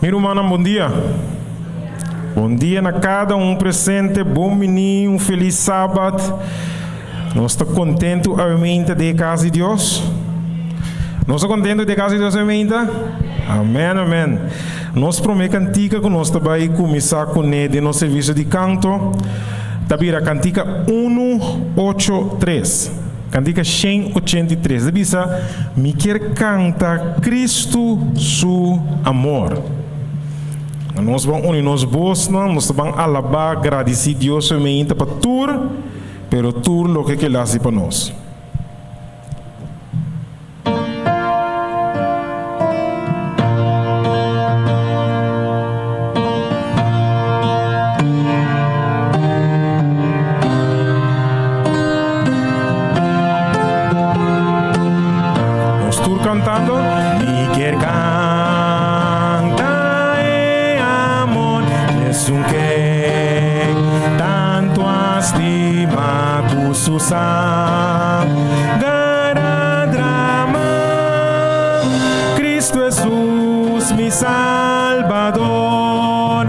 Mi rumannan bon dia. Bon dia na kada un presente, bon bini, un felis sabat. Nos ta kontentu awe den e kas di Dios. Nos ta kontentu den e kas di Dios awe Amen, amen. Nos promé kantika ku nos ta bai kuminsá kuné den nos servisio di kanto ta bira kantika 183. Kantika 183. Ta bisa, Mi kier kanta Kristu su amor. Nos ban uni nos bosnan, nos ta ban alabá, gradisí Dios awe meinta pa tur, pero tur loke ke el hasi pa nos. Nos tur cantando. Mi kier canta e amor Jesús ke tanto a stima cu su sangre a drama. Cristo Jesús mi Salbador,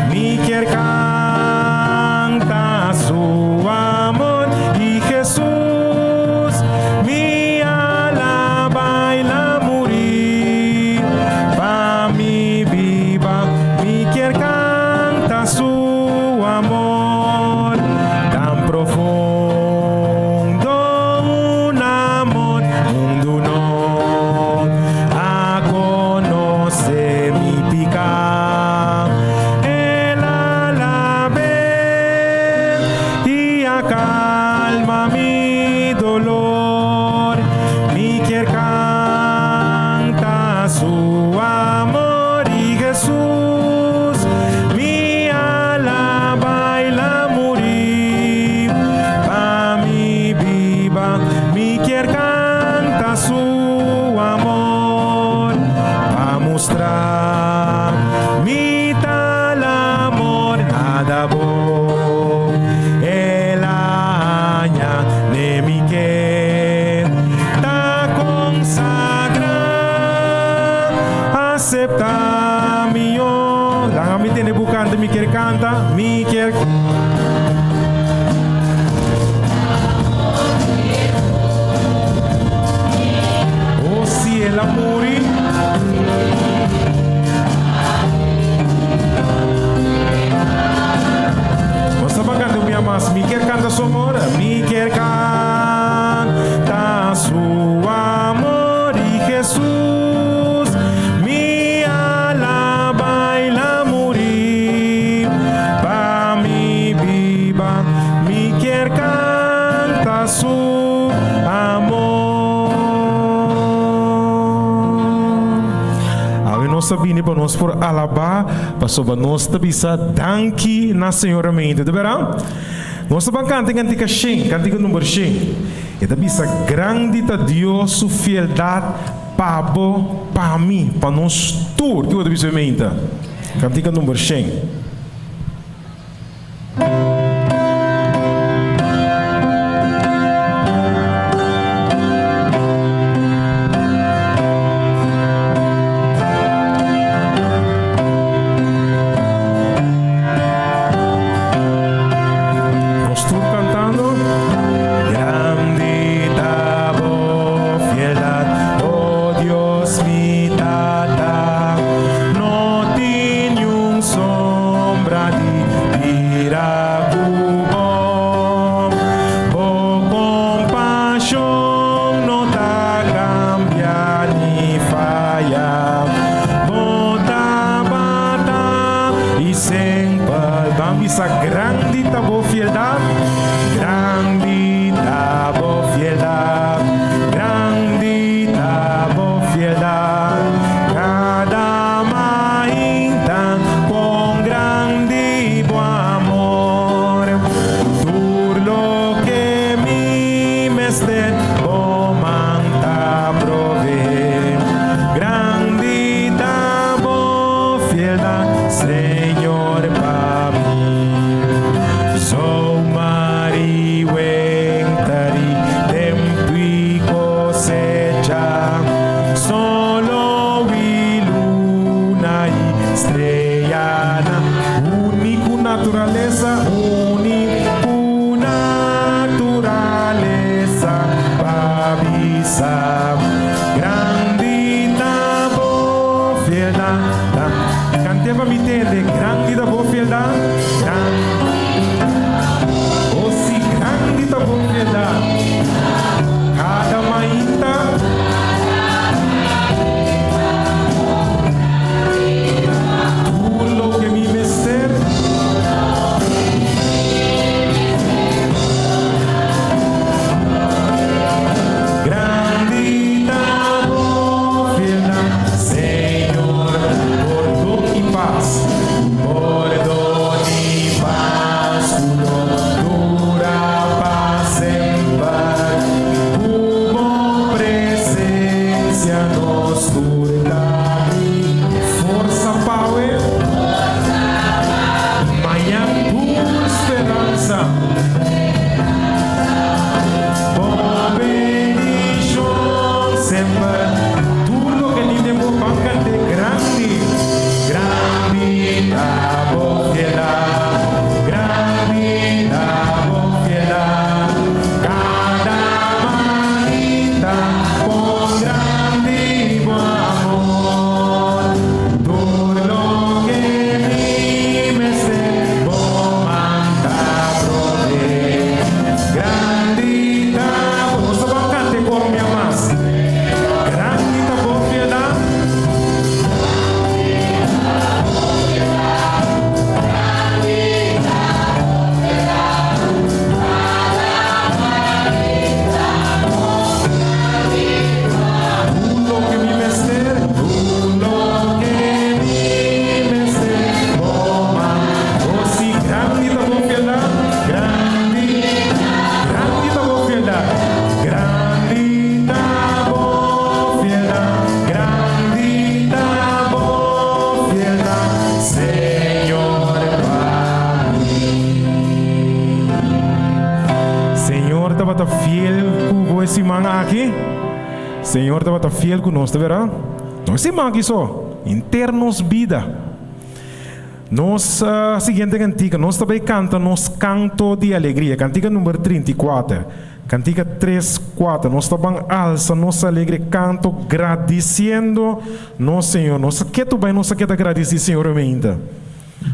mi kier canta su amor y Jesús mi alaba y la muri pa mi biba, mi kier canta su amor tan profundo un amor mundo no a conoce mi pica el a labe y a calma mi dolor mi kier canta su amor y Jesús mi alaba y la muri pa mi biba mi kier canta su amor pa mustra mi tal amor nada bo el a haña ne mi ke ta consagra acepta mi oh laga mi tene bu canta mi kier canta mi kier. Oh si el a muri. Nos ta ban canta un bia mas. Mi kier canta su amor. Mi kier canta su amor y Jesús mi alaba y la muri pa mi biba. Mi kier canta su amor. Awe nos a bini pa nos por alabá, pasobra nos ta bisa danki na Señor amente. Ta bera? Nos ta ban canta e cantica shen, cantica number shen. E ta bisa, Grandi ta Dios su fieldad pa bo, pa mi, pa nos tur. Kico ta bisa e meinta? Cantica number shen. Nos tur cantando. Grandi ta bo fieldad, oh Dios mi Tata, no tin niun sombra di bira cu bo. Bo compasion no ta cambia ni faya, bo tabata y semper. Ban bisa grandi ta bo fieldad, grandi ta bo fieldad, grandi ta bo fieldad, cada mainta con grandi bo amor, tur loke mi mester bo man ta provee, grandi ta bo fieldad, Señor pa mi. Zomer y winter y tempo y cosecha, solo y luna y. fiel ku bo e siman aki? Señor tabata fiel ku nos, ta bera? No e siman aki so, henter nos bida. Nos siguiente kantika, nos ta bai kanta nos kanto di alegria, kantika number 34, kantika tres, kuater. Nos ta ban alsa nos alegre kanto gradisiendo nos Señor. Nos a ketu bai, nos a keda gradisí Señor ominta.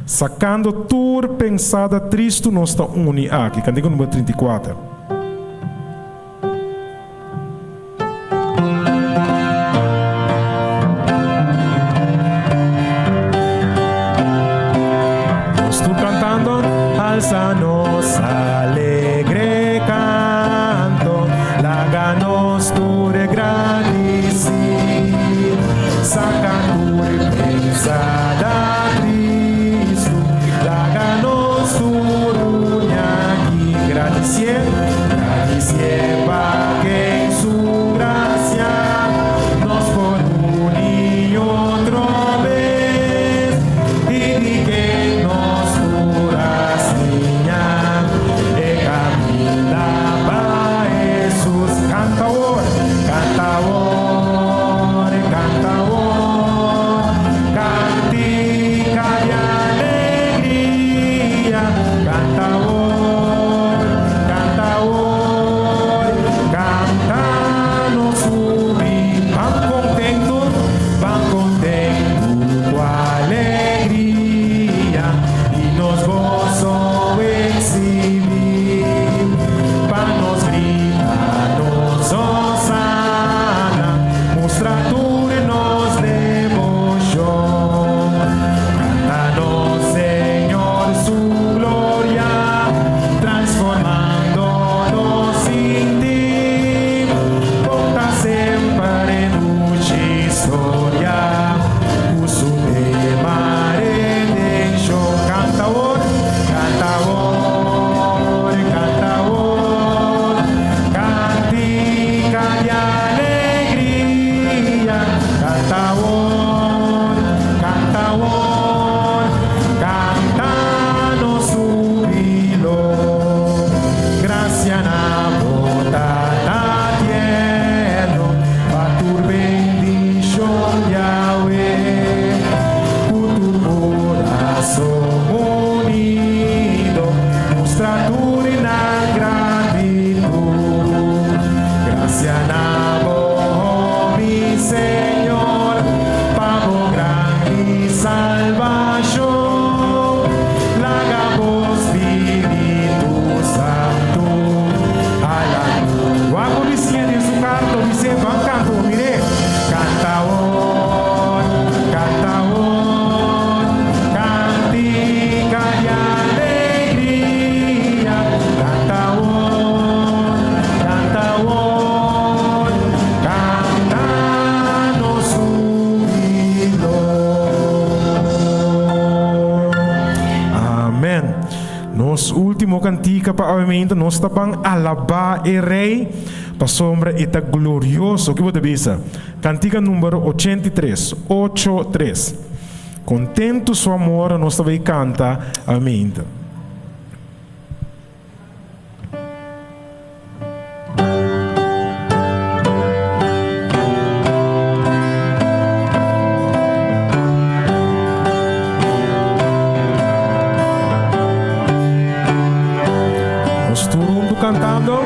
Sakando tur pensada tristu nos ta uni aki, kantika number 34. Nos tur cantando, alza nos alegre canto, laga nos tur gradici, saca tur pensada tristu, laga nos tur uni aki, gradicie. Gradicie pa ken su gracia nos por uni otro bes y di ken nos tur a siña e caminda pa Hesus. Canta awor, canta awor, canta awor, cantica di alegria, canta awor. Canta awor, canta nos subi. Ban contento, ban contento cu alegria y nos gozo exhibi. Pa nos grita nos hosana, mustra tur nos devocion. Canta nos Señor su gloria, transformando nos sinti. Conta semper en dushi historia, cu su tema redencion. Canta awor, canta awor, canta awor, cantica di alegria. Canta awor, canta awor, canta nos jubilo. Gracia na bo Tata tierno, pa tur bendicion Yahweh. Cu tur corazon unido, mustra tur nan gratitud. Gracia na bo, mi Señor, pa bo grandi salvacion. Laga bo Spiritu Santo hala Wak bo bisiña den su canto, bis'é, Ban canto, mir'é. Canta awor, canta awor, cantica di alegria. Canta awor, canta awor, canta nos jubilo. Amen. Nos ultimo cantica pa awe mainta, nos ta ban alaba e Rey, pasobra e ta glorioso. Ki bo ta bisa? Cantica number 83, ocho tres. Contento su amor nos ta bay canta awe mainta. Nos tur huntu cantando.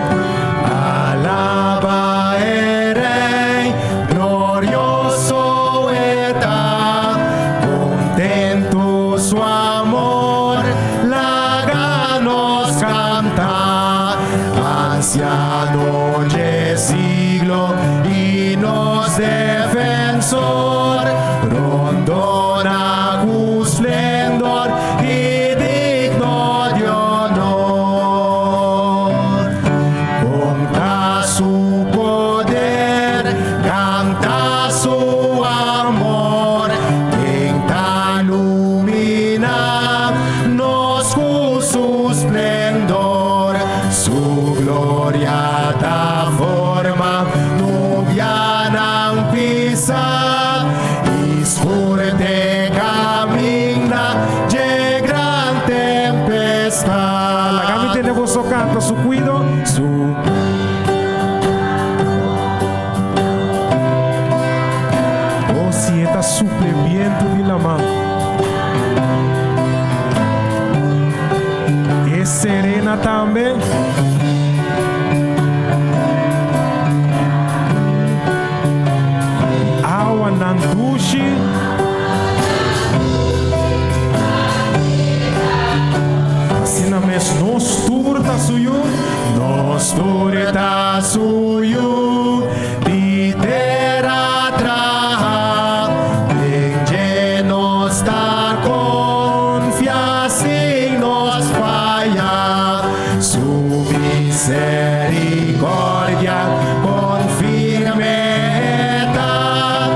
Alaba e Rey, glorioso e ta, contento su amor, laga nos canta, anciano dje siglo y nos defensor, rondona cu splendor y digno di honor. Conta su poder, canta su amor, ken ta lumina nos cu su splendor, su gloria ta forma nubianan pisa, y scurte caminda dje gran tempestad. Laga mi tende boso canta su cuido, su. su Yu di tera traha, den dje nos ta konfia sin nos faya, su misericordia konfirme e ta,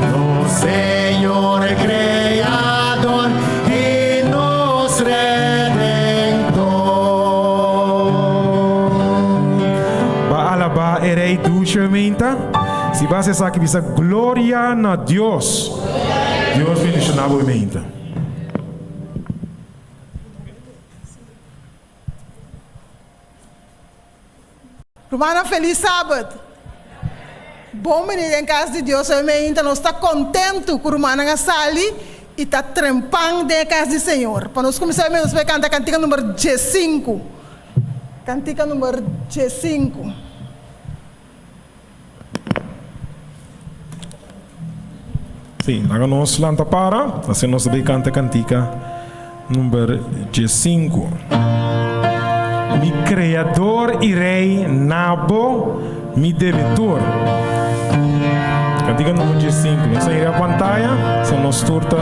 nos Señor Creador i nos Redentor. Ba alabá e Rei dushi meinta. Si bo a hasi esaki bisa Gloria na Dios. Dios bendishoná bo meinta. Rumannan felis sabat. Bon bini den kas di Dios hoy meinta nos ta kontentu ku rumannan a sali i ta trempan den e kas di Señor. Pa nos kuminsá hoy meinta nos bai kanta kantika number diesinku. Kantika number diesinku. Sí, laga nos lanta para, asina nos ta bay canta cantica number diesinku. Mi Creador y Rey, na bo mi debe tur. Cantica number diesinku. Nos ta hira pantaya, asina nos tur ta.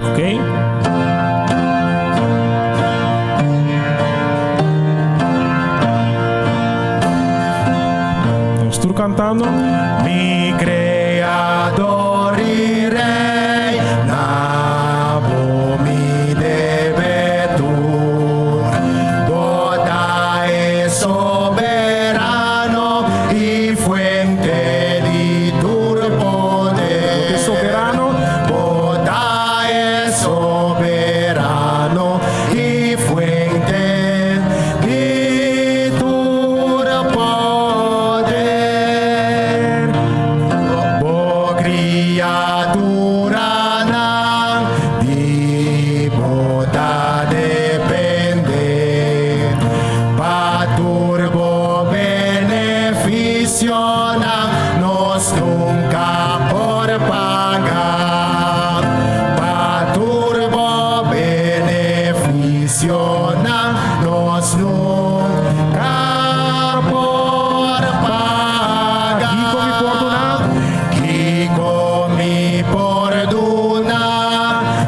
Ok. Nos tur cantando. Mi Creador y Rey, na bo mi debe tur. Bo ta e soberano y fuente di tur poder. Bo ta soberano. Bo ta e soberano y fuente di tur poder. Bo criaturanan di bo ta depende. Pa tur bo beneficionan nos nunca por paga. Pa tur bo beneficionan nos nunca por paga. Kico mi por duna? Kico mi por duna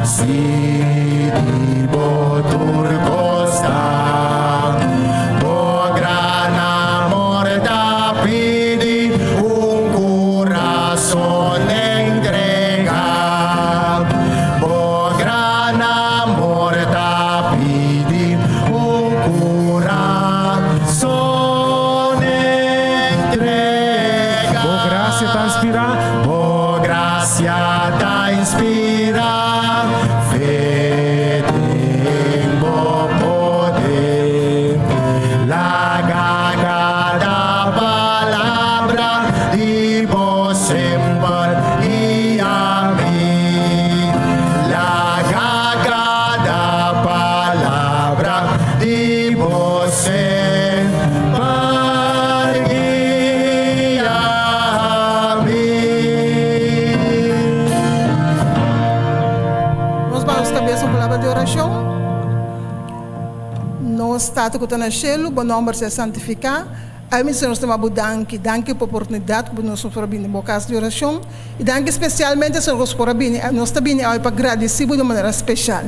si di bo tur cos ta. Bo gran amor ta pidi un curason entrega. Bo gran amor ta pidi un curason entrega. Bo gracia ta inspira. Bo gracia ta inspira fe den bo poder. Laga cada palabra di bo semper guia mi. Laga cada palabra di bo semper guia mi. Nos baha nos cabes un palabra di oracion. Nos Tata cu ta na cielo, bo nomber sea santifica. Ay mi Señor nos ta duna bo danki. Danki pa oportunidad cu bo nos por a bini den bo cas di oracion. Y danki especialmente Señor cu nos por a bini, nos ta bini awe pa gradici bo di un manera special.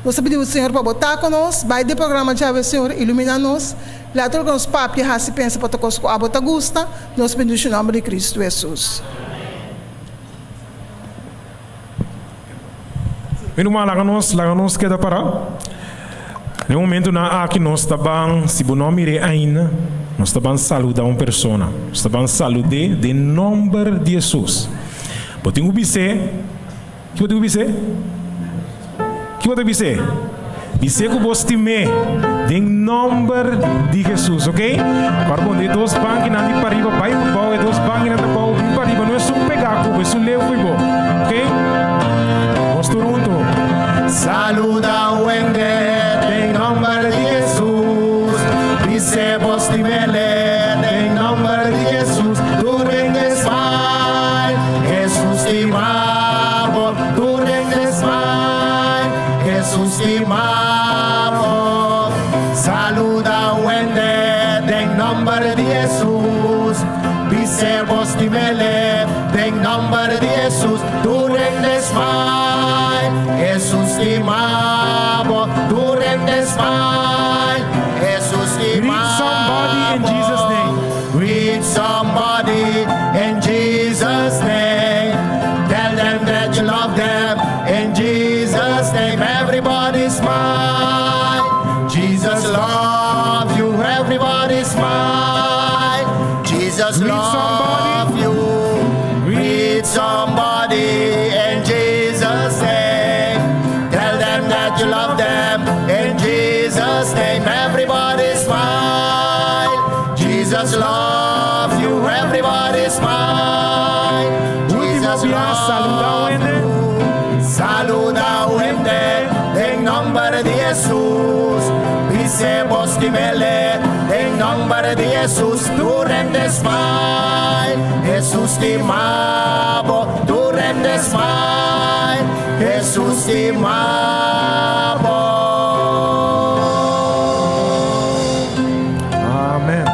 Nos ta pidi bo Señor pa bo ta cu nos, bay den programa djawe Señor, ilumina nos, laat tur loke nos papia, haci, pensa pa ta cos cu abo ta gusta. Nos bendici nomber di Cristo Jesus. Mi ruman, laga nos, laga nos keda pará. Den e momentunan aki nos ta ban, si bo no a mir'é ainda, nos ta ban saludá un persona. Nos ta ban salud'é den nòmber di Hesus. Bo tin ku bis'é, ki bo tin ku bis'é? Ki bo ta bis'é? Bis'é ku bo stim'é den nòmber di Hesus, oke? Ora bo e dos bankinan di pariba bai pa bou, e dos bankinan ta bou bin pariba, no esun pegá ku bo, esun leu ku bo, oke? Nos tur huntu. Saluda un hende den nòmber di Hesus, bis'é bo stim'é den nòmber di Hesus, tur hende smile, Hesus stima bo, tur hende smile, Hesus stima. smile. Jesus Greet somebody in Jesus' name. Greet somebody in Jesus' name. Tell them that you love them in Jesus' name. Everybody smile. Jesus loves you. Everybody smile. Jesus Greet somebody. love you. Greet somebody in Jesus' name. Tell them that you love them in Jesus' name. Everybody smile. Jesus loves you. Everybody smile. Último Jesus biaha, saluda loves hende. you. Saluda hende den nomber di Jesus. Bis'e bo stim'e den nomber di Jesus. Tur hende smile. Jesus stima bo. Tur hende smile. Jesus stima bo. Amen.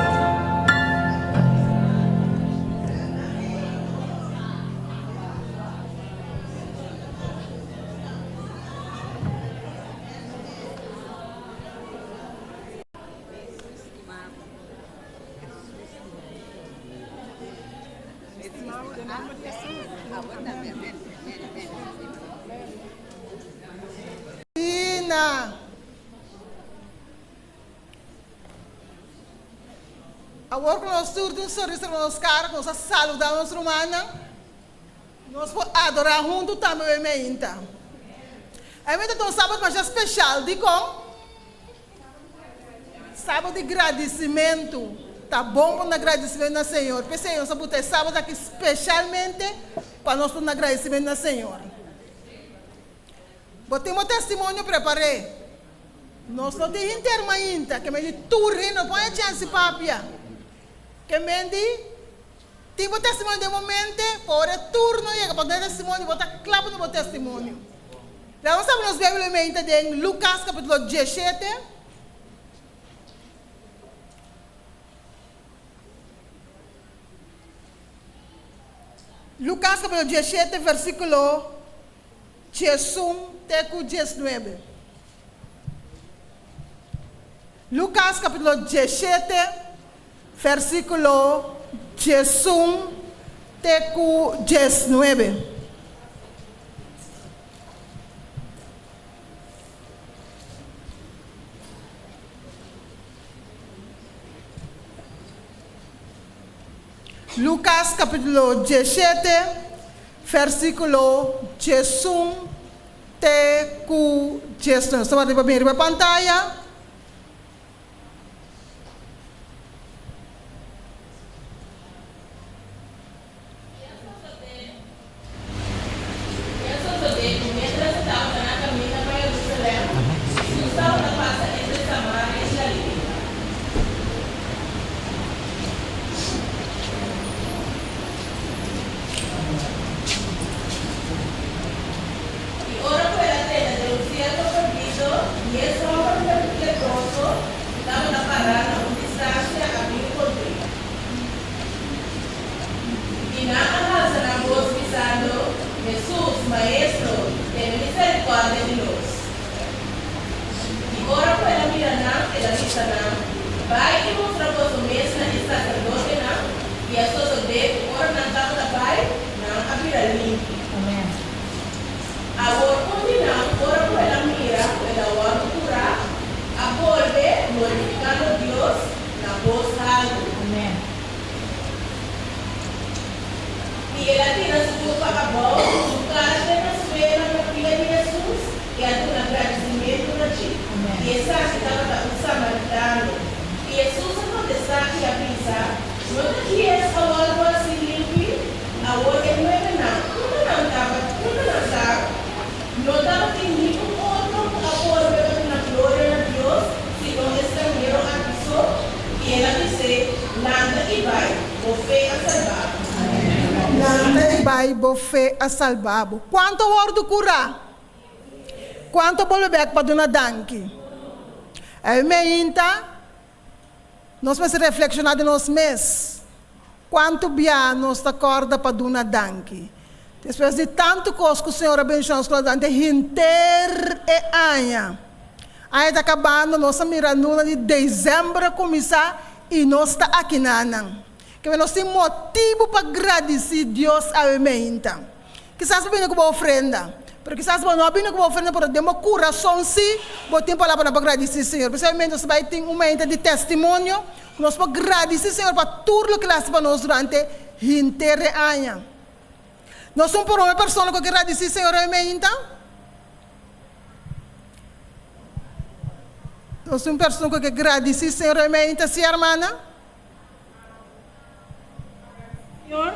Ina. Awor ku nos tur tin un sonrisa riba nos kara, ku nos a saludá nos rumannan, nos por adorá huntu tambe wei meinta. E meinta ta un sabat masha speshal. Dikon? Sabat di gradisimentu. Ta bon pa na gradisimentu na Señor. P'esei nos a buta e sabat aki speshalmente pa nos por na gradisimentu na Señor. Bo tin bo testimonio prepar'é. Nos no tin henter mainta, ke men di tur hende no pon e chèns di papia. Ke men di, tin bo testimonio den bo mente, pa ora e turno yega pa duna e testimonio, bo ta kla pa duna bo testimonio. Laga nos habri nos Beibel mainta den Lukas kapitulo diesshete. Lukas kapitulo diesshete versíkulo 11 te ku 19. Lukas kapitulo 17, versíkulo 11 te ku 19. Lukas kapitulo 17, versíkulo 11 te ku 19. Ta wak riba bin riba pantaya. I a sosodé, i a sosodé ku miéntras e tabata na kaminda pa Jerusalèm, Hesus tabata pasa entre Samaria i Galilea. I ora ku el a drenta den un sierto pueblito, dies hòmber leproso ku tabata pará na un distansia a bin kontr'é. I nan a halsa nan bos bisando, Hesus, Maestro, tene miserikòrdia di nos. I ora ku el a mira nan, el a bisa nan, Bai i mustra boso mes na e saserdotenan. I a sosodé ku ora nan tabata bai, nan a bira limpi. Awor un di nan, ora ku el a mira ku el a wòrdu kurá, a bolbe, glorifikando Dios na bos haltu. I el a tira su kurpa abou, su kara te na suela na pia di Hesus, i a duna gradisimentu na dje. I esaki tabata un samaritano. I Hesus a kontestá i a bisa, No ta dies a wòrdu hasi limpi? Awor e nuevenan, unda nan tabata? Unda nan ta? No tabatin ni un otro ku a bolbe pa duna gloria na Dios, sino e stranhero aki so? I el a bis'é, Lanta i bai, bo fe a salba bo. Lanta i bai, bo fe a salba bo. Kuantu a wòrdu kurá? Kuantu a bolbe bèk pa duna danki? Ei meinta, nos mester reflekshoná den nos mes. Kuantu bia nos ta kòrda pa duna danki? Despues di tantu kos ku Señor a benshoná nos ku durante henter e aña. Aña ta kabando, nos a mira luna di desèmber a kuminsá i nos ta akinanan. Keme nos tin motibu pa gradisí Dios awe meinta. Kisas bo bini ku bo ofrenda, pero kisas bo no a bini ku bo ofrenda, pero den bo kurason sí bo tin palabranan pa gradisí Señor. P'esei awe meinta nos ta bai tin un meinta di testimonio ku nos por gradisí Señor pa tur loke el a hasi pa nos durante henter e aña. Nos un prome persona ku a gradisí Señor awe meinta? Nos un persona ku ke gradisí Señor awe meinta, sí hermana? Señor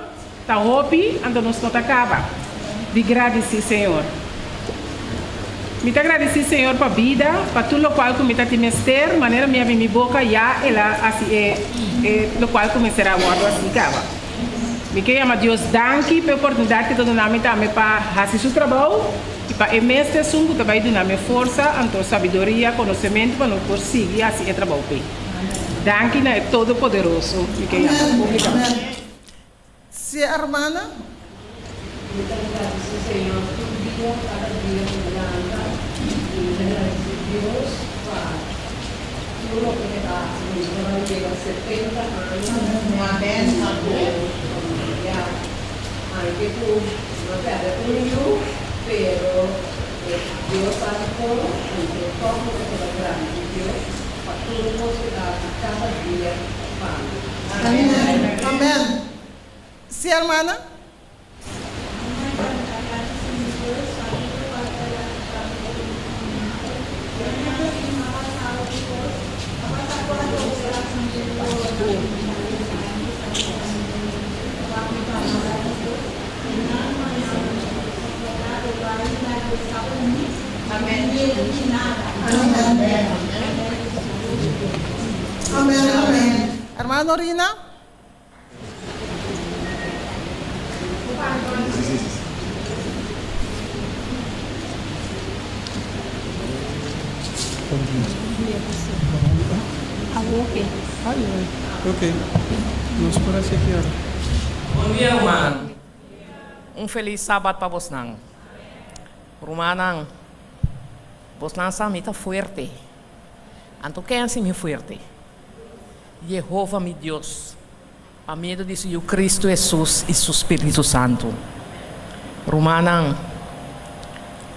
ta hopi, anto nos no ta caba di gradici Señor. Mi ta gradici Señor pa bida, pa tur locual cu mi ta tin mester, manera mi a bin mi boca ya el a haci e e locual cu mester a wordo haci caba. Mi ke yama Dios danki pa e oportunidad cu e ta duna mi tambe pa haci su trabou y pa e mes ta esun cu ta bay duna mi e forsa, anto sabiduria, conocemento pa nos por sigui haci e trabou p'e. Danki na e Todopoderoso mi ke yama públikamente. Si hermana. Mi ta gradisí Señor tur dia, kada dia ku mi lanta, i mi ta gradisí Dios pa tur loke E ta hasi. Mi por a yega 70 aña i ku ya, aunke ku mi a pèrdè un yu, pero Dios sa dikon, anto tòg mi ta keda gradisí Dios. Pa tur nos ku ta hasi kada dia pa mi. Amen. Amen. Si hermana. Amen amen Hermana Norina. Bon dia ruman. Un felis sabat pa bosnan. Rumannan, bosnan sa mi ta fuerte. Anto ken hasi mi fuerte? Yehova mi Dios, pa medio di su Yu Kristu Hesus i su spiritu santu. Rumannan,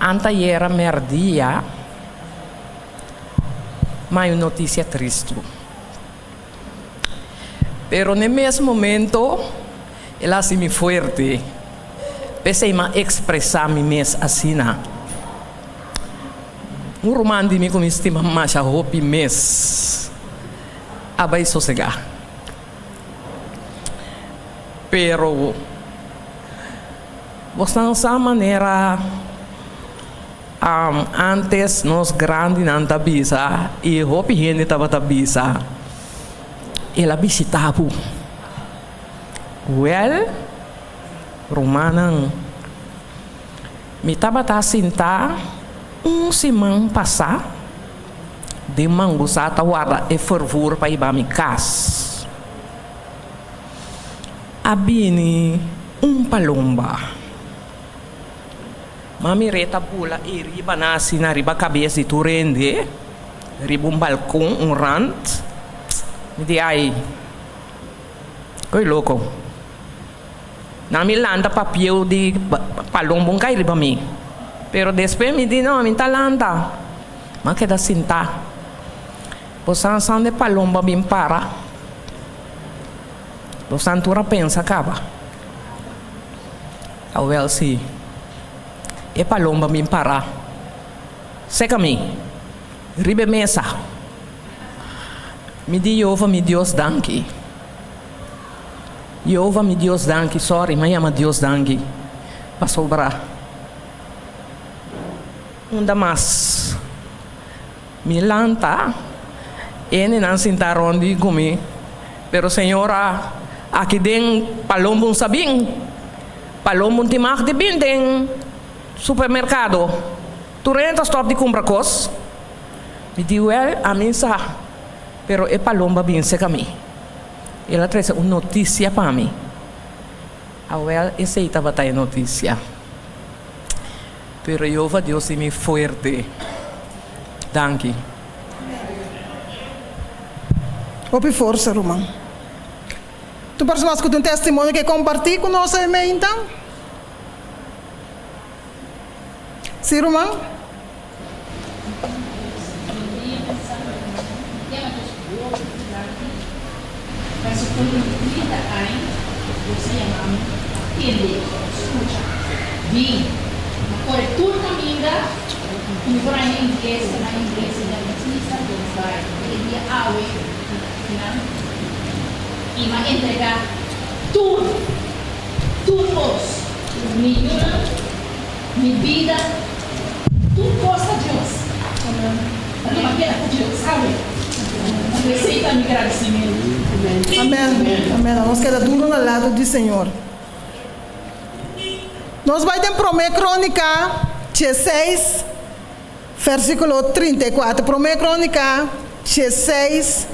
antayera mèrdia mai un notisia tristu. Pero n'e mes momento el a hasi mi fuerte. P'esei m'a ekspresá mi mes asina. Un ruman di mi ku mi stima masha hopi mes a bai sosegá. Pero bosnan sa manera antes nos grandinan ta bisa i hopi hende tabata bisa, El a bishitá bo. Wèl, rumannan, mi tabata sintá un siman pasá den Mangusá ta warda e fervur pa hiba mi kas. A bini un palomba. Ma mir'é ta bula ei riba nan asina riba kabes di tur hende, riba un balkon, un rant. Mi di, Ai, koe loko. Nan mi lanta papieu di palomba un kai riba mi. Pero despues mi di, No, mi ta lanta. M'a keda sintá. Bo san san de palomba bin para. Bo san tur a pensa kaba. Awel si e palomba bin para seka mi riba e mesa. Mi di Yehova mi Dios danki. Yehova mi Dios danki, sorry, m'a yama Dios danki pasobra unda mas mi lanta e nenan sinta rond di ku mi, pero señora aki den palomba un sabin, palomba un tin mag di bin den supermerkado, tur hende ta stòp di kumpra kos. Mi di wèl ami sa, pero e palomba bin seka mi. El a trese un notisia pa mi. Awèl esei tabata e notisia. Pero Yehova Dios di mi fuerte. Danki. Hopi forsa ruman. Tur persona ku tin un testimonio ke kompartí ku nos e meinta? Sí ruman? Mi bida, tur kos ta Dios. Mi a keda ku Dios awe. Anto esei ta mi gradisimentu. Amen, amen. Nos keda duro na lado di Señor. Nos bai den Promé Krónika diesseis, versíkulo 34. Promé Krónika diesseis,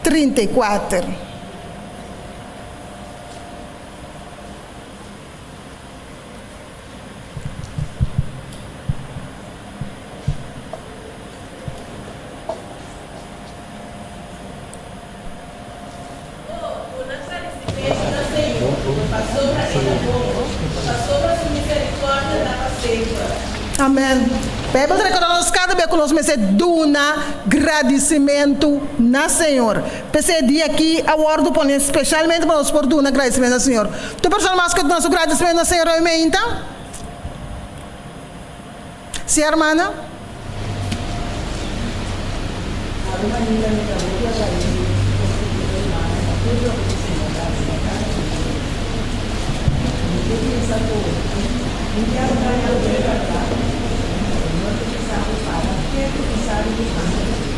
34. O, duna gradisimentu na Señor, pasobra E ta bon, pasobra Su miserikòrdia ta pa semper. Amen. Bijbel ta rekorda nos kada bes ku nos mester duna gradisimentu na Señor. P'esei e dia aki a wòrdu pone speshalmente pa nos por duna gradisimentu na Señor. Tur persona mas ku duna su gradisimentu na Señor hoy meinta? Si, hermana? Ave Maria mi ta hopi agradecido ku tur e hermana pa tur loke ku Señor a haci pa cada un di nos. Mi ke bisa ku mi kier bai algun berdad, Señor ta bisa bo para ketu i sabi ku ami ta Dios.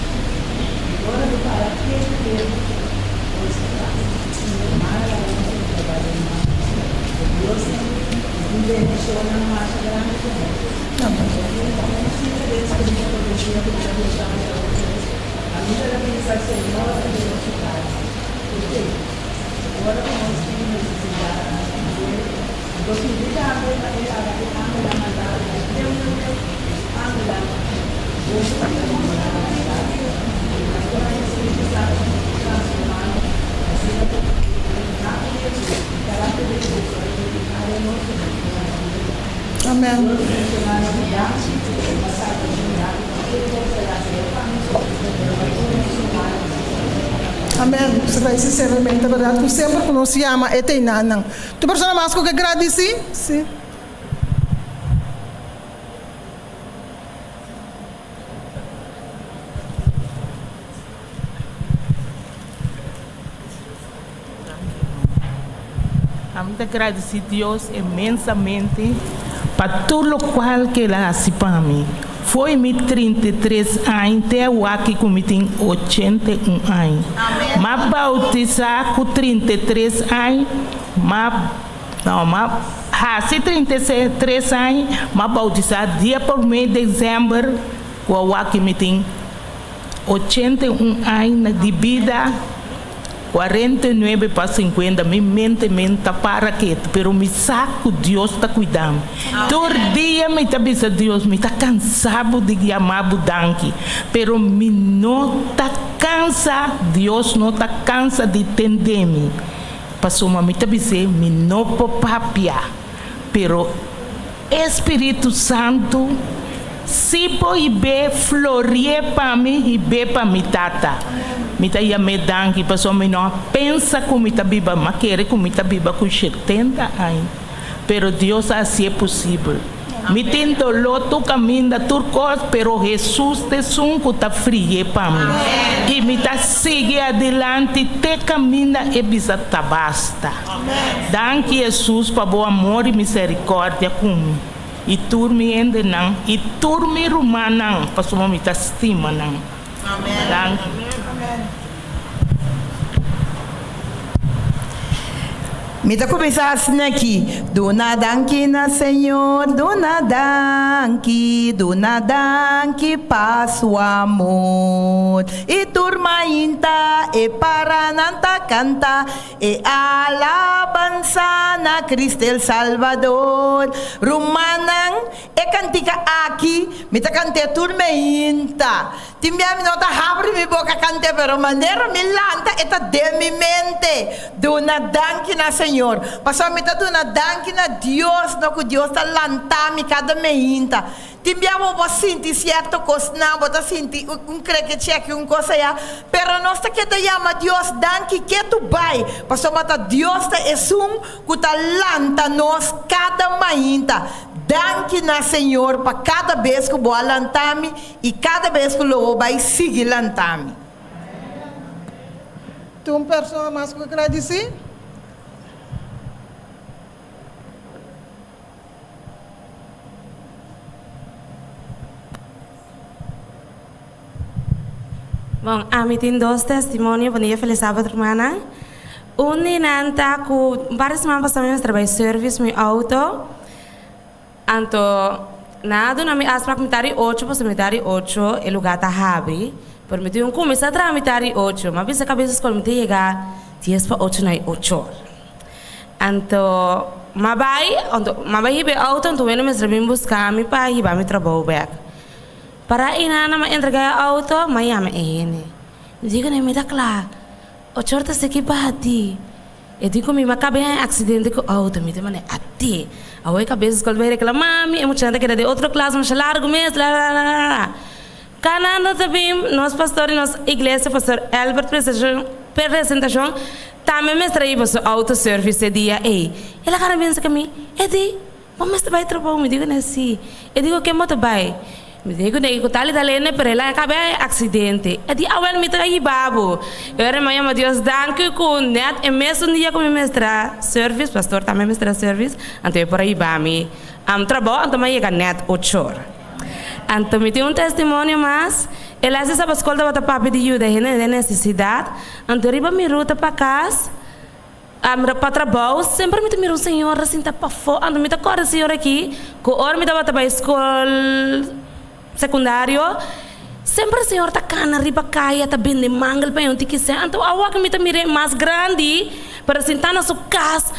I ora bo para ketu ketu, Dios ta pasa. Hermana laga nos entrega den man di Señor. Ku Dios ta i tin bendishonnan masha grandi pa nos. Amen. Amen. Sinceramente, berdad cu semper cu nos yama e ta enanan. Tur persona mas cu ke gradici? Si. Ami ta gradisí Dios inmensamente pa tur lokual ku el a hasi pa mi. Fo'i mi 33 aña te awaki ku mi tin 81 aña. M'a bautisá ku 33 aña, m'a no, m'a hasi 33 aña, m'a bautisá dia promé desèmber ku awaki mi tin 81 aña di bida. 49 pa 50 mi mente men ta para ketu pero mi sa ku Dios ta kuida mi. Tur dia mi ta bisa Dios mi ta kansa bo di yama bo danki pero mi no ta kansa Dios no ta kansa di tende mi pasobra mi ta bis'é mi no por papia pero E Spiritu Santu si por hib'é florié pa mi, hib'é pa mi Tata. Mi ta yam'é danki pasobra mi no a pensa ku mi ta biba, m'a kere ku mi ta biba ku shetenta aña, pero Dios a hasié posibel. Mi tin doló tur kaminda, tur kos, pero Hesus ta esun ku ta frié pa mi. I mi ta sigui adilanti te kaminda e bisa ta basta. Danki Hesus pa bo amor i miserikòrdia ku mi i tur mi hendenan i tur mi rumannan pasobra mi ta stima nan. Danki. Mi ta kuminsá asina aki, Duna danki na Señor, duna danki, duna danki pa su amor. I tur mainta e paranan ta. kanta e alabansa na Cristo el Salvador. Rumannan, e kantika aki mi ta kant'é tur meinta. Tin bia mi no ta habri mi boka kant'é, pero manera mi lanta e ta den mi mente. Duna danki na Señor. Pasobra mi ta duna danki na Dios, no ku Dios ta lanta mi kada meinta. Tin bia bo por sinti sierto kosnan, bo ta sinti un krekechi aki, un kos aya, pero nos ta keda yama Dios danki ketu bai, pasobra ta Dios ta esun ku ta lanta nos kada mainta. Danki na Señor pa kada bes ku bo a lanta mi i kada bes ku lo bo bai sigui lanta mi. Tin un persona mas ku ke gradisí? Bon, ami tin dos testimonio. Bon dia, felis sabat rumannan. Un di nan ta ku un par di siman pasá mi mester bai service mi auto. Anto nan a duna mi afsprak mitar di ocho pasobra mitar di ocho e lugá ta habri. Pero mi tin un kuminsá traha mitar di ocho. Mi a bisa kabes di skol mi ta yega dies pa ocho na e ocho or. Anto m'a bai, anto m'a bai hiba e auto, anto wende mester bin buska mi pa hiba mi trabou bek. Para einan m'a entrega e auto, m'a yama e hende. Mi di kuné, mi ta kla, ochor ta seki bati. E di ku mi, m'a kaba haña aksidente ku auto. Mi di manera, ate! Awor e kabes di skol ta bai reklamá mi, e muchanan ta keda den otro klas masha largu mes, la la la la la. Kanando ta bin nos pastor di nos iglesia, Pastor Albert Presentacion, tambe mester a hiba su auto service e dia ei. El a gana pensa ku mi, Edi, bo mester bai trabou? Mi di ku ne, Si. E di ku ken bo ta bai? Mi di ku ne, ku tal i tal hende, pero el a kaba e aksidente. E di, Awel, mi ta hiba bo. E ora mi a yama Dios danki ku nèt e mesun dia ku mi mester a service, pastor tambe mester a service, anto e por a hiba mi trabou, anto mi a yega nèt ochor. Anto mi tin un testimonio mas. E les di Sabaskol tabata papia di yuda hende den nesesidat. Anto riba mi ruta pa kas, pa trabou, semper mi ta mira un señora sinta pafó. Anto mi ta kòrda e señora aki ku ora mi tabata bai skol sekundario, semper e señora ta kana riba kaya ta bende mangel pa yon tiki sèn. Anto awor ku mi ta mir'é mas grandi, pero sintá na su kas.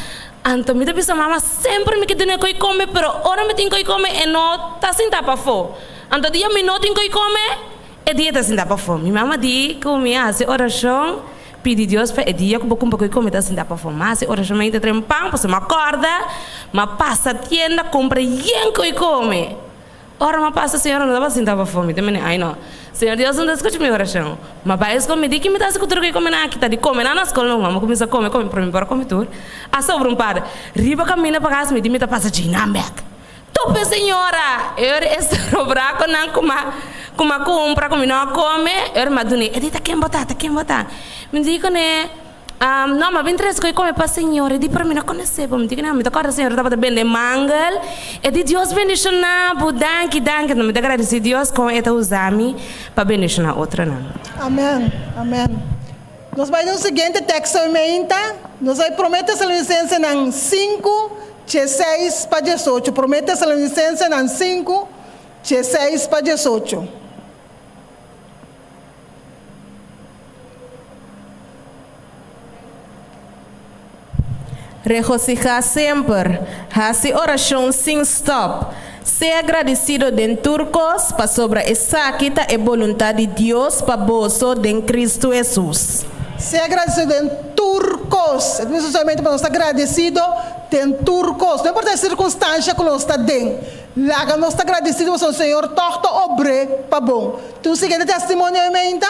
Anto mi ta bisa mama semper mi ke duna koi kome pero ora mi tin koi kome e no ta sinta pafó. Anto dia mi no tin koi kome e dia e ta sinta pafó. Mi mama di ku mi a hasi orashon pidi Dios pa e dia ku bo kumpra koi kome ta sinta pafó. Mi a hasi orashon mi a ita trae pan pasobra mi a kòrda mi a pasa tienda kumpra yen koi kome. Ora m'a pasa, Señor no tabata sinta pafó. Mi ta mene, Ai no. Señor Dios no ta skucha mi orashon. M'a bai skol, mi di ki mi ta hasi ku tur ku e kome nan aki? Ta di kome nan na skol no. Mama kuminsá kome, kome, pero mi por a kome tur. A sobra un par. Riba kaminda pa kas, mi di mi ta pasa djinan bèk. Tope señora! E ora e sobrá ku nan ku m'a ku m'a kumpra ku mi no a kome, e ora m'a dun'é. E di, Ta ken bo ta? Ta ken bo ta? Mi di kuné. No, ma bin tres ku e kome pa Señor. E di, Pero mi no konosé bo. Mi di ku nan, mi ta kòrda Señor tabata bende mangel. E di, Dios bendishoná bo. Danki, danki. Mi ta gradisí Dios kon e ta usa mi pa bendishoná otronan. Amèn, amèn. Nos bai den un siguiente teksto e meinta. Nos bai Promé Tesalonisensenan sinku, dieseis pa diesocho. Promé Tesalonisensenan sinku, dieseis pa diesocho. Regosihá semper, hasi orashon sin stòp, sea gradisido den tur kos, pasobra esaki ta e boluntat di Dios pa boso den Kristu Hesus. Sea gradisido den tur kos. E ta bisa solamente pa nos ta gradisido den tur kos, no importa e sirkunstansha ku nos ta den. Laga nos ta gradisido pasobra Señor tòg ta obr'é pa bon. Tin un siguiente testimonio e meinta.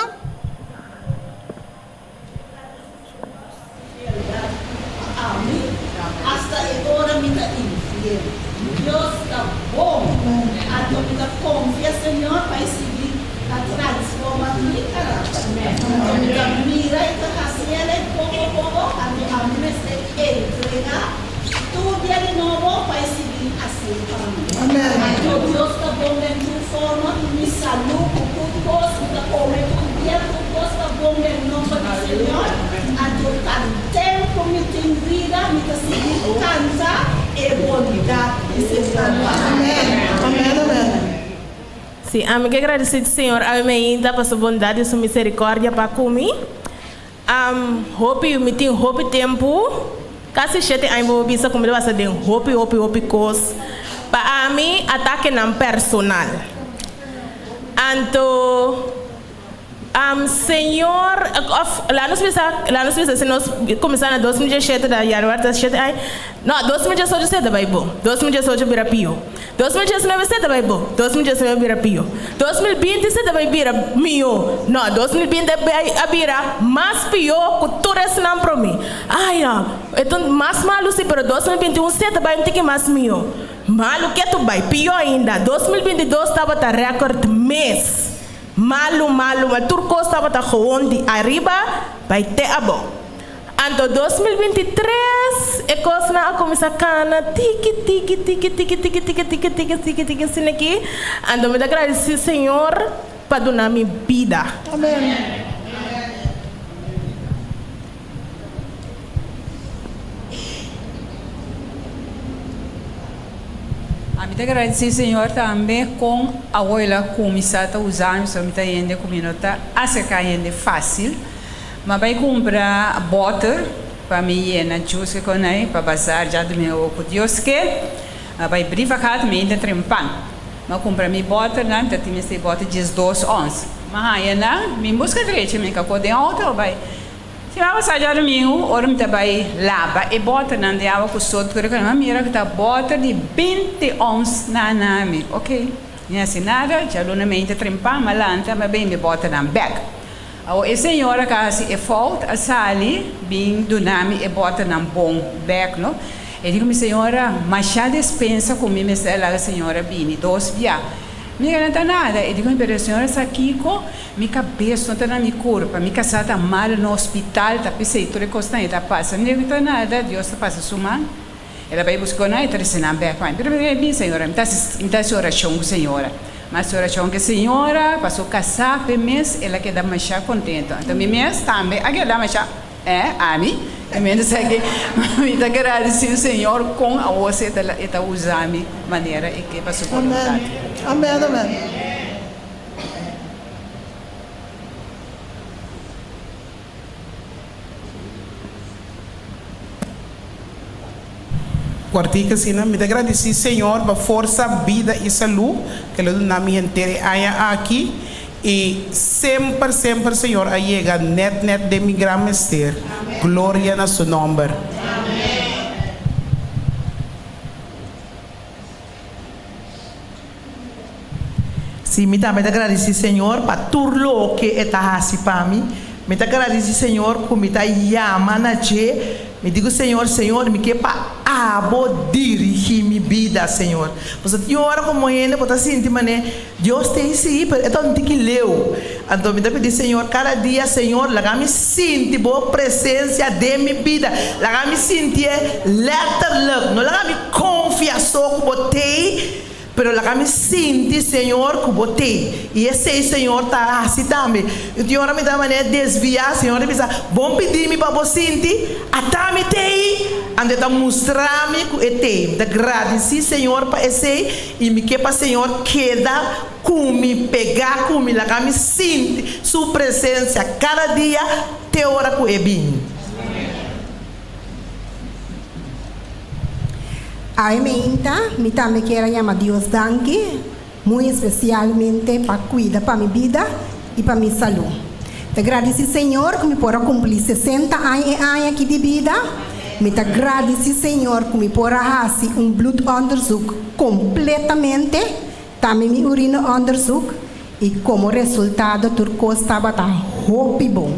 Fieldat pa ami, hasta e ora mi ta infiel. Dios ta bon, anto mi ta konfia Señor pa e sigui ta transforma mi karakter. Anto mi ta mira i ta hasiel e poko poko, anto ami mester entrega tur dia di nobo pa e sigui hasiel pa mi. Anto Dios ta bon den tur forma, ku mi salú, ku tur kos, mi ta kome tur dia, tur kos ta bon den nomber di Señor. Anto tanten ku mi tin bida, mi ta sigui kanta e bondat di Señor pa mi. Sí, ami ke gradisí di Señor awe mainta pa su bondat i su miserikòrdia pa ku mi. Um, hopi, mi tin hopi tempu, kasi shete aña bo bisa ku mi ta pasa den hopi, hopi, hopi kos. Pa ami, atakenan personal. Anto, um, Señor, of laat nos bisa, laat nos bisa, si nos kuminsá na 2017, ta januari ta shete aña, no, 2018 si ta bai bon, 2018 bira pió. 2019 si ta bai bon, 2019 bira pió. 2020 si ta bai bira mihó, no, 2020 a bai a bira mas pió ku tur esnan promé. Ai no, e ta mas malu si, pero 2021 si ta bai un tiki mas mihó. Malu ketu bai, pió ainda. 2022 tabata rèkòrt mes. Malu, malu, ma tur kos tabata gewoon di ariba bai te abou. Anto 2023 e kosnan a kuminsá kana tiki tiki tiki tiki tiki tiki tiki tiki tiki tiki asina aki. Anto mi ta gradisí Señor pa duna mi bida. Amen. Ami ta gradisí Señor tambe kon awor el a kuminsá ta usa mi, pasobra mi ta hende ku mi no ta aserká hende fásil. Mi a bai kumpra bòter pa mi yena juice ku konai pa bazar djadumingu ku Dios ke. Mi a bai Brievengat mi inda trempan. Mi a kumpra mi bòternan, ta tin mester bòter 12 ons. Mi a haña nan, mi buska drechi mi kakó den outo bai. Si mi a pasa djadumingu, ora mi ta bai laba e bòternan den awa ku sot ku mi a mira ku ta bòter di 20 ons na na mi. Ok, mi hasi nada, djaluna mi ainda trempan, mi a lanta, mi a bende e bòternan bèk. Awor e señora ku a hasi e fout a sali bin duna mi e bòternan bon bèk, no. E di ku mi, Señora, masha despensa ku mi mester a laga señora bini dos bia. Mi no ta nada. E di ku mi, Pero señora sa kiko? Mi kabes no ta na mi kurpa, mi kasá ta mal na hospital, ta p'esei tur e kosnan ei ta pasa. Mi no ta nada, Dios ta pasa su man. El a bai buska nan, e trese nan bèk pa mi. Pero mi bin, señora, mi ta hasi, mi ta hasi orashon ku señora. Mi a hasi orashon ku e señora, pa su kasá p'e mes, el a keda masha kontentu. Anto mi mes tambe a keda masha, eh, ami, e mester sa ke mi ta gradisí Señor kon awor si e ta usa mi manera e ke pa su boluntat. Amen, amen. Kuartika asina, Mi ta gradisí Señor pa forsa, bida i salú ku el a duna mi henter e aña aki, i semper, semper Señor a yega nèt nèt den mi gran mester. Gloria na Su nòmber. Sí, mi tambe ta gradisí Señor pa tur loke E ta hasi pa mi. Mi ta gradisí Señor ku mi ta yama na dje. Mi di ku Señor, Señor, mi ke pa Abo dirigí mi bida, Señor. Pasobra tin ora komo hende bo ta sinti manera Dios ta ei sí, pero e ta un tiki leu. Anto mi ta pidi Señor kada dia, Señor, laga mi sinti Bo presensia den mi bida. Laga mi sintié letterlijk. No laga mi konfia so ku Bo t'ei, Pero laga mi sinti, Señor, ku Bo t'ei. I esei Señor ta hasi tambe. I tin ora mi ta manera desviá, Señor ta bisa, Bon pidi mi pa bo sinti, ata mi t'ei! Anto e ta mustra mi ku e t'ei. Mi ta gradisí Señor pa esei, i mi ke pa Señor keda ku mi, pegá ku mi, laga mi sinti Su presensia kada dia te ora ku E bini. Awe meinta mi tambe kier a yama Dios danki, muy especialmente pa cuida pa mi bida y pa mi salud. Ta gradici Señor cu mi por a cumpli 60 aña e aña aki di bida. Mi ta gradici Señor cu mi por a haci un bloedonderzoek completamente, tambe mi urineonderzoek, y como resultado tur cos tabata hopi bon.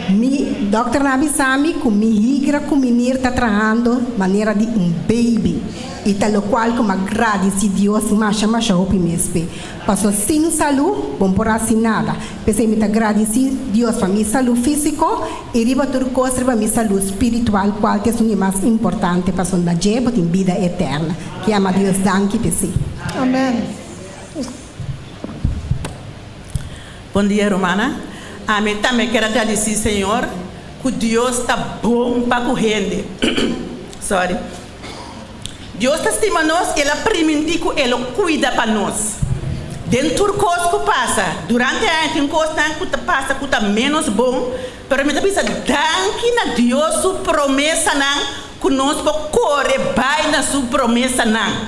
Mi dokternan a bisa mi cu mi higra cu mi nir ta trahando manera di un baby y ta locual cu m'a gradici Dios masha masha hopi mes p'e. Paso sin salu bo por haci nada. P'esey mi ta gradici Dios pa mi salu fisico y riba tur cos riba mi salu spiritual cual ta esun di mas importante paso na dje bo tin bida eterna. Ki ama Dios danki p'esey. Amen. Bon dia rumannan, ami tambe kier a gradisí Señor ku Dios ta bon pa ku hende. Sorry. Dios ta stima nos i El a primintí ku E lo kuida pa nos. Den tur kos ku pasa, durante aña tin kosnan ku ta pasa ku ta ménos bon, pero mi ta bisa danki na Dios su promesanan ku nos por kore bai na su promesanan.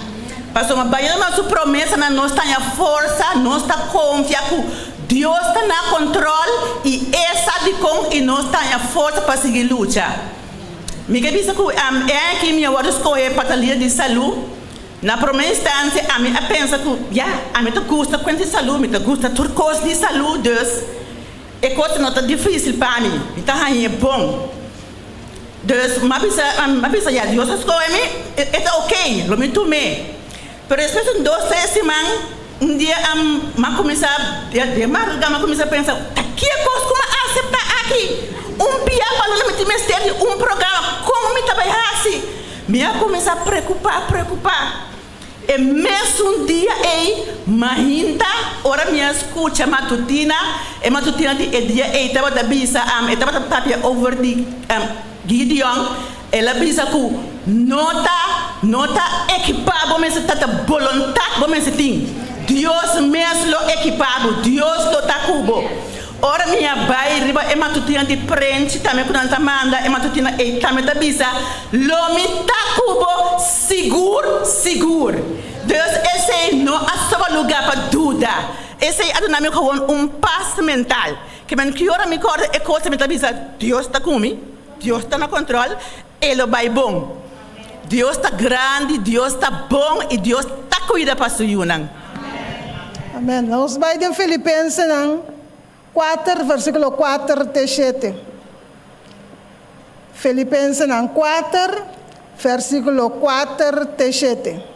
Pasobra bayendo na su promesanan nos ta haña forsa, nos ta konfia ku Dios ta na kontròl i e sa dikon i nos ta haña forsa pa sigui lucha. Mi ke bisa ku e aña aki mi a wòrdu skohe pa ta lider di salú. Na promé instansia ami a pensa ku ya, ami ta gusta kuenta di salú, mi ta gusta tur kos di salú, dus e kos no ta difísil pa mi, mi ta hañ'é bon. Dus mi a bisa, mi a bisa ya, Dios a skohe mi, e ta oké, lo mi tum'é. Pero despues di un dos, tres siman, un dia mi a kuminsá, den madrugá mi a kuminsá pensa, ta ki e kos ku mi a aseptá aki? Un bia pa luna mi tin mester di un programa, kon mi ta bai hasi? Mi a kuminsá preokupá, preokupá. E mesun dia ei, mainta, ora mi a skucha matutina, e matutina di e dia ei tabata bisa, e tabata papia over di Gideon, el a bisa ku no ta, no ta ekipá bo mester ta, ta boluntat bo mester tin. Dios mes lo ekipá bo, Dios lo ta ku bo. Ora mi a bai riba e matutina di prenchi tambe ku nan ta manda, e matutina ei tambe ta bisa, Lo mi ta ku bo sigur, sigur. Dus esei no a soba lugá pa duda. Esei a duna mi gewoon un pas mental. Ke men ki ora mi kòrda e kos mi ta bisa, Dios ta ku mi, Dios ta na kòntròl, e lo bai bon. Dios ta grandi, Dios ta bon i Dios ta kuida pa su yunan. Amen. Nos bai den Filipensenan kuater versikulo kuater te shete. Filipensenan kuater versikulo kuater te shete.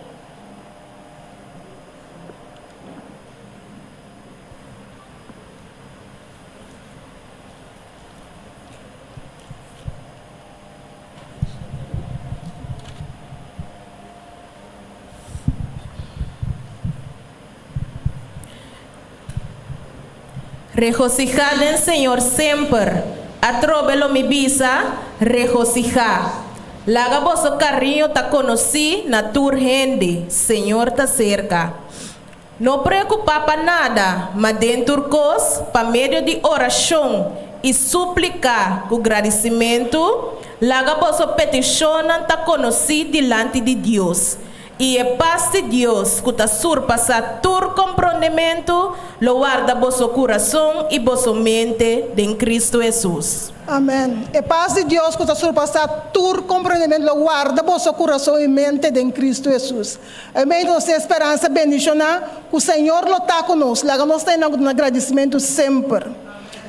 Regosihá den Señor semper. Atrobe lo mi bisa, regosihá. Laga boso kariño ta konosí na tur hende. Señor ta serka. No preokupá pa nada, ma den tur kos, pa medio di orashon i súplika ku gradisimentu, laga boso petishonnan ta konosí dilanti di Dios. I e pas di Dios, ku ta surpasá tur komprondementu, lo warda boso kurason i boso mente den Kristu Hesus. Amèn. E pas di Dios ku ta surpasá tur komprondementu lo warda boso kurason i mente den Kristu Hesus. Amèn. Nos tin e speransa bendishoná ku Señor lo ta ku nos. Laga nos ta einan ku duna gradisimentu semper.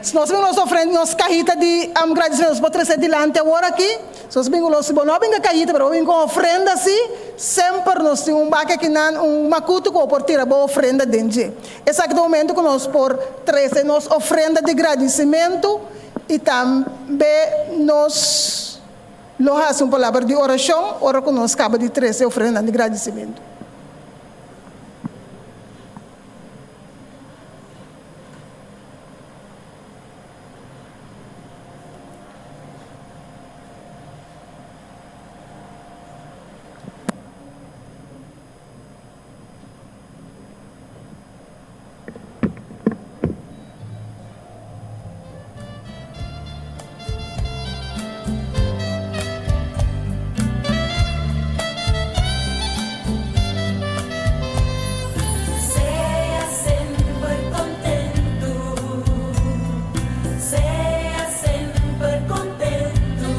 Si nos bin ku nos ofrenda, nos kahita di gradisimentu, nos por trese dilanti awor aki. Si nos bin ku nos, si bo no a bin ku e kahita, pero bo bin ku un ofrenda si, semper nos tin un baki akinan, un makutu ku bo por tira bo ofrenda den dje. Esaki ta un momento ku nos por trese nos ofrenda di gradisimentu i tambe nos lo hasi un palabra di orashon ora ku nos kaba di trese ofrendanan di gradisimentu. Sea semper kontentu, sea semper kontentu,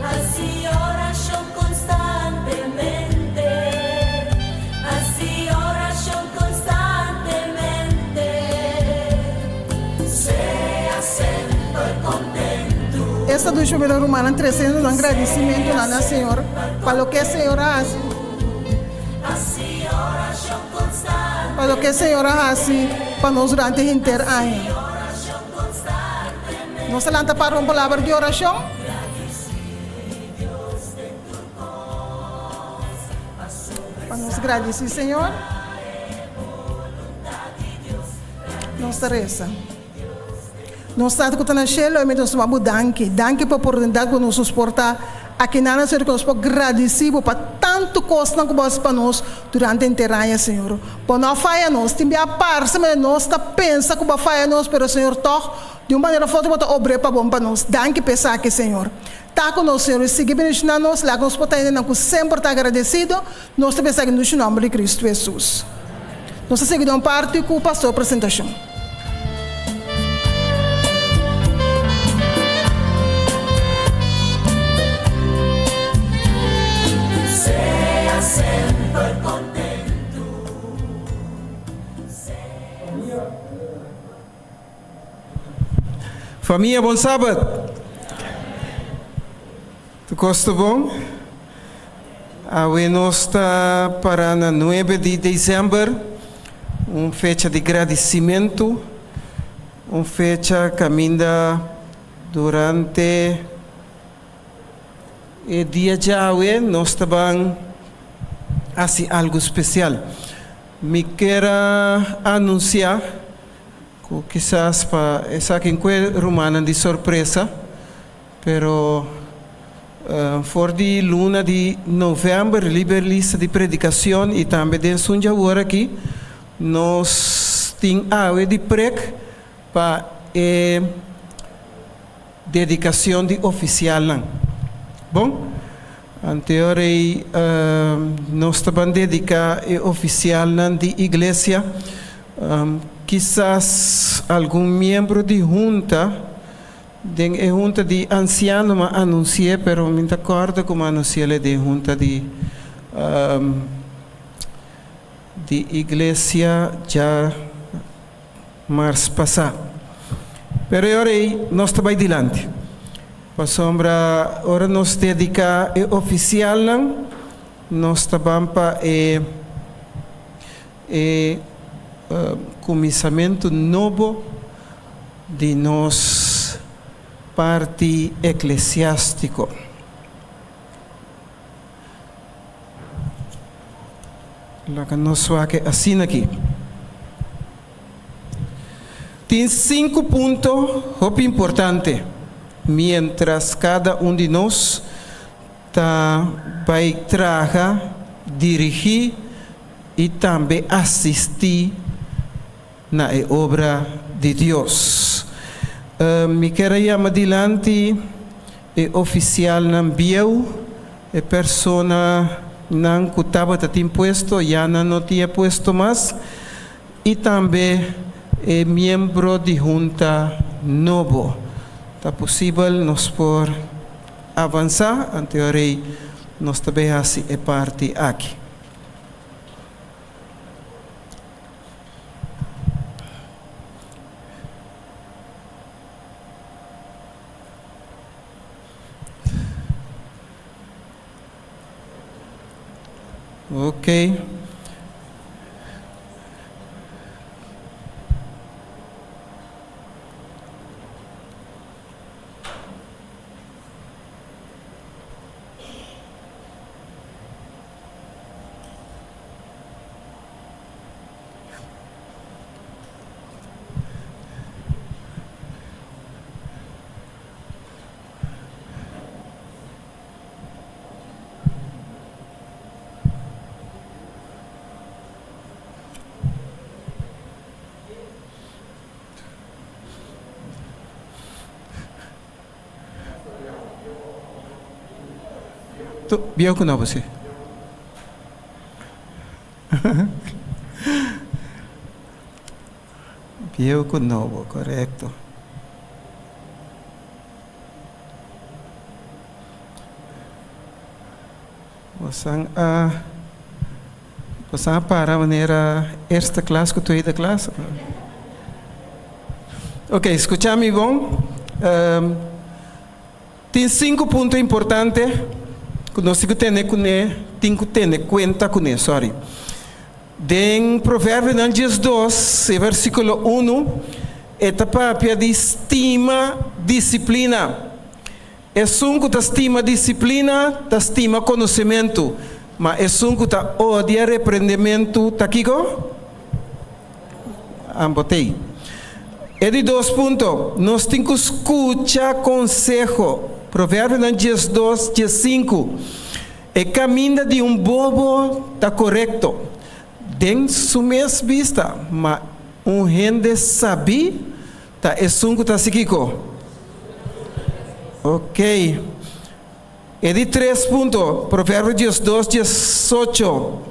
hasi orashon konstantemente, hasi orashon konstantemente, sea semper kontentu. Esta dushi bira rumannan tresiendo nan gradisimentunan na Señor pa loke Señor a hasi. Pa loke Señor a hasi pa nos durante henter aña. Nos ta lanta para un palabra di orashon. Pa nos gradisí Señor. Nos ta resa. Nos Tata ku ta na shelu, ami nos ta bo danki. Danki pa oportunidat ku nos por ta akinan, Señor, ku nos por gradisí bo pa tantu. tantu kosnan ku Bo a hasi pa nos durante henter aña, Señor. Bo no a faya nos. Tin bia parse manera nos ta pensa ku Bo a faya nos, pero Señor, tòg di un manera òf otro Bo ta obr'é pa bon pa nos. Danki pa esaki, Señor. Ta ku nos, Señor, i sigui bendishoná nos. Laga nos por ta hendenan ku semper ta agradesido. Nos ta bisa esaki den su nòmber di Kristu Hesus. Nos ta sigui den un parti ku pastor presentashon. Sea semper kontentu. Famia bon sabat. Tu kos ta bon? Awe nos ta para na nuebe di december, un fecha di gradicimentu, un fecha caminda durante e dia djawe nos ta ban haci algo special. Mi kier a anuncia cu kisas pa esaki cue rumannan di sorpresa, Pero for di luna di november riba e lista di predicacion y tambe den sun djawor aki nos tin awe di prek pa e dedicacion di oficialnan. Bon, anteor ey nos ta ban dedica e oficialnan di iglesia. Kisas algun miembro di hunta. Den e hunta di ansiano m'a anunsi'é, pero mi ta kòrda ku m'a anunsi'é den hunta di di iglesia dja mars pasá. Pero e ora ei nos ta bai dilanti, pasobra ora nos dediká e ofisialnan, nos ta ban pa e e kuminsamentu nobo di nos parti eklesiástiko. Laga nos wak e asina aki. Tin sinku punto hopi importante miéntras kada un di nos ta bai traha, dirigí i tambe asistí na e obra di Dios. Mi kier a yama dilanti e ofisialnan bieu, e personanan ku tabata tin puesto, ya nan no tin e puesto mas, i tambe e miembro di hunta nobo. Ta posibel nos por avansá, anto e ora ei nos ta bay hasi e parti aki. Ok. Bieu ku nobo si. Bieu ku nobo, korekto. Bosan a bosan a para manera eerste klas ku tweede klas? Ok, skucha mi bon. Tin sinku punto importante ku nos tin ku tene kuné, tin ku tene kuenta kuné, sorry. Den Proverbionan diesdos, e versíkulo unu, e ta papia di stima disiplina. Esun ku ta stima disiplina ta stima konosementu, ma esun ku ta odia reprendementu ta kiko? Ambotei. E di dos punto, nos tin ku skucha konseho. Proverbionan diesdos, diesinku. E kaminda di un bobo ta korekto den su mes bista, ma un hende sabí ta esun ku ta hasi kiko? Ok. E di tres punto, Proverbio 12, 18.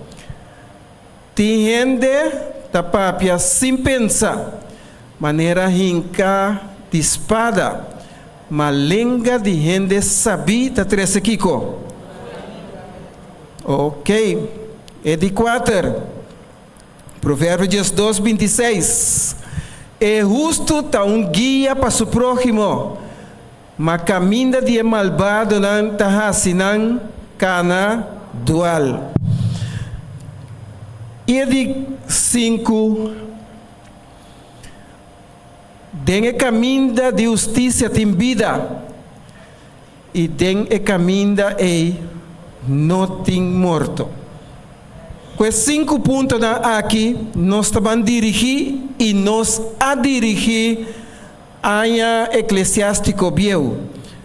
Tin hende ta papia sin pensa, manera hinka di spada, ma lenga di hende sabí ta trese kiko? Ok. E di kuater, Proverbio 12, 26. E hustu ta un guia pa su próhimo, ma kaminda di e malbadonan ta hasi nan kana dual. I e di sinku, Den e kaminda di hustisia tin bida, i den e kaminda ei no tin morto. Ku e sinku puntonan aki nos ta ban dirigí i nos a dirigí Aña eklesiástiko bieu.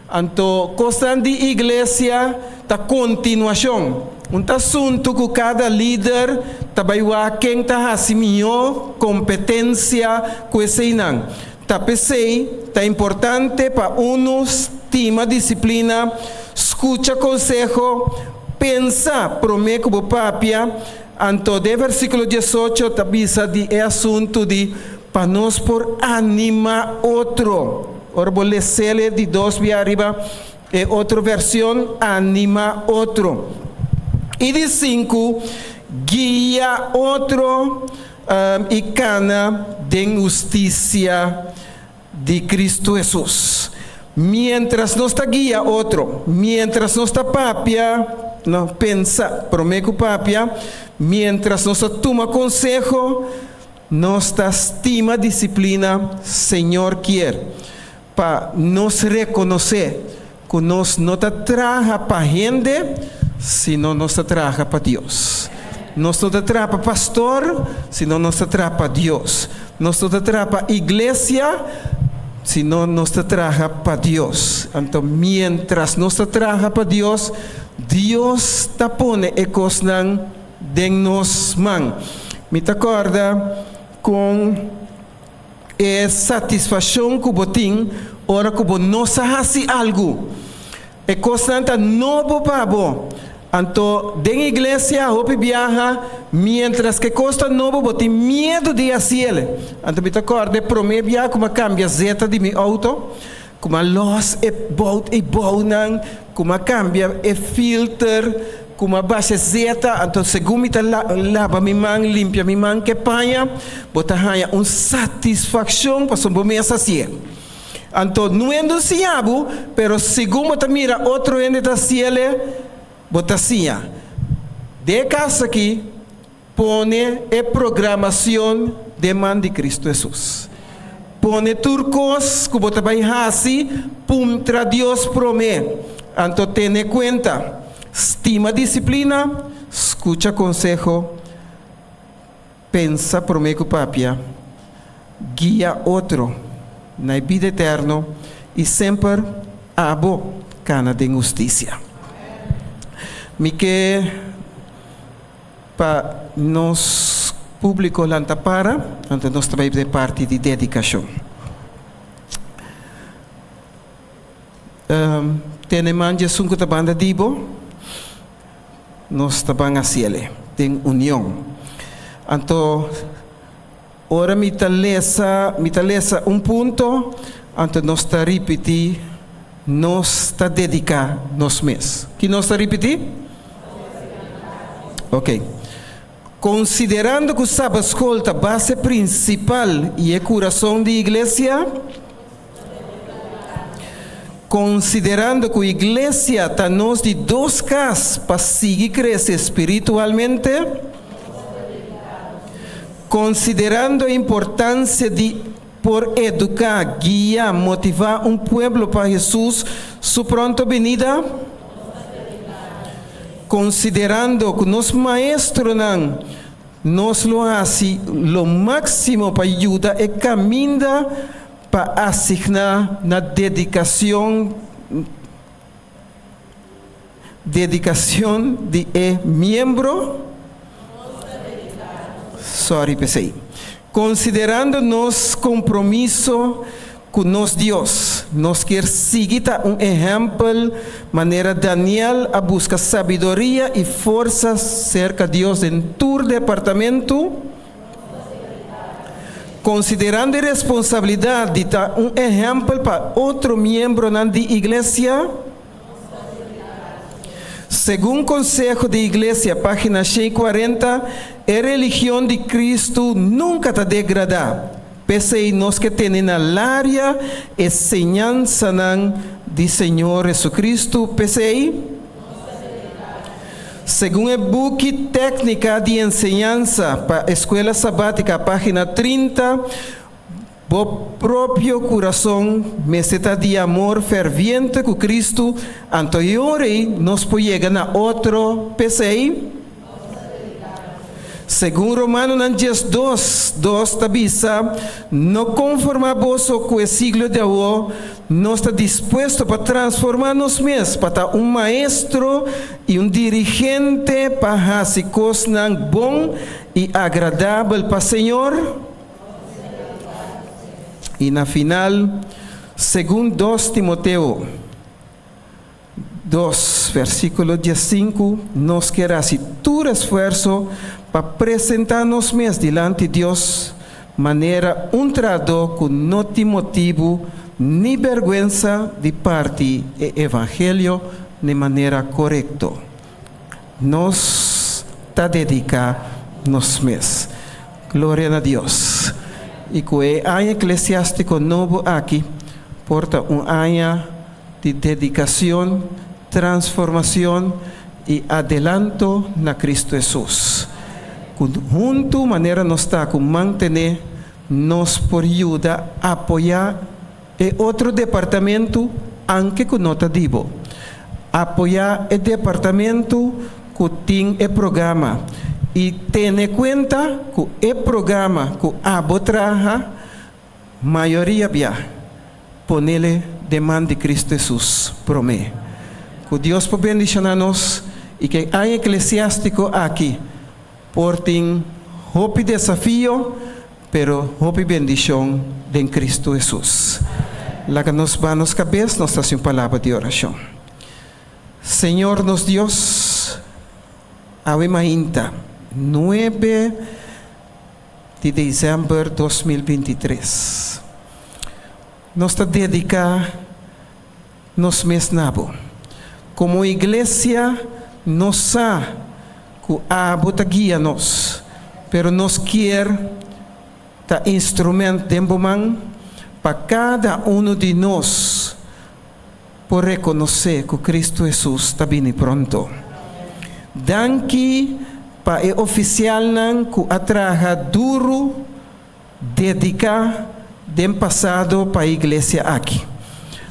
Anto kosnan di iglesia ta kontinuashon. Un ta asuntu ku kada lider ta bai wak ken ta hasi mihó kompetensia ku eseinan. Ta p'esei ta importante pa unu stima disiplina, skucha konseho, pensa promé ku bo papia. Anto den versíkulo 18 ta bisa di e asuntu di Pa nos por animá otro. Ora bo les'el e di dos bia riba e otro version, animá otro. I di sinku, guia otro i kana den hustisia di Kristu Hesus. Miéntras nos ta guia otro, miéntras nos ta papia, no, pensa promé ku papia, miéntras nos ta tuma konseho, Nos ta stima disiplina, Señor kier pa nos rekonosé ku nos no ta traha pa hende, sino nos ta traha pa Dios. Nos no ta traha pa pastor, sino nos ta traha pa Dios. Nos no ta traha pa iglesia, sino nos ta traha pa Dios. Anto miéntras nos ta traha pa Dios, Dios ta pone e kosnan den nos man. Mi ta kòrda kon e satisfakshon ku bo tin ora ku bo no sa hasi algu. E kosnan ta nobo pa bo. Anto den iglesia hopi biaha miéntras ku e kos ta nobo bo tin miedu di hasiel. Anto mi ta kòrda e promé biaha ku mi a kambia zeta di mi outo, ku mi a lòs e bout ei bounan, ku mi a kambia e filter, ku mi a basha zeta, anto segun mi ta laba mi man, limpia mi man ku e paña, bo ta haña un satisfakshon pasobra bo mes hasié. Anto no hende a siña bo, pero segun bo ta mira otro hende ta hasiel, bo ta siña. Den e kas aki, Pone e programacion den man di Cristo Hesus. Pone tur cos cu bo ta bay haci, puntra Dios prome. Anto tene cuenta, stima disciplina, scucha conseho, pensa prome cu papia, guia otro na e bida eterno y semper abo cana den husticia. Mi ke. Pa nos públiko lanta para, anto nos ta bai den parti di dedikashon. Tene man di esun ku ta banda di bo, nos ta ban hasiel den union. Anto ora mi ta lesa, mi ta lesa un punto, anto nos ta ripití, nos ta dediká nos mes. Ki nos ta ripití? Ok. Konsiderando ku Sabatskol ta base prinsipal i e kurason di iglesia, konsiderando ku iglesia ta nos di dos kas pa sigui krese spiritualmente, konsiderando e importansia di por eduká, guia, motivá un pueblo pa Hesus su pronto binida, Konsiderando ku nos maestronan, nos lo hasi lo máksimo pa yuda e kaminda pa asigná na dedikashon. Dedicacion di e miembro. Sorry p'esei. Considerando nos compromiso cu nos Dios, nos kier sigui ta un ehempel manera Daniel a busca sabiduria y forsa cerca Dios den tur departamento. Considerando e responsabilidad di ta un ehempel pa otro miembronan di Iglesia. Segun Conseho di Iglesia, pagina 140, e religion di Cristo nunca ta degrada. P'esei nos ke tene na laria e señansanan di Señor Jesucristo. P'esei, segun e buki Técnica di Enseñansa pa Escuela Sabática, pagina 30, Bo propio kurason mester ta di amor ferviente ku Kristu, anto e ora ei nos por yega na otro. P'esei, segun Romanonan 12, 2 ta bisa, No konformá boso ku e siglo di awó, nos ta dispuesto pa transformá nos mes pa ta un maestro i un dirigente pa hasi kosnan bon i agradabel pa Señor. I na final, segun 2 Timoteo 2, versíkulo 15, nos kier hasi tur esfuerso pa presentá nos mes dilanti Dios manera un trahadó ku no tin motibu ni bèrgwensa di parti e evangelio n'e manera korekto. Nos ta dediká nos mes. Gloria na Dios! I ku e aña eklesiástiko nobo aki por ta un aña di dedikashon, transformashon i adelanto na Kristu Hesus. Ku huntu manera nos ta ku mantené, nos por yuda apoyá e otro departamentu anke ku no ta di bo. Apoyá e departamentu ku tin e programa i tene kuenta ku e programa ku abo traha mayoria bia ponele den man di Kristu Hesus promé. Ku Dios por bendishoná nos i ku e aña eklesiástiko aki por tin hopi desafio pero hopi bendishon den Kristu Hesus. Laga nos baha nos kabes, nos ta hasi un palabra di orashon. Señor nos Dios, awe mainta, nuebe di desèmber 2023, nos ta dediká nos mes na Bo. Komo iglesia nos sa ku Abo ta guia nos, pero nos kier ta instrument den Bo man pa kada unu di nos por rekonosé ku Kristu Hesus ta bini pronto. Danki pa e ofisialnan ku a traha duru, dediká den pasado pa e iglesia aki.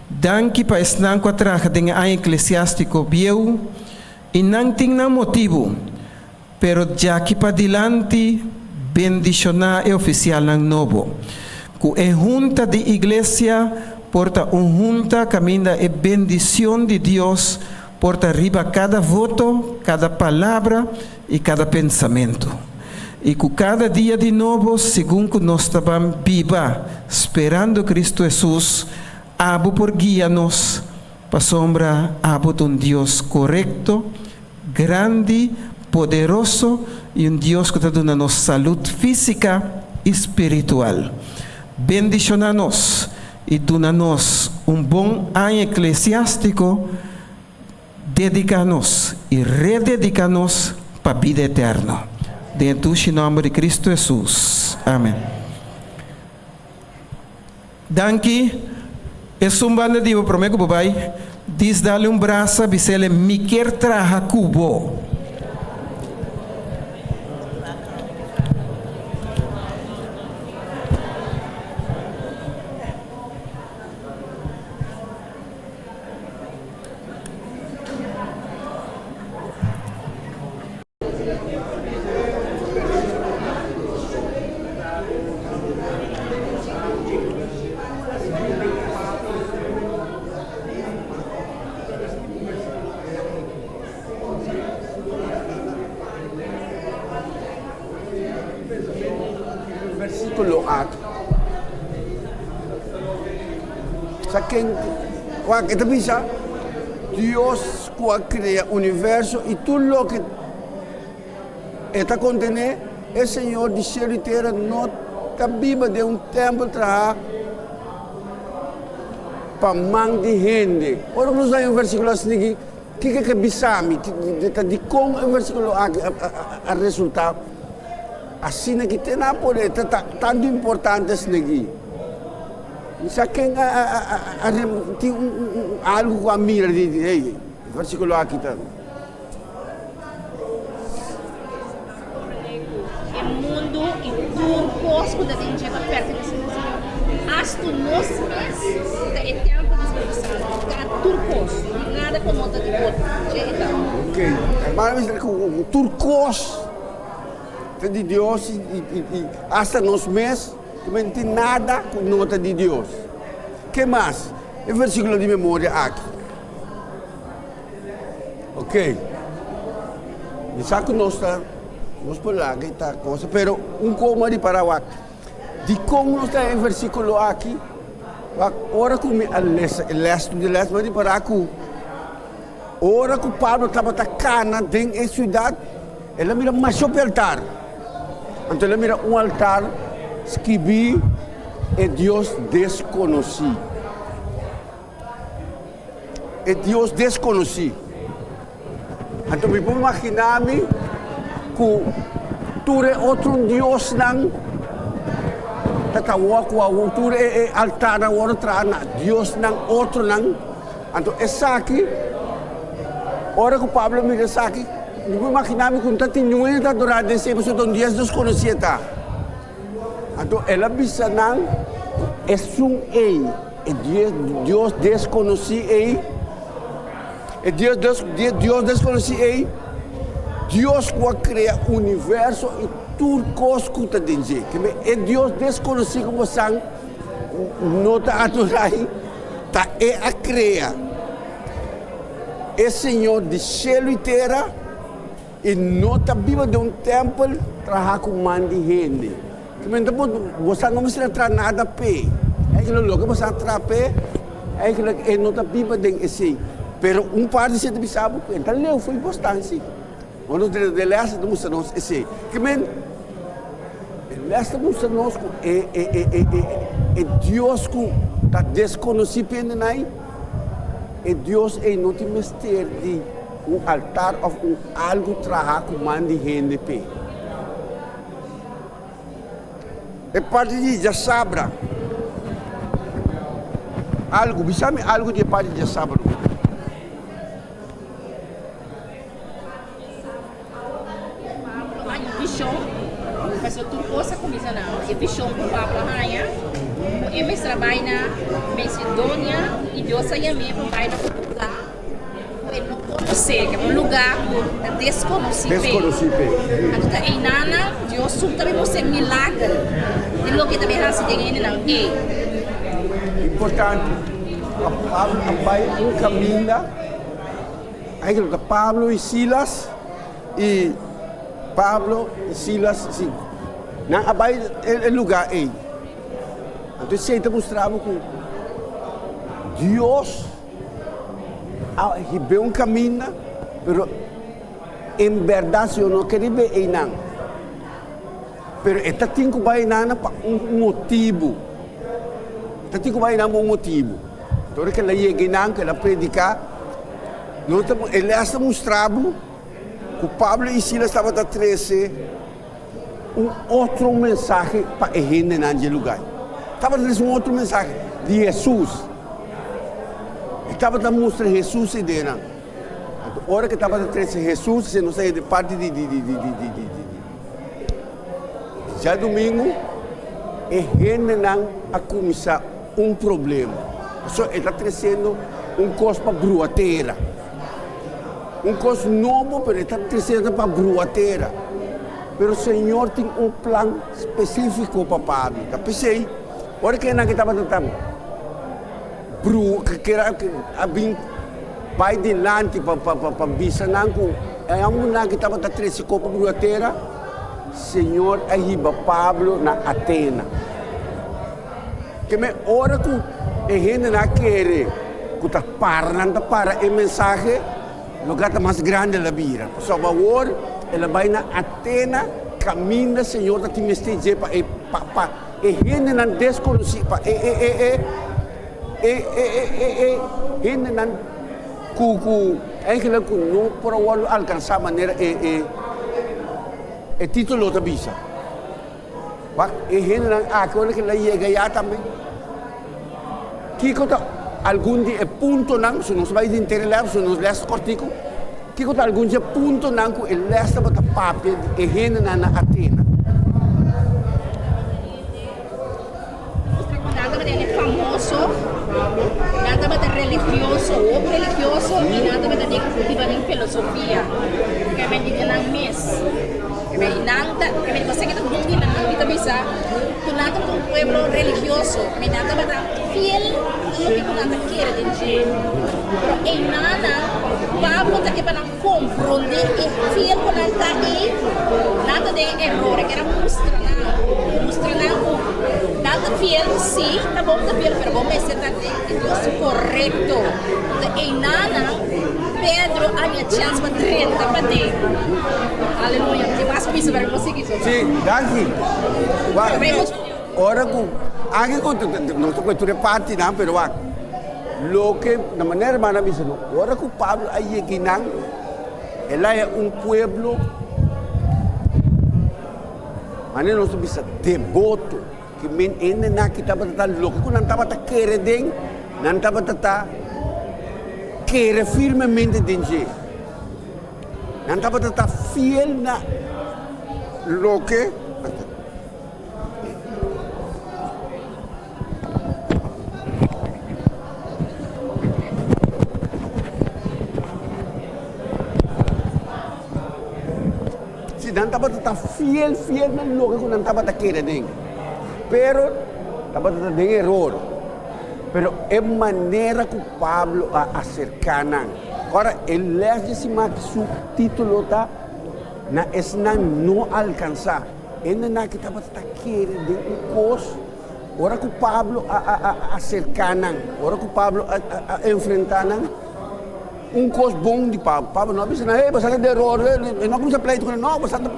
Danki pa esnan ku a traha den e aña eklesiástiko bieu i nan tin nan motibu, pero djaki padilanti bendishoná e ofisialnan nobo. Ku e hunta di iglesia por ta un hunta kaminda e bendishon di Dios por ta riba kada voto, kada palabra i kada pensamentu. I ku kada dia di nobo, segun ku nos ta ban biba sperando Kristu Hesus, abo por guia nos, pasobra abo ta un Dios korekto, grandi, poderoso i un Dios ku ta duna nos salud físika i spiritual. Bendishoná nos i duna nos un bon aña eklesiástiko. Dediká nos i redediká nos pa bida eterno. Den e dushi nòmber di Kristu Hesus. Amen. Danki. Esun banda di bo promé ku bo bai, dis dale un brasa, bis'el, Mi kier traha ku bo. versíkulo aki? Sa ken wak e ta bisa Dios ku a krea universo i tur loke e ta kontené, e Señor di shelu i tera no ta biba den un tèmpel trahá pa man di hende. Ora ku nos haña un versíkulo asina Kiko ke bisa mi? Ta dikon e versíkulo aki a resultá asina ki te nan por ta tantu importante asina aki? Mi sa ken a tin un algu ku a mira di hey, e versíkulo aki ta. E mundu i tur kos ku ta den dje ta pertenesé na Señor. Astu nos mes ta e tèmpel di Spiritu Santu. Ta tur kos, no tin nada ku no ta di otro. Dje e ta. Ok, hermano mi sa ku tur kos ta di Dios i asta nos mes no tin nada ku no ta di Dios. Ke mas? E versíkulo di memoria aki. Ok, mi sa ku nos ta, nos por laga e ta cosa, pero un koma di para wak. Dikon nos ta e versíkulo aki? Wak, ora ku mi a lesa e lès di lès, mi a ripará ku ora ku Pablo tabata kana den e siudat, el a mira masha hopi altar. Anto el a mira un altar skibí E Dios Deskonosí. E Dios deskonosí. Anto mi por imaginá mi ku tur e otro diosnan ta ta wòrdu ku awor tur e e altarnan wòrdu traha na diosnan otronan. Anto esaki, ora ku Pablo mira esaki, mi por imaginá mi ku no ta tin niun hende ta adorá den esei pasobra ta un dios deskonosí e ta. Anto el a bisa nan ku esun ei, e Dios deskonosí ei, e Dios deskonosí ei, Dios ku a krea universo i tur kos ku ta den dje. Kende e Dios deskonosí ku bosan no ta adorá ei, ta e a krea e Señor di shelu i tera. E no ta biba den un tèmpel trahá ku man di hende. Kimente bo boso no mester a traha nada p'e. Eigenlijk loke boso a traha p'e, eigenlijk e no ta biba den esei. Pero un parti si e ta bisa bo ku e ta leu for di bo stansi. Ora nos drenta den lès e ta mustra nos esei. Kimente e lès ta mustra nos ku e e e e e e Dios ku ta deskonosí p'e hendenan, e Dios ei no tin mester di. Un altar of un algu traha ku man di hende p'e. E parti di djasabra. Algu, bisa mi algu di e parti di djasabra. Pablo haña un vishon, pasobra tur kos a kuminsá na e vishon ku Pablo a haña, ku e mester a bai na Masedonia i Dios a yam'é pa bai na un lugá ku e no konosé, ku un lugá ku ta deskonosí p'e. Anto ta einanan Dios sum ta bin mostr'é milager di loke ta bin hasi den hendenan ei. Importante pa Pablo a bai un kaminda. Eigenlijk ta Pablo i Silas i Pablo i Silas si nan a bai e lugar ei. Anto esei ta mustra bo ku Dios a hib'é un kaminda, pero en bèrdat Señor no kere hib'é einan. Pero e ta tin ku bai einan pa un motibu. E ta tin ku bai einan pa un motibu. Ora ku el a yega einan, ku el a prediká, no ta e lès ta mustra bo ku Pablo i Silas tabata trese un otro mensahe pa e hendenan dje lugá. Tabata trese un otro mensahe di Hesus. E tabata mustra Hesus eidenan. Anto ora ku e tabata trese Hesus, esei nos ta hende parti di di di di di di di djadumingu, e hendenan a kuminsá un problema. Pasobra e ta tresiendo un kos pa brua tera. Un kos nobo, pero e ta tresiendo pa brua tera. Pero Señor tin un plan spesífiko pa Pablo. Ta p'esei, ora ku esnan ku tabata ta brua, ku kier a bin bai dilanti pa pa pa bisa nan ku e hombernan ku tabata trese kos pa brua tera. Señor a hiba Pablo na Atena. Ke men ora ku e hendenan a kere ku ta para nan ta para e mensahe, loke ta mas grandi el a bira. Pasobra awor el a bai na Atena kaminda Señor ta tin mester dje pa e pa pa e hendenan deskonosí, pa e e e e e e e e e hendenan ku ku eigenlijk ku no por a wòrdu alkansá manera e e e título ta bisa. Wak e hendenan aki ora ku el a yega ya tambe. Kiko ta algun di e puntonan, si nos bai den tera lès, si nos lès kòrtiku, kiko ta algun di e puntonan ku e lès tabata papia di e hendenan na Atena? Nan tabata hende famoso, nan tabata religioso, hopi religioso i nan tabata den biba den filosofia, ke men di nan mes. Ke men nan ta, ke men pasobra ke ta bon di nan, mi ta bisa ku nan tabata un pueblo religioso, ke men nan tabata fiel ku loke ku nan ta kere den dje. Pero einan Pablo ta ke pa nan Komprondé e fiel ku nan ta ei, nan ta den eror. E kere mustra nan, mustra nan ku nan ta fiel, sí, ta bon ta fiel, pero bo mester ta den e Dios korekto. Enton einanan Pedro a haña chèns pa drenta paden. Aleluya. Mi tin mas bisa, pero mi por sigui so. Sí, danki. Wak, ora ku aki ku nos ta kohe tur e partinan, pero wak. Loke na manera hermano a bisa no, ora ku Pablo a yega einan, el a haña un pueblo, manera nos ta bisa, deboto, ki men hendenan ki tabata ta loke ku nan tabata kere den, nan tabata ta kere firmemente den dje. Nan tabata ta fiel na loke. Si nan tabata ta fiel fiel na loke ku nan tabata kere den, pero tabata ta den eror. Pero e manera ku Pablo a aserká nan. Ora e lès di siman aki su título ta Na esnan no alkansá. Hendenan aki tabata ta kere den un kos. Ora ku Pablo a a aserká nan, ora ku Pablo a a enfrentá nan, un kos bon di Pablo, Pablo no a bisa nan, hey, boso ta den eror, e no a kuminsá pleita ku nan, no, boso ta.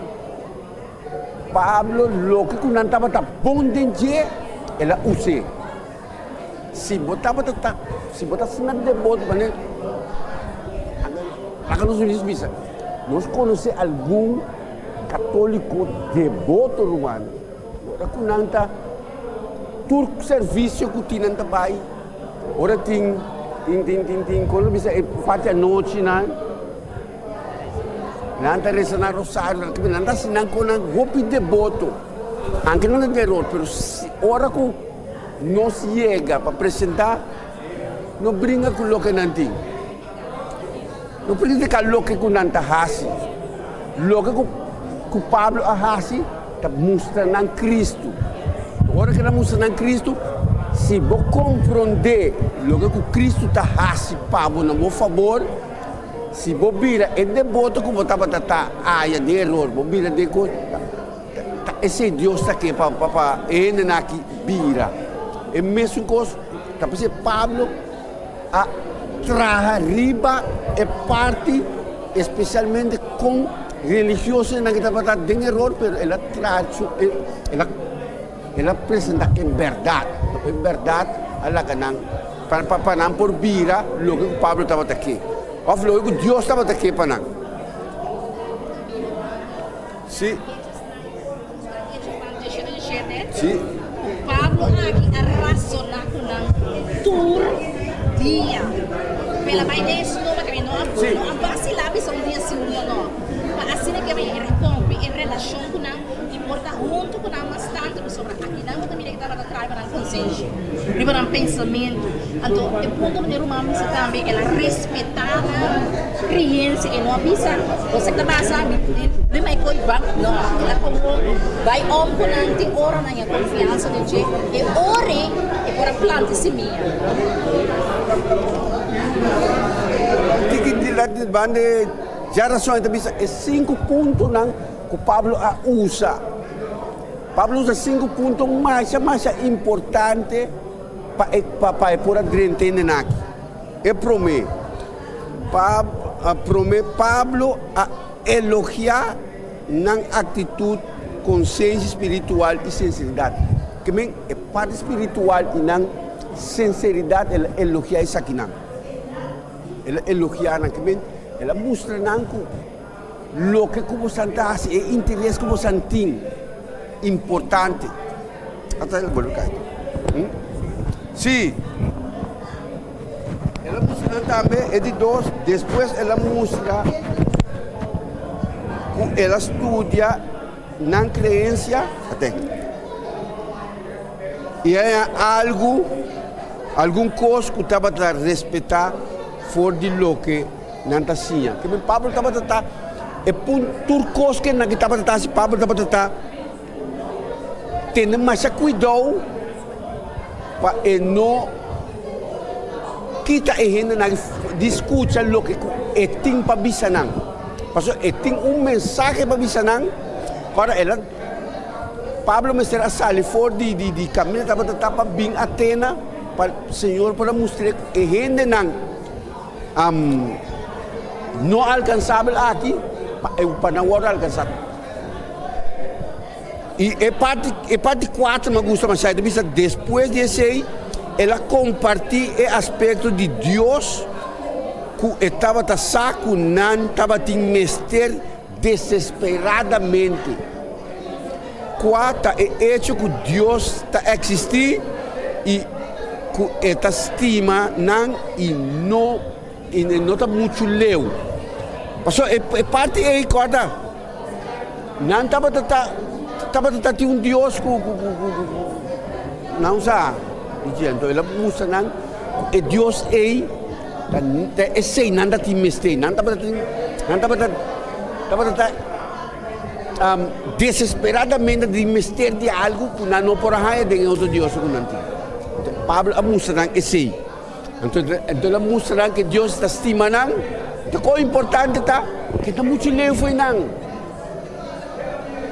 Pablo loke ku nan tabata bon den dje, el a us'é. Si bo tabata ta, si bo ta asina deboto, manera, laga nos bisa, nos konosé algun katóliko deboto, ruman. Ora ku nan ta tur servisio ku tin nan ta bai, ora tin tin tin tin tin kon lo bisa e parti anochi nan, nan ta resa nan rosario, nan ta nan ta hasi nan kon nan hopi deboto, anke nan ta den eror, pero si ora ku nos yega pa presenta no bringa ku loke nan tin, no critica loke ku nan ta hasi, loke ku ku Pablo a hasi. Ta mustra nan Cristo. Ora cu nan mustra nan Cristo, si bo comprende loke cu Cristo ta haci pa bo na bo fabor, si bo bira e deboto cu bo tabata ta haya den eror, bo bira den cos, ta esey Dios ta ke pa pa e hendenan aki bira. E mesun cos ta p'esey Pablo a traha riba e parti especialmente con religiosonan ki tabata den eror pero el a traha su el a el a presenta e berdad e berdad a laga nan pa pa nan por bira loke ku Pablo tabata ke of loke ku Dios tabata ke pa nan si. Si. Pablo aki a rasoná ku nan tur dia. Pela bai den su numa tambe no a no a basilá bisa un dia si un dia no. Pa asina ke bai rompe e relashon ku nan i por ta huntu ku nan mas tantu pasobra aki nan bo ta mira ke tabata traha riba nan konsenshi, riba nan pensamentu. Anto e punto manera ruman bisa tambe el a respetá nan kreensia, e no a bisa bo sa ta basa mi mi mai koi ban no, el a komo bai om ku nan tin ora nan ya konfiansa den dje e ora e por a planta e simia. Tiki di banda djarason e ta bisa e sinku puntonan. ku Pablo a usa. Pablo usa sinku punto masha masha importante pa e pa e por a drenta hende aki. E promé, Pa promé Pablo a elogiá nan aktitut, konsensia spiritual i sinseridat. Ke men e parti spiritual i nan sinseridat el a elogiá esakinan. El a elogiá nan, ke men el a mustra nan ku loke ku bosan ta hasi, e interes ku bosan tin, importante. Ata el bolbe kai. Sí. El a mustra nan tambe, e di dos, despues el a mustra ku el a studia nan kreensia, aten, i a haña algu, algun kos ku tabata respetá for di loke nan ta siña. Ke men Pablo tabata ta e pun tur kos ke nan tabata ta hasi, Pablo tabata ta Tene masha kuidou pa e no kita e hendenan di skucha loke ku e tin pa bisa nan. Pasobra e tin un mensahe pa bisa nan. Ora el a Pablo mester a sali for di di kaminda tabata ta pa bin Atena pa Señor por a mustr'é ku e hendenan no alkansabel aki pa nan wòrdu alkansá. I e parti e parti kuater mi a gusta masha, e ta bisa despues di esei el a kompartí e aspekto di Dios ku e tabata sa ku nan tabatin mester desesperadamente, kua ta e echo ku Dios ta eksistí i ku e ta stima nan i no i no ta muchu leu. Pasobra e parti ei kòrda. Nan tabata ta tabata ta tin un Dios ku ku ku ku ku nan sa di dje. Anto el a mustra nan ku e Dios ei ta ta esei nan ta tin mester. Nan tabata tin nan tabata tabata ta desesperadamente tin mester di algu ku nan no por a haña den e otro dios ku nan tin. Anto Pablo a mustra nan esei. Anto el a mustra nan ku Dios ta stima nan. Anto kon importante ta ku e ta muchu leu fo'i nan.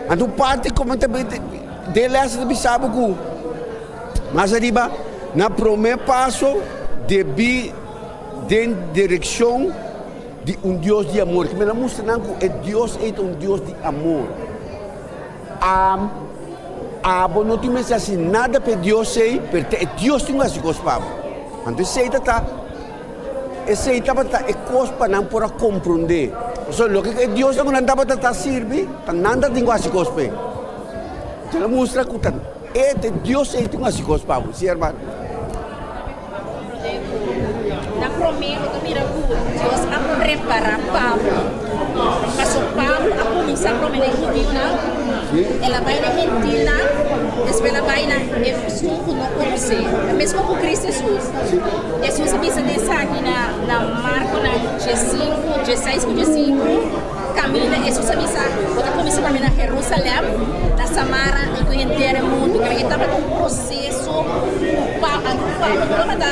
Anto un parti komo ta den lès ta bisa bo ku mas ariba na promé paso debí den direkshon di un Dios di amor. Kimen a mustra nan ku e Dios ei ta un Dios di amor. Abo no tin mester hasi nada pa e Dios ei, pero ta e Dios tin ku hasi kos pa bo. Anto esei ta ta, esei tabata e kos pa nan por a komprondé. Pasobra loke ku e diosnan ku nan tabata ta sirbi, ta nan ta tin ku hasi kos p'e. Anto el a mustra ku ta e, ta e Dios ei tin ku hasi kos pa bo. Sí, hermano. Na promé bo ta mira ku Dios a prepará Pablo. Pasobra Pablo a kuminsá promé den hudiunan, el a bai na gentilnan, despues el a bai na esun ku no konosé. Meskos ku Kristu Hesus. Hesus a bisa den esaki na Markonan diesinku, dieseis ku diesinku, kaminda Hesus a bisa, bo ta kuminsá promé na Herusalèm, na Samara i ku henter e mundu. E tabata un proseso. Pa Pablo no tabata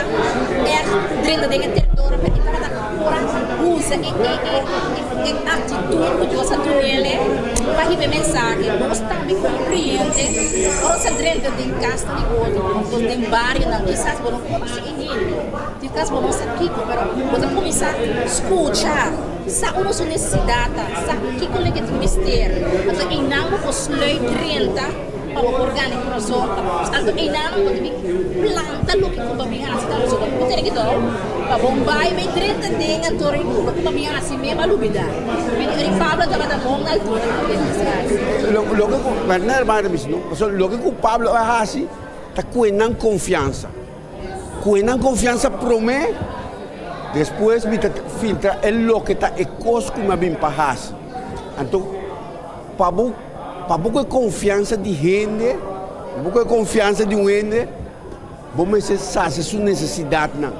ègt drenta den e teritorio, pero e tabata por a usa e e aktitut ku Dios a dun'el pa hiba e mensahe. Nos tambe komo kreyente, ora nos a drenta den kasnan di otro, nos den barionan, kisas bo no konosé e hende, kisas bo no sa kiko, pero bo ta kuminsá skucha, sa unda su nesesidat ta, sa kiko loke tin mester. Anto einan bo por sluit drenta. Pa bo por gana e kurason pa bo. Anto einan bo ta bin planta loke ku bo a bin hasi tambe. So bo tene ki dou pa bo bai bai drenta den anto ri loke ku bo a bin hasi mem a lubida. Mi di ri Pablo tabata bon na altura di loke el a hasi. Loke ku, na hermano ta bisa no, pasobra loke ku Pablo a hasi ta kue nan konfiansa. Kue nan konfiansa promé, despues mi ta filtra e loke ta e kos ku mi a bin pa hasi. Anto pa bo Pa bo ku e konfiansa di hende, pa bo ku e konfiansa di un hende, bo mester sasia su nesesidatnan.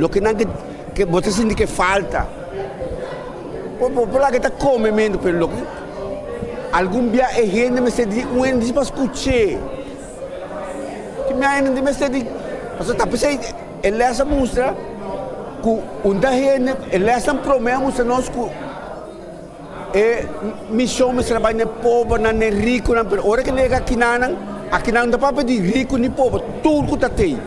Loke nan ke ke bo ta sinti ke falta. Bo bo por laga e ta kome mendo, pero loke algun bia e hende mester di un hende disi pa skuch'é. Tin bia hende mester di, pasobra ta p'esei e lès a mustra ku un ta hende, e lèsnan promé a mustra nos ku. E mishon mester a bai na e pobernan, na e rikunan, pero ora ku e yega akinanan, akinan no ta papia di riku ni pober, tur ku ta tei.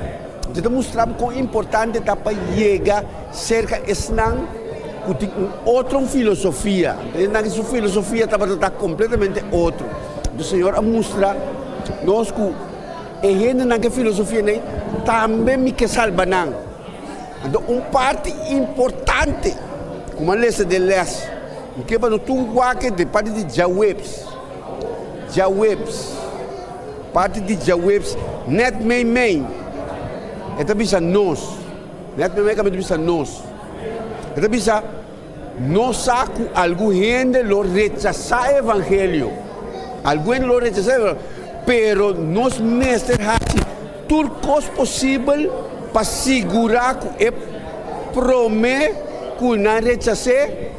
Entonces ta mustra bo kon importante ta pa yega serka esnan ku tin un otro filosofia. Esnan su filosofia tabata ta kompletamente otro. Entonces Señor a mustra nos ku e hendenan ku e filosofia nei tambe mi ke salba nan. Anto un parti importante ku mi a lesa den les, mi ke pa nos tur wak den parti di djaweps, djaweps, parti di djaweps nèt mei mei e ta bisa nos, nèt mei mei kaminda ta bisa nos, e ta bisa nos sa ku algun hende lo rechasá e evangelio, algun hende lo rechasá e evangelio, pero nos mester hasi Tur kos posibel pa sigurá ku e promé ku nan rechas'é,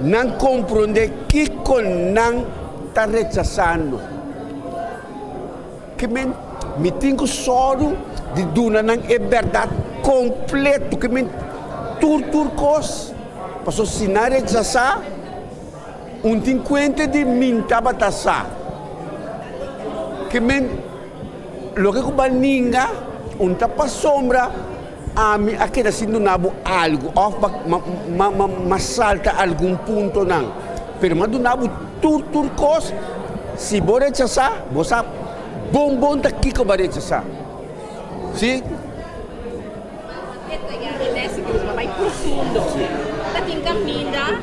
nan komprondé kiko nan ta rechasando. Ke men, mi tin ku sòru di duna nan e bèrdat kompleto, ke men, tur tur kos, pasobra si nan rechasá, un tin kuenta di min tabata sa. Ke men. Loke ku bo a ninga un ta pasobra ami a keda sin duna bo algu òf m'a salta algun puntonan. Pero m'a duna bo tur tur kos, si bo rechasá, bo sa bon bon ta kiko bo a rechasá. Sí. Bai profundo. Ta tin caminda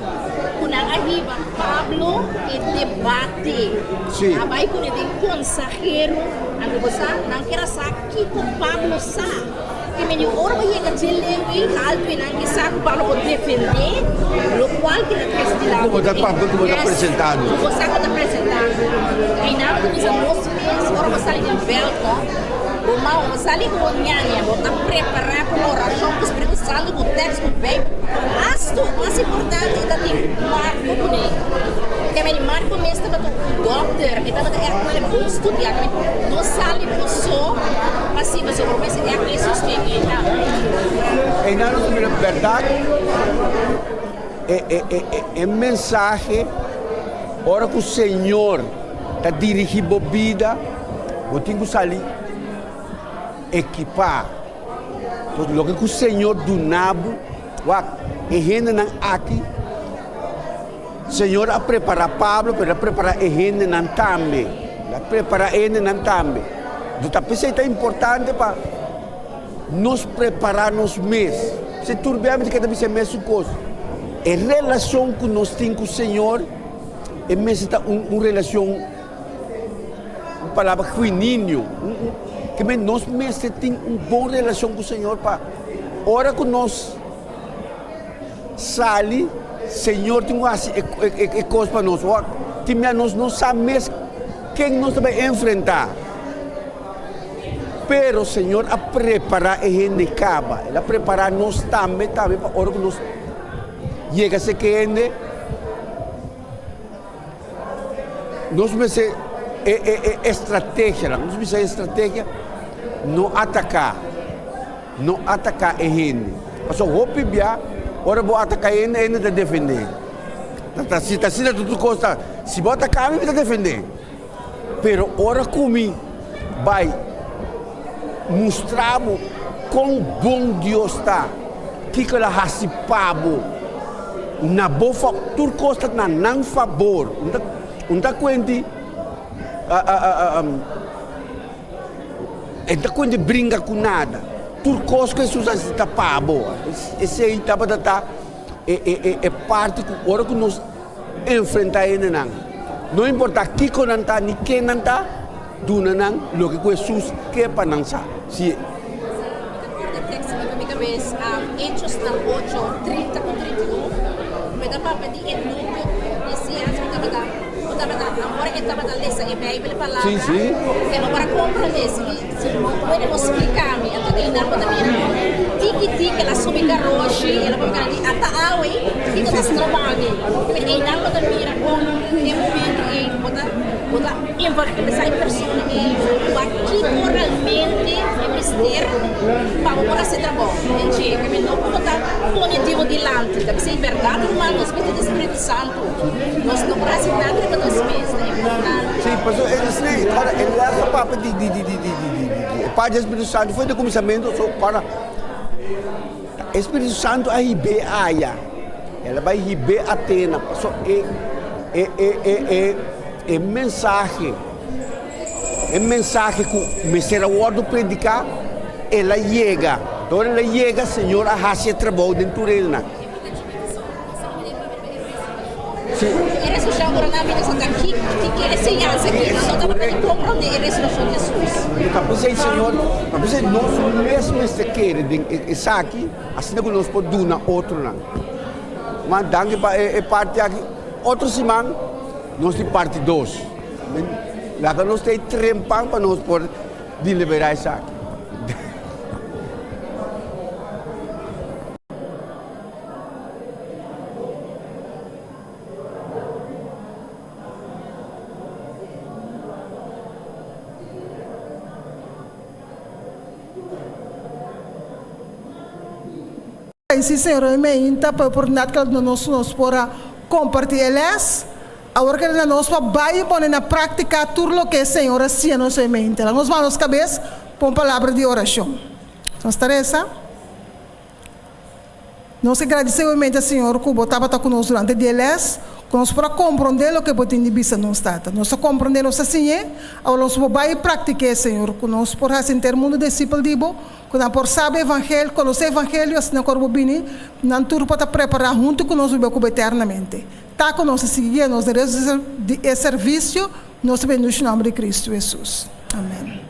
cu nan a hiba Pablo e debate. Sí. A bai cune den consahero. Anto bo sa, nan kier a sa kico Pablo sa. Te meni ora bo yega dje leu ei halto e nan ke sa cu Pablo por defende locual cu nan trece dilanti. Como ta Pablo como ta presentando. Como sa cu ta presentando. Einan bo ta bisa nos mes ora bo sali den veld no. Bo mau bo sali ku bo ñaña, bo ta prepará ku orashon, ku Spiritu Santu, ku tèks, ku Beibel. Astu mas importante ta tin Marko kuné. Ke mei Marko mes tabata un dòkter, e tabata ègt manera bon studiá. Ke mei no sali bo so pa sirbi pasobra bo mester ègt e sosten ei tambe. Einan nos ta mira bèrdat e mensahe ora ku Señor ta dirigí bo bida. Bo tin ku sali ekipá. Pues loke ku Señor duna bo, wak, e hendenan aki, Señor a prepará Pablo, pero el a prepará e hendenan tambe. El a prepará e hendenan tambe. Entonces ta p'esei ta importante pa nos prepará nos mes. P'esei tur bia mi ta keda bisa e mesun kos. E relashon ku nos tin ku Señor, e mester ta un relashon. Un palabra genuino, ke men nos mester tin un bon relashon ku Señor pa ora ku nos sali, Señor tin ku hasi e kos pa nos. Wak, tin bia nos no sa mes ken nos ta bai enfrentá. Pero Señor a prepará e hende kaba. El a prepará nos tambe tambe pa ora ku nos yega seke hende. Nos mester e e e estrategianan, nos mester estrategia no ataká, no ataká e hende. Pasobra hopi bia ora bo ataká e hende, e hende ta defendé. Ta ta ta asina tur kos ta, si bo ataká mi, mi ta defendé. Pero ora ku mi bai mustra bo kon bon Dios ta, kiko el a hasi pa bo, na bo fa, tur kos ta na nan fabor. Un ta, un ta kuenti, e ta kuenti bringa ku nada. Tur kos ku Hesus hasi ta pa bo. Esei tabata ta e, e, e parti ku ora ku nos Enfrentá hendenan, no importá kiko nan ta ni ken nan ta, duna nan loke ku Hesus ke pa nan sa. Si. Mi ta kòrda tekst aki pa mi kabes, Hechosnan ocho, 30 ku 31, ku e ta papia di e nunko Mesias ku tabata, ku tabata, amor e tabata lesa e Beibel, e palabra, e no por a komprendé, si mi, si no puede bo splika mi, anto einan bo ta mira ku tiki tiki el a subi garoshi, el a pone kara di ata awe. Kiko ta stroba mi? Pero einan bo ta mira kon e momento ei bo ta bo ta evangelisá e persona ei pa kiko realmente e mester pa bo por hasi e trabou. Enchi, mi no por ta pone Dios dilanti. dilanti. Ta p'esei bèrdat ruman nos mester di Spiritu Santu. Nos no por hasi nada riba nos mes, ta importante. Sí, pasobra e esei, ora e lès a papia di di di di di di di di e parti di Spiritu Santu for di kuminsamentu so ora e Spiritu Santu a hib'é aya, el a bai hib'é Atena pasobra e e e e e e mensahe e mensahe ku mester a wòrdu prediká el a yega, ora el a yega Señor a hasi e trabou den tur elnan. E resurreccion ora nan bini sa ki ki e enseñansa aki nan no tabata di comprende e resurreccion di Jesus. Ta p'esei Señor, ta p'esei nos mes mester kere den esaki asina ku nos por duna otronan. Ma danki pa e parti aki. Otro siman nos tin parti dos. Laga nos ta e trempan pa nos por deliberá esaki. I si Señor a meinta pa e oportunidat ku el duna nos nos por a kompartí e lès. Awor ke na nos pa bai i pone na práktika tur loke e Señor a siña nos e meinta. Laga nos baha nos kabes pa un palabra di orashon. Nos ta resa. Nos ke gradisé obviamente Señor ku bo tabata ku nos durante di e lès, ku nos por a komprondé loke bo tin di bisa nos, Tata. Nos a komprondé, nos a siñ'é, awor nos por bai i praktik'é, Señor, ku nos por hasi henter mundu disipel di bo, ku nan por sabi evangelio, konosé evangelio, asina ku ora bo bini, nan tur por ta prepará huntu ku nos biba ku bo eternamente. Ta ku nos a sigui guia nos den resto di e servisio, nos ta bendishoná nomber di Kristu Hesus. Amèn.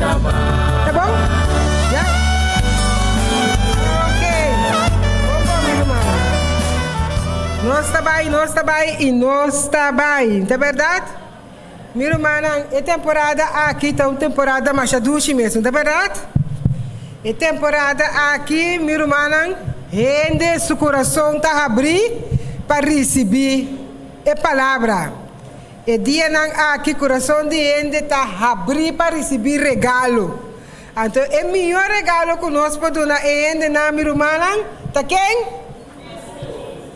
Ta bon? Ya? Ok. Bon bon mi ruman. Nos ta bai, nos ta bai i nos ta bai. Ta bèrdat? Mi rumannan, e temporada aki ta un temporada masha dushi mes, no ta bèrdat? E temporada aki, mi rumannan, hende su kurason ta habrí pa risibí e palabra. E dianan aki kurason di hende ta habrí pa risibí regalo. Anto e mihó regalo ku nos por duna e hendenan, mi rumannan, ta ken?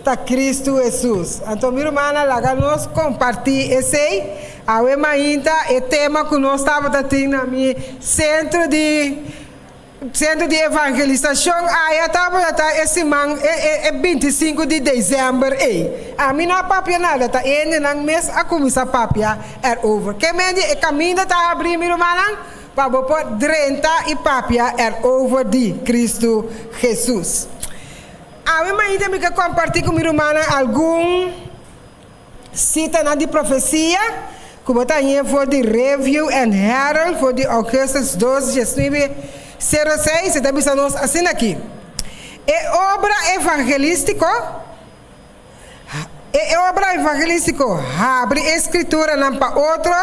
Ta Kristu Hesus. Anto mi rumannan laga nos kompartí esei. Awe mainta e tema ku nos tabata tin na mi sentro di sentro di evangelisashon aya tabata ta e siman e e bintisinku di desèmber ei. Ami no a papia nada, ta e hendenan mes a kuminsá papia erover. Ke men di e kaminda ta habrí mi rumannan pa bo por drenta i papia erover di Kristu Hesus. Awe mainta mi ke kompartí ku mi rumannan algun sitanan di profesia ku bo ta hañ'é for di Review and Herald for di Augustus dos diesnuebe sero seis. E ta bisa nos asina aki, E obra evangelístiko E obra evangelístiko habri e Skrituranan pa otro,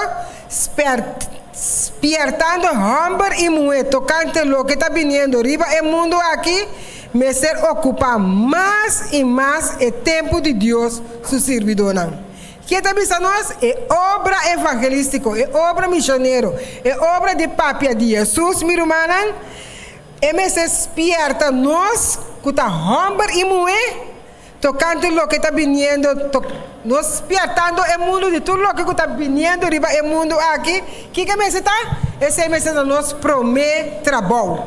spiertando hòmber i muhé tokante loke ta biniendo riba e mundu aki, mester okupá mas i mas e tempu di Dios su sirbidónan. Ke ta bisa nos? E obra evangelístiko, e obra mishonero, e obra di papia di Hesus, mi rumannan, e mester spierta nos ku ta hòmber i muhé, Tokante loke ta biniendo, nos spièrtando e mundu di tur loke ku ta biniendo riba e mundu aki, kiko mester ta? Esei mester ta nos promé trabou.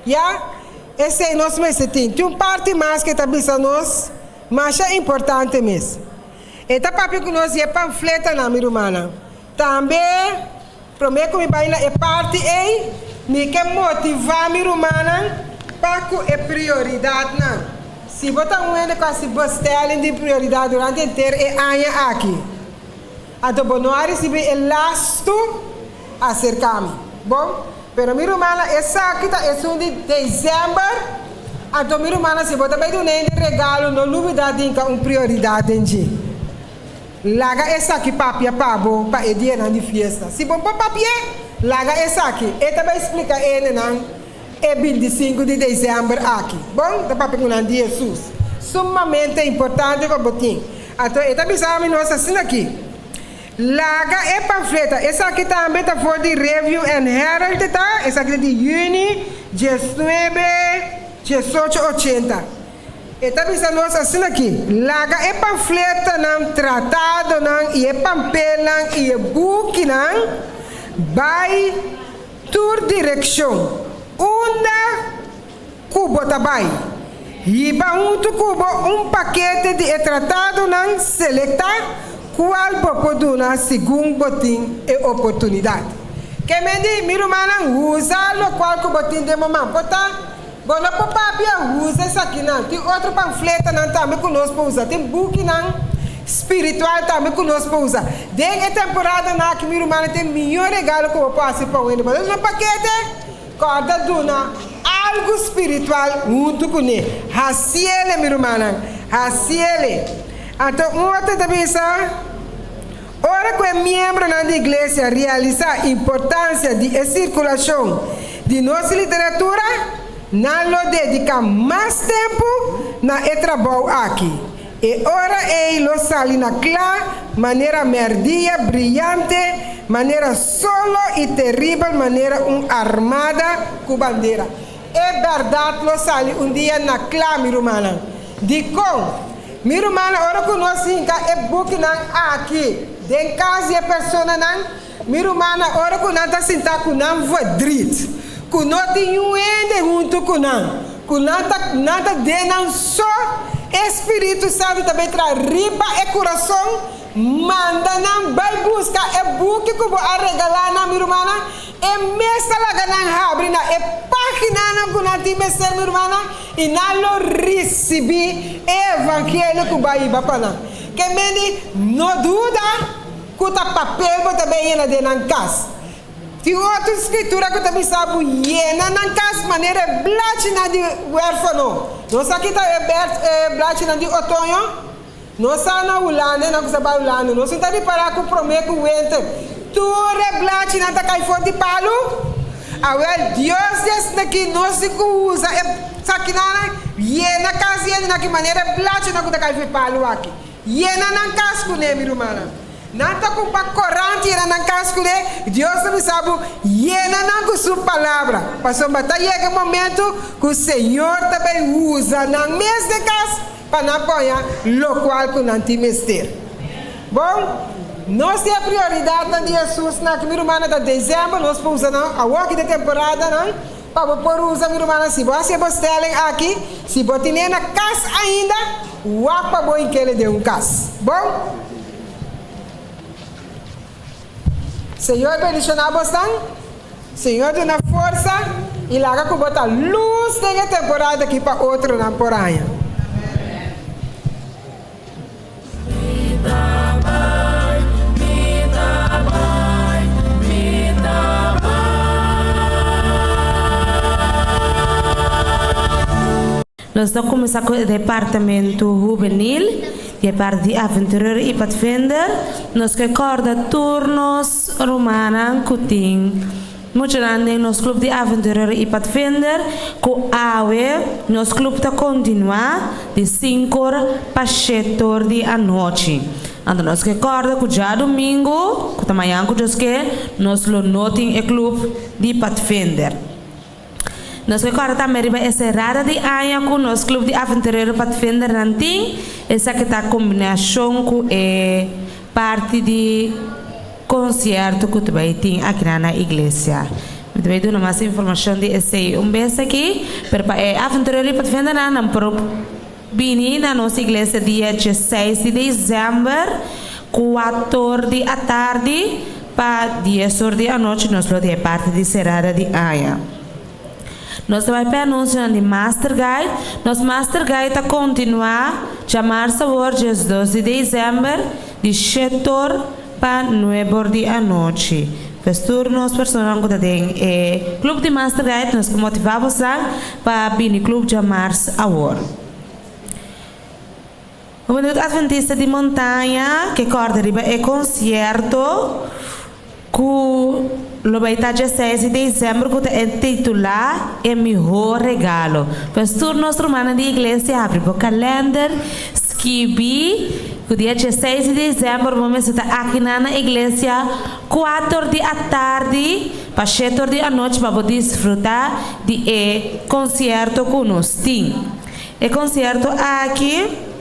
Ya, esei nos mester tin. Tin un parti mas ku e ta bisa nos masha importante mes. E ta papia ku nos di e pamfletanan, mi rumannan. Tambe, promé ku mi bai na e parti ei, mi ke motivá mi rumannan pa ku e prioridatnan. Si bo ta un hende ku a hasi bestelling di prioridat durante henter e aña aki. Anto bo no a risibí e lastu, aserká mi. Bon? Pero mi rumannan, esaki ta esun di desèmber, anto mi rumannan si bo ta bai duna hende regalo no lubidá dinka un prioridat den dje. Laga esaki papia pa bo pa e dianan di fiesta. Si bo por papi'é, laga esaki. E ta bai splika e hendenan e bintisinku di desèmber aki. Bon, ta papia ku nan di Hesus. Sumamente importante pa bo tin. Anto e ta bisa mi nos asin'aki, Laga e pamfleta, esaki tambe ta for di Review and Herald ta, esaki ta di yüni diesnuebe diesocho ochenta. E ta bisa nos asin'aki, Laga e pamfletanan, tratadonan i e pampelnan i e bukinan bai tur direkshon unda ku bo ta bai. Hiba huntu ku bo un pakete di e tratadonan selektá kual bo por duna segun bo tin e oportunidat. Ke men di, mi rumannan, usa lokual ku bo tin den bo man. Por ta, bo no por papia usa esakinan. Tin otro pamfletanan tambe ku nos por usa. Tin bukinan spiritual tambe ku nos por usa. Den e temporadanan aki, mi rumannan, tin mihó regalo ku bo por hasi pa un hende. Bo ta duna un pakete? Kòrda duna algu spiritual huntu kuné. Hasiele, mi rumannan, hasiele. Anto un otro ta bisa, Ora ku e miembronan di iglesia realisá importansia di e sirkulashon di nos literatura, nan lo dediká mas tempu na e trabou aki. E ora ei lo sali na kla manera mèrdia briante, manera solo i teribel manera un armada ku bandera. E bèrdat lo sali un dia na kla, mi rumannan. Dikon? Mi rumannan, ora ku nos hinka e bukinan aki den kas di e personanan, mi rumannan, ora ku nan ta sintá ku nan verdriet, ku no tin niun hende huntu ku nan, Ku nan ta nan ta den nan so, e Spiritu Santu ta bay traha riba e kurason, manda nan bay buska e buki ku bo a regalá nan, mi rumannan, e mes ta laga nan habri na e paginanan ku nan tin mester, mi rumannan, i nan lo risibí e evangelio ku bo a hiba pa nan. Ke mende, no duda ku ta papel bo ta bay yena den nan kas. Tin otro skritura ku ta bisa bo yena nan kas manera e blachinan di wèrfano. Nos a kita e blachinan di otoño? Nos sa na Hulanda, nan ku sa bai Hulanda, nos no ta ripará ku promé ku wenter tur e blachinan ta kai for di palu? Awèl, Dios di esaki nos tin ku usa e sakinan yena kas yena na ki manera e blachinan ku ta kai for di palu aki. Yena nan kas kuné, mi rumannan. Nan ta kumpa korant yena nan kas kuné. Dios ta bisa bo, yena nan ku su palabra. Pasobra ta yega e momentu ku Señor ta bai usa nan mes den kas pa nan poña lokual ku nan tin mester. Bon, nos tin e prioridatnan di Hesus na aki, mi rumannan, ta desèmber nos por usa nan awor aki den temporadanan. Pa bo por usa, mi rumannan, si bo hasi e bestelling aki, si bo tin'é na kas ainda, wak pa bo hink'é den un kas. Bon? Señor bendishoná bosnan. Señor duna forsa i laga ku bo ta lus den e temporada aki pa otronan por haña. Nos ta kuminsá ku e departamento hubenil di e parti di Aventurero i Padvinder. Nos ke kòrda tur nos rumannan ku tin Muchanan den nos club di Aventurero y Padvinder cu awe nos club ta continua di sinkor pa shetor di anochi. Anto nos ke corda cu djadomingo, cu ta mañan cu Dios ke, nos lo no tin e club di Padvinder. Nos ke corda tambe riba e cerrada di aña cu nos club di Aventurero y Padvinder nan tin, esaki ta combinacion cu e parti di. Konsierto ku ta bai tin akinan na iglesia. Mi ta bai duna mas informashon di esei un bes aki, pero pa e aventurero i patvendernan nan por bini na nos iglesia dia dieseis di desèmber kuator di atardi pa dies or di anochi nos lo di e parti di serada di aña. Nos ta bai p'e anunsionan di Master Guide. Nos Master Guide ta kontinuá djamarsa awor diesdos di desèmber di shetor. pa nuebor di anochi. Pues tur nos personanan ku ta den e Club di Master Guide nos ke motivá bosan pa bini club djamars awor. Hubentud Adventista di Montaña ke kòrda riba e konsierto ku lo bai ta dje seis di desèmber ku ta intitulá E Mihó Regalo. Pues tur nos rumannan di iglesia habri bo kalènder, skibi ku dia dje seis di desèmber bo mester ta akinan na iglesia kuater di atardi pa shetor di anochi pa bo disfrutá di e konsierto ku nos tin. E konsierto aki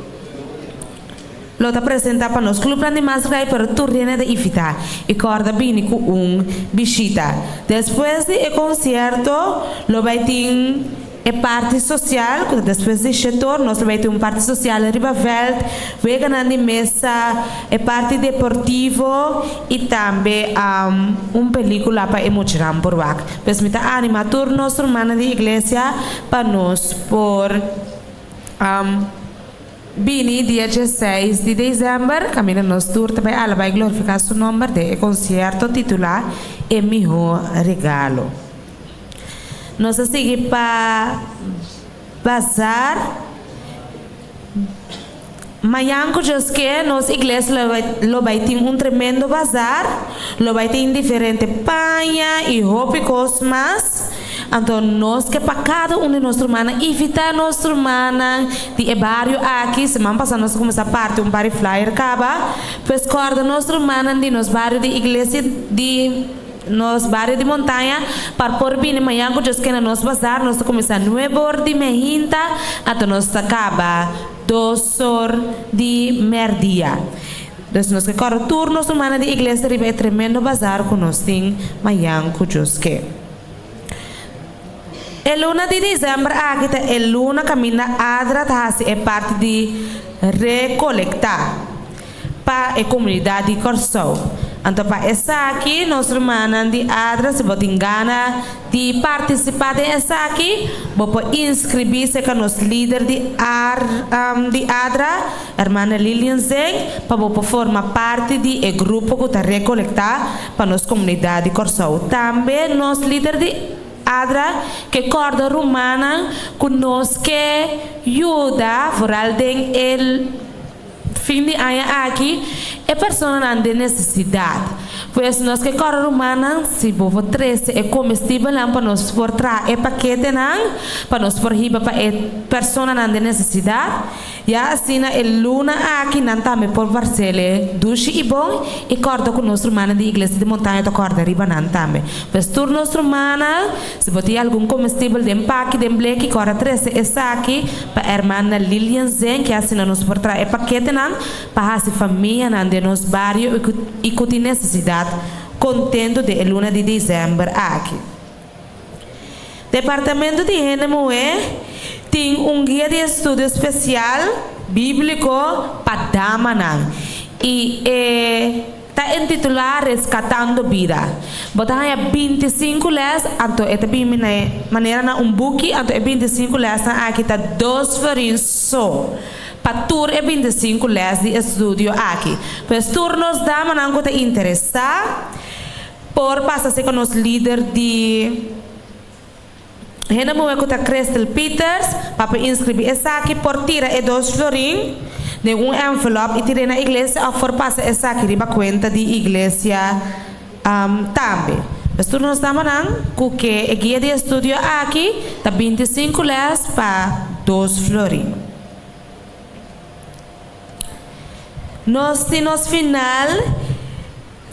lo ta presentá pa nos klupnan di Maasrij pero tur hende ta invitá i kòrda bini ku un bishita. Despues di e konsierto lo bai tin e parti sosial ku ta despues di shetor nos lo bai tin un parti sosial riba vèlt, weganan di mesa, e parti deportivo i tambe un pelíkula pa e muchanan por wak. Pues mi ta anima tur nos rumannan di iglesia pa nos por bini dia dieseis di december kaminda nos tur ta bai alaba i glorifiká su nomber den e konsierto titulá E Mihó Regalo. Nos ta sigui pa bazar. Mañan ku Dios ke, nos iglesia lo bai lo bai tin un tremendo bazar, lo bai tin diferente paña i hopi kos mas. Anto nos ke pa kada un di nos rumannan invitá nos rumannan di e bario aki. Siman pasá nos a kuminsá parti un par di flyer kaba. Pues kòrda nos rumannan di nos bario di iglesia di nos bario di Montaña par por bini mañan ku Dios ke na nos bazar. Nos ta kuminsá nuebe or di mehinta anto nos ta kaba Dos or di mèrdia. Dus nos ke kòrda tur nos rumannan di iglesia riba e tremendo bazar ku nos tin mañan ku Dios ke. E luna di desèmber aki ta e luna kaminda ADRA ta hasi e parti di rekolektá pa e komunidat di Kòrsou. Anto pa esaki nos rumannan di ADRA si bo tin gana di partisipá den esaki bo por inskribí serka nos lider di di ADRA, hermana Lilian Zeng, pa bo por forma parti di e grupo ku ta rekolektá pa nos komunidat di Kòrsou. Tambe nos lider di ADRA ke kòrda rumannan ku nos ke yuda vooral den e Fin di aña aki e personanan den nesesidat. Pues nos ke kòrda rumannan si bo por trese e komestibelnan pa nos por traha e paketenan pa nos por hiba pa e personanan den nesesidat. Ya asina e luna aki nan tambe por barsele dushi i bon i kòrda ku nos rumannan di Iglesia di Montaña ta kòrda riba nan tambe. Pues tur nos rumannan si bo tin algun komestibel den paki den bleki kòrda trese esaki Pa hermana Lilian Zen ke asina nos por traha e paketenan pa hasi famianan den nos bario i ku tin nesesidat kontentu den e luna di desèmber aki. Departamento di Hende Muhé tin un guia di estudio spesial bíbliko pa damanan i e Ta intitulá Reskatando Bida. Bo ta haña bintisinku lès, anto e ta bini na e manera na un buki, anto e bintisinku lèsnan aki ta dos florin so pa tur e bintisinku lès di estudio aki. Pues tur nos damanan ku ta interesá por pasa serka nos lider di Hende muhé ku ta Christel Peters pa por inskribí esaki por tira e dos florin den un envelòp i tir'é na iglesia òf por pasa esaki riba kuenta di iglesia tambe. Pues tur nos damanan ku ke e guia di estudio aki ta 25 lès pa dos florin. Nos tin nos final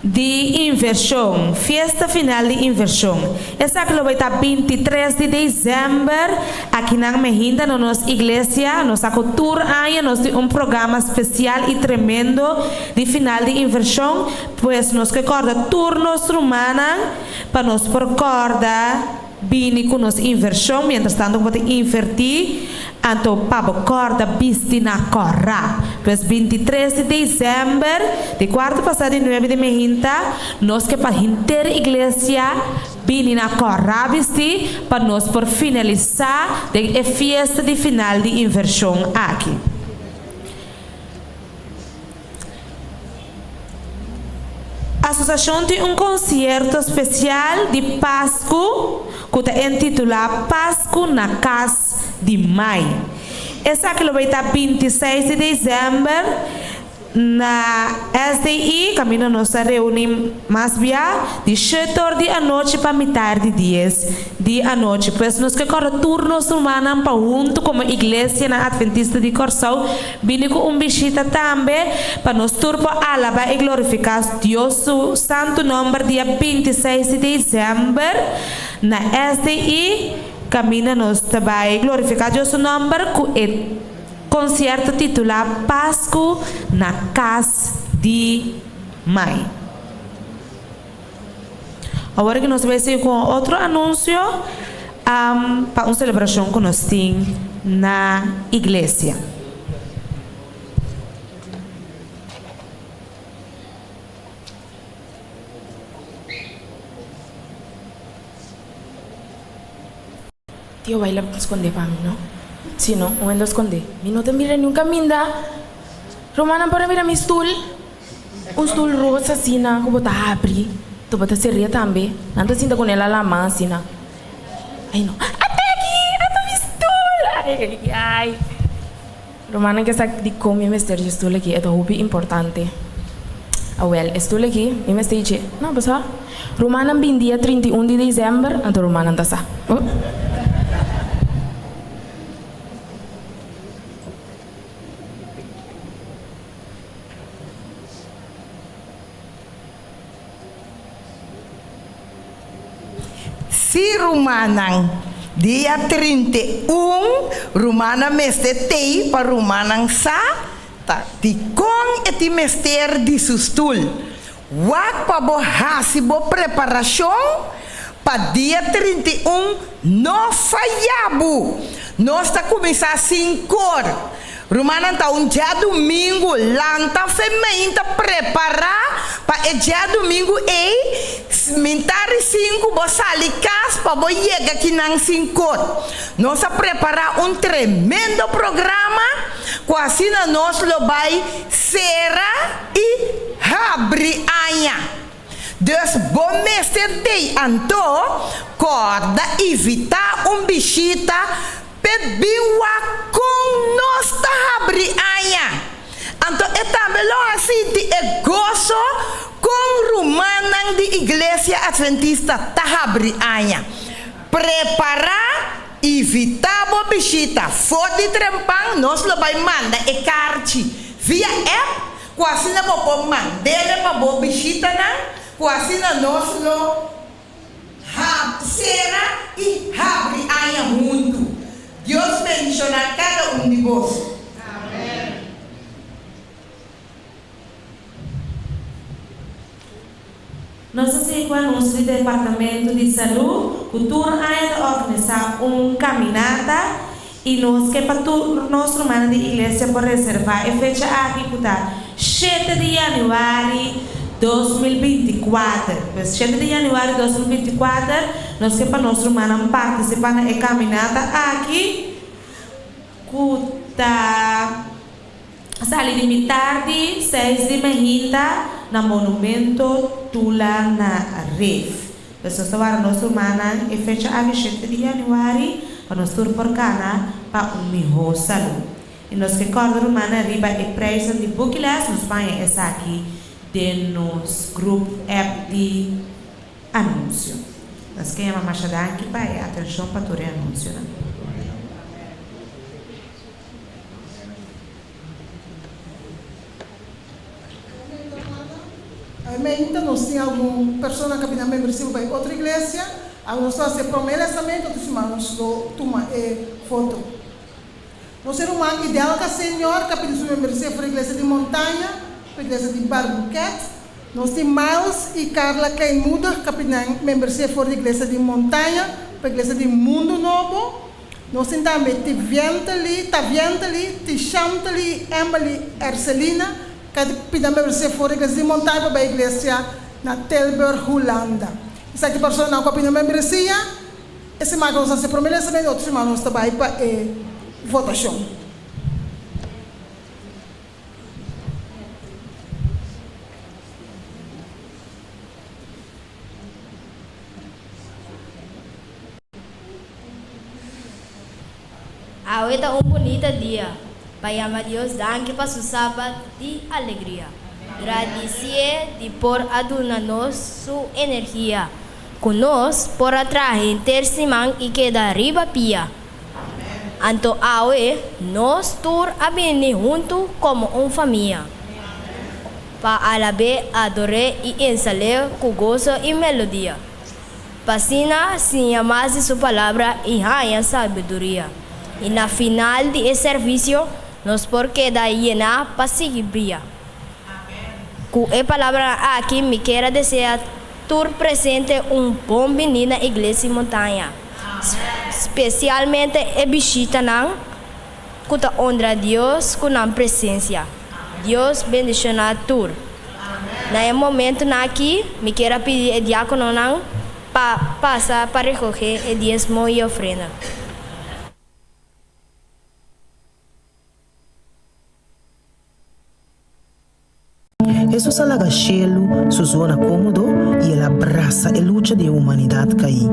di invershon, fiesta final di invershon. Esaki lo bai ta 23 di december akinan mehinta na nos iglesia. Nos sa ku tur aña nos tin un programa spesial i tremendo di final di invershon, pues nos ke kòrda tur nos rumannan pa nos por kòrda Bini ku nos invershon, mientras tanto ku bo ta invertí, anto pa bo kòrda bisti na kòrá. Pues 23 di desèmber, di kuarto pasá di nuebe di mehinta, nos ke pa henter iglesia bini na kòrá bistí pa nos por finalisá den e fiesta di final di invershon aki. Asosiashon tin un konsierto spesial di Pasku ku ta entitulá Pasku na Kas di Mai. Esaki lo bai ta 26 di desèmber Na SDI kaminda nos ta reuní mas bia di shete or di anochi pa mitar di dies di anochi. Pues nos ke kòrda tur nos rumannan pa huntu komo Iglesianan Adventista di Kòrsou bini ku un bishita tambe pa nos tur por alabá i glorifiká Dios su santu nòmber dia 26 di desèmber na SDI kaminda nos ta bai glorifiká Dios su nòmber ku e Konsierto titulá Pasku na Kas di Mai. Awor ki nos bai sigui ku un otro anunsio pa un selebrashon ku nos tin na iglesia. Tio bai la skonde pa mi no. Si no, un hende a skonde. Mi no ta mira niun kaminda. Rumannan por a mira mi stul. Un stul rosa asina ku bo ta habri, to bo ta seria tambe. Nan ta sinta ku nel a lama asina. Ai no. Ate aki! Ata mi stul! Ai ai ai. Rumannan ke sa dikon mi mester dje stul aki, e ta hopi importante. Awel, e stul aki, mi mester dje, no, bo sa, rumannan bin dia 31 di desèmber, anto rumannan ta sa. Oh. Sí, rumannan, dia 31 rumannan mester tei pa rumannan sa ta dikon e tin mester di su stul. Wak pa bo hasi bo preparashon pa dia 31 no faya bo. Nos ta kuminsá sinkor. Rumannan ta un djadumingu lanta femein ta prepara pa e djadumingu ei mintari sinku bo sali kas pa bo yega kinan sinkor. Nos a prepara un tremendo programa ku asina nos lo bai sera i habri aña. Dus bo mester dei anto kòrda invitá un bishita P'e bin wak kon nos ta habri aña. Anto e tambe lo a sinti e goso kon rumannan di Iglesia Adventista ta habri aña. Prepará i vitá bo bishita for di trempan nos lo bai manda e karchi via app ku asina bo por mand'ele pa bo bishitanan ku asina nos lo Hab, sera i habri aña huntu. Dios bendishoná kada un di boso. Nos ta sigui ku anuncio di Departamento di Salud ku tur aña ta organisá un caminata i nos ke pa tur nos rumannan di iglesia por reservá e fecha aki ku ta shete di yanüari 2024. Pues shete di yanüari 2024 nos ke pa nos rumannan partisipá na e kaminata aki ku ta sali di mitar di seis di mainta na Monumento Tula na Rif. Pues nos ta wara nos rumannan e fecha aki shete di yanüari pa nos tur por gana pa un mihó salú. I nos ke kòrda rumannan riba e preisnan di bukiles nos baña esaki den nos grup app di anunsio. Nos ke yama masha danki pa e atenshon pa tur e anunsionan. Ainda nos tin algun persona ku a bini a membresia pa bai otro iglesia. Awe nos ta hasi e promé lesamentu, otro siman nos lo tuma e foto. Nos e ruman Idelka Senior ku a pidi su membresia for iglesia di Montaña pa iglesia di Barbuquet. Nos tin Miles i Carla Kleinmoedig ku a pidi nan membresia for di iglesia di Montaña pa iglesia di Mundu Nobo. Nos tin tambe Tivientely, Tavientely, Tishantely i Emily Erselina ka di pida membresia for iglesia di Montaña pa bai iglesia na Tilburg, Hulanda. Esaki personanan ku a pidi membresia, e siman ku nos hasi e prome lesamentu, otro siman nos ta bai pa e votashon. Awe ta un bunita dia pa yama Dios danki pa su Sabat di alegria. Gradisié di por a duna nos su energia, ku nos por a traha henter siman i keda riba pia. Anto awe nos tur a bini huntu komo un famia pa alab'é, ador'é i ensal'é ku goso i melodia. Pa asina siña mas di su Palabra i haña sabiduria. I na final di e servisio nos por keda yená pa sigui bria. Ku e palabranan aki mi kier a desea tur presente un bon bini na Iglesia Montaña, spesialmente e bishitanan ku ta honra Dios ku nan presensia. Dios bendishoná tur. Na e momentunan aki mi kier a pidi e diakononan pa pasa pa rekohé e diesmo i ofrenda. Hesus a laga shelu su zona kómodo i el a brasa e lucha di e humanidat kaí.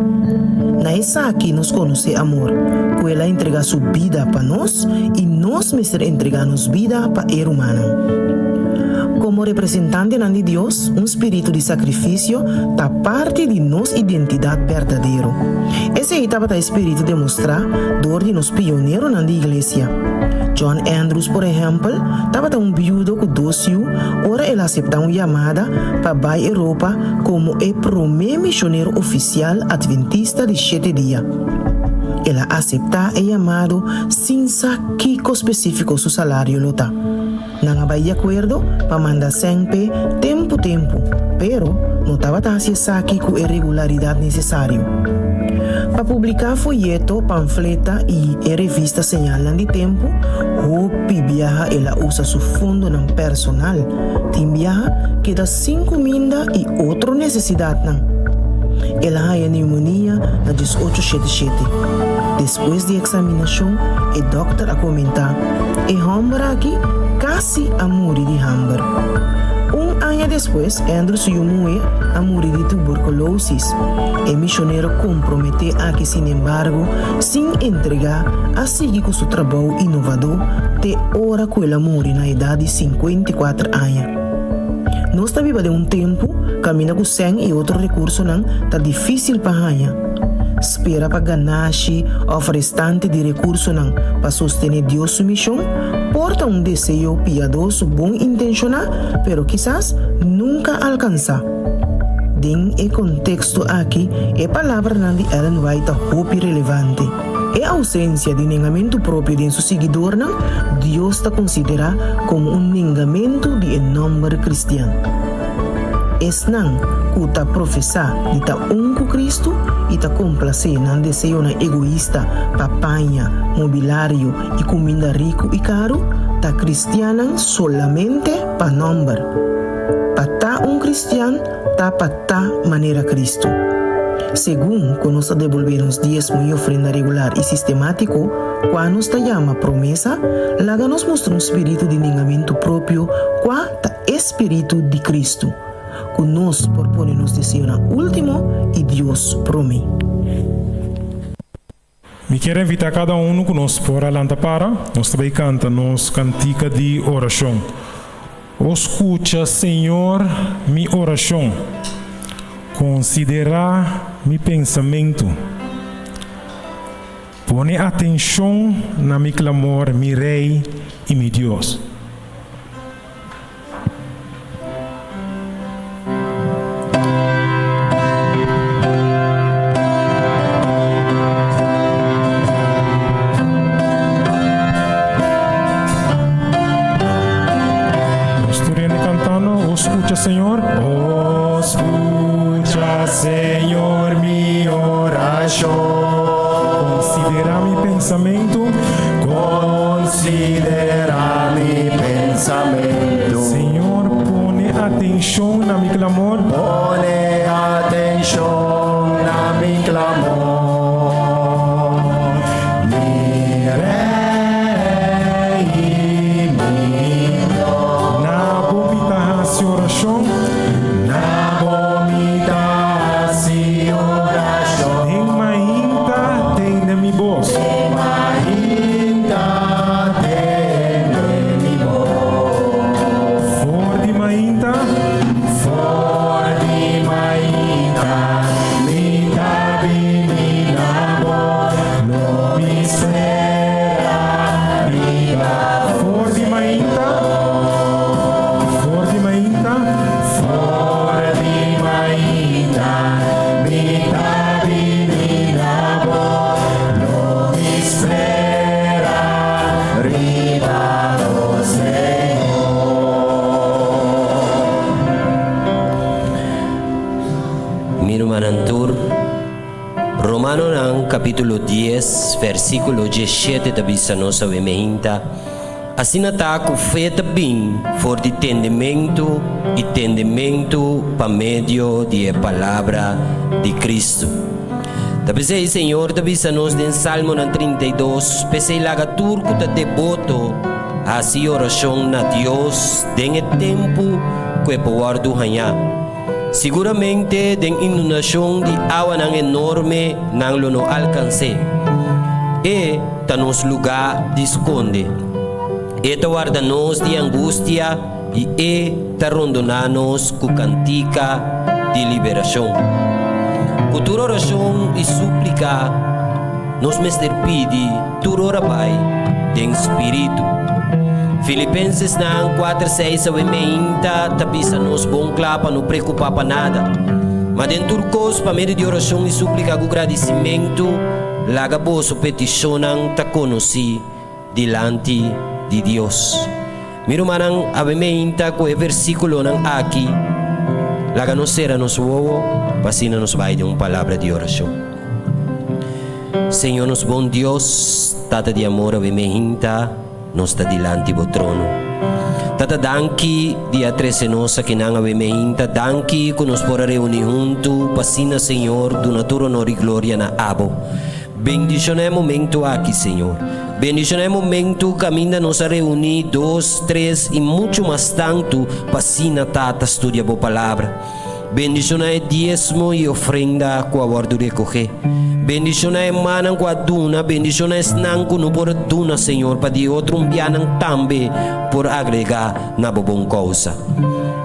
Na esaki nos konosé amor, ku el a entregá su bida pa nos i nos mester entregá nos bida pa e rumannan. Komo representantenan di Dios, un spiritu di sakrifisio ta parti di nos identidat berdadero. Esei tabata e spiritu demostrá dor di nos pioneronan di iglesia. John Andrews, por ehèmpel, tabata un biudo ku dos yu ora el a aseptá un yamada pa bai Europa komo e promé mishonero ofisial atventista di shete dia. El a aseptá e yamado sin sa kiko spesífiko su salario lo ta. Nan a bai di akuerdo pa manda sèn p'e tempu tempu, pero no tabata hasi esaki ku e regularidat nesesario. Pa publiká foyeto, pamfleta i e revista Señalnan di Tempu, hopi biaha el a usa su fondonan personal, tin biaha keda sin kuminda i otro nesesidatnan. El a haña neumonia na diesocho shete shete. Despues di eksaminashon, e dòkter a komentá, E hòmber aki kasi a muri di hamber. Un aña despues, Andrew su yu muhé a muri di tuberkulosis. E mishonero komprometé aki sinembargo, sin entregá, a sigui ku su trabou inovadó te ora ku el a muri na edat di 54 aña. Nos ta biba den un tempu kaminda ku sèn i otro rekursonan ta difísil pa haña. Spera pa ganashi òf restante di rekursonan pa sostené Dios su mishon por ta un deseo piadoso bon intenshoná pero kisas nunka alkansá. Den e konteksto aki e palabranan di Ellen White ta hopi relevante. E ousensia di nengamentu propio den su siguidornan, Dios ta konsiderá komo un nengamentu di e nòmber kristian. Esnan ku ta profesá di ta un ku Kristu i ta komplasé nan deseonan egoista pa paña, mobilario i kuminda riku i karu, ta kristiannan solamente pa nòmber. Pa ta un kristian ta pa ta manera Kristu. Segun ku nos ta debolbé nos diesmo i ofrenda regular i sistemátiko, kua nos ta yama promesa, laga nos mustra un spiritu di nengamentu propio kua ta e spiritu di Kristu, ku nos por pone nos deseonan último i Dios promé. Mi kier invita kada unu ku nos por a lanta para, nos ta bai kanta nos kantika di orashon. O skucha, Señor, mi orashon, konsiderá mi pensamentu. Pone atenshon na mi klamor, mi Rei i mi Dios. Nos tur hende cantando, O scucha Señor. O scucha Señor mi oracion. Considera mi pensamento. Considera mi pensamentu. Señor, pone atencion na mi clamor. Pone atencion na mi clamor. Mi Rey i mi Dios. Na bo mi ta haci oracion. Na bo mi ta haci oracion. Den mainta tende mi bos. mainta. For di mainta mi ta bini na bo, lo mi spera riba. For di mainta. For di mainta. For di mainta mi ta bini na bo, lo mi spera riba bo, Señor. Mi rumannan tur, Romanonan kapítulo 10, versíkulo 17 ta bisa nos awe meinta, Asina ta ku fe ta bin for di tendementu i tendementu pa medio di e palabra di Kristu. Ta p'esei Señor ta bisa nos den Salmonan 32, P'esei laga tur ku ta deboto hasi orashon na Dios den e tempu ku e por wòrdu hañá. Siguramente den inundashon di awanan enorme nan lo no alkans'é. E ta nos lugá di skonde. E ta warda nos di angustia i e ta rondoná nos ku kantika di liberashon. Ku tur orashon i súplika nos mester pidi tur ora bai den spiritu. Filipensesnan 4, 6 awe meinta ta bisa nos bon kla pa no preokupá pa nada, ma den tur kos pa medio di orashon i súplika ku gradisimentu laga boso petishonnan ta konosí dilanti di Dios. Mi rumannan, awe meinta ku e versíkulonan aki laga nos sera nos wowo pa asina nos bai den un palabra di orashon. Señor nos bon Dios, Tata di amor awe meinta nos ta dilanti bo trono. Tata danki di a trece nos akinan awe meinta, danki cu nos por a reuni hunto pa asina Señor duna tur honor y gloria na abo. Bendiciona e momento aki Señor. Bendiciona e momento caminda nos a reuni dos, tres y mucho mas tanto pa asina Tata studia bo palabra. Bendishoná e diesmo i ofrenda ku a wòrdu rekohé. Bendishoná e mannan ku a duna, bendishoná esnan ku no por a duna, Señor, pa di otro un bianan tambe por agregá na bo bon kousa.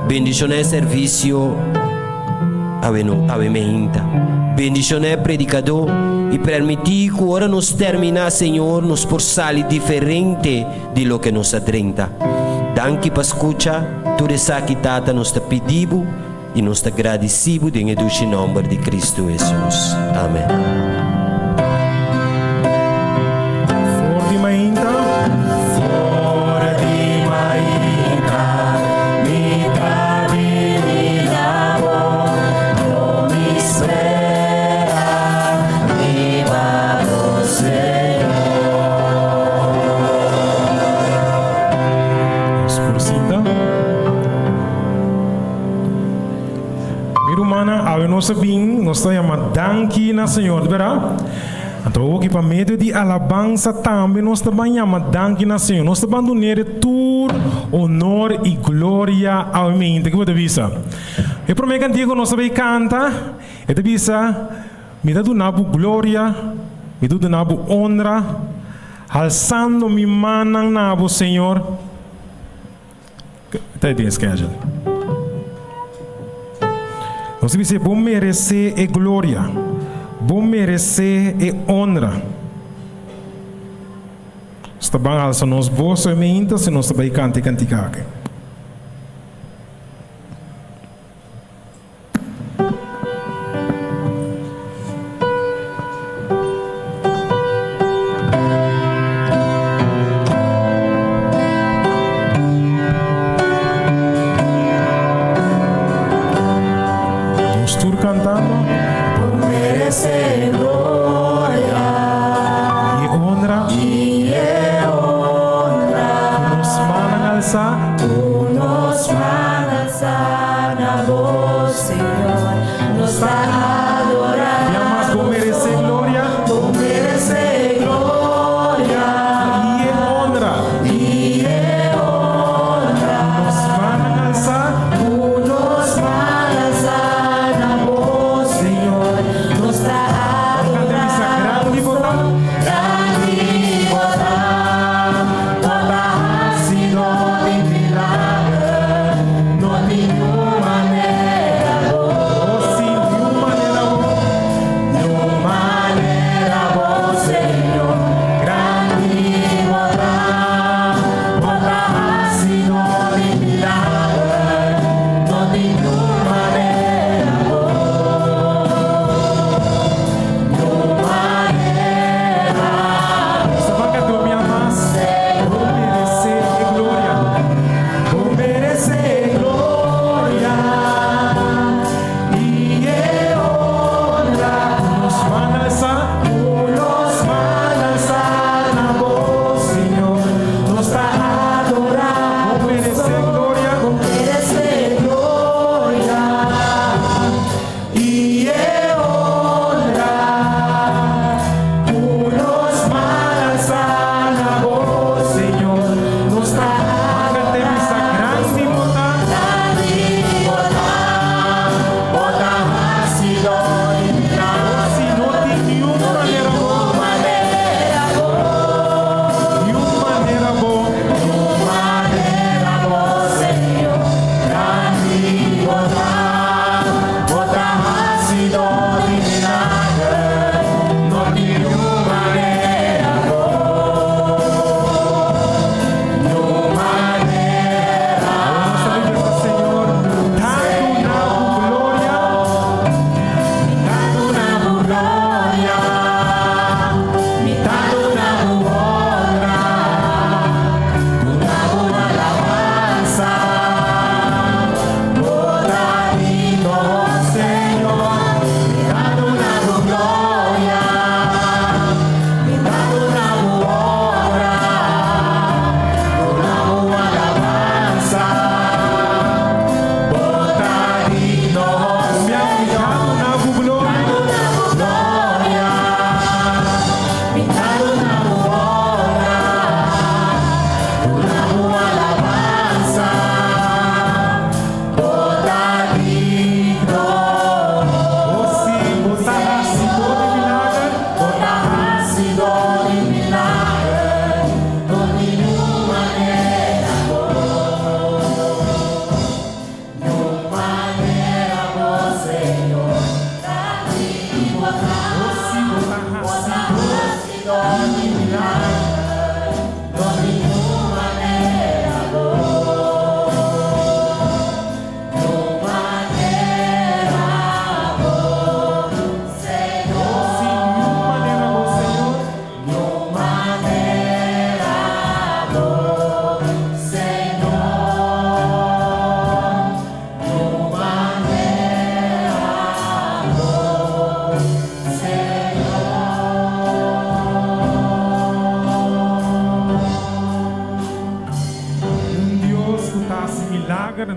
Bendishoná e servisio awe no awe meinta. Bendishoná e predikadó i permití ku ora nos terminá, Señor, nos por sali diferente di loke nos a drenta. Danki pa skucha tur esaki Tata nos ta pidi bo i nos ta gradisi bo den e dushi nòmber di Kristu Hesus. Amen. For di mainta. For di mainta mi ta bini na bo, lo mi spera riba bo, Señor. Nos por sinta. Mi rumannan, awe nos a bin, nos ta yama danki na Señor, di berdad? Anto awoki pa medio di alabansa tambe nos ta ban yama danki na Señor. Nos ta ban dun'E tur honor i gloria awe mainta. Ki bo ta bisa? E prome kantiga ku nos ta bay kanta, e ta bisa, Mi ta duna bo gloria, mi ta duna bo honra, halsando mi mannan na bo, Señor. Ta e den schedule. Nos ta bisa, Bo meresé e gloria, bo meresé e honra. Nos ta ban halsa nos bos hoy meinta si nos ta bai kanta e kantika aki. Nos tur cantando. Bo merece gloria. Y honra. Y honra. Cu nos mannan alza.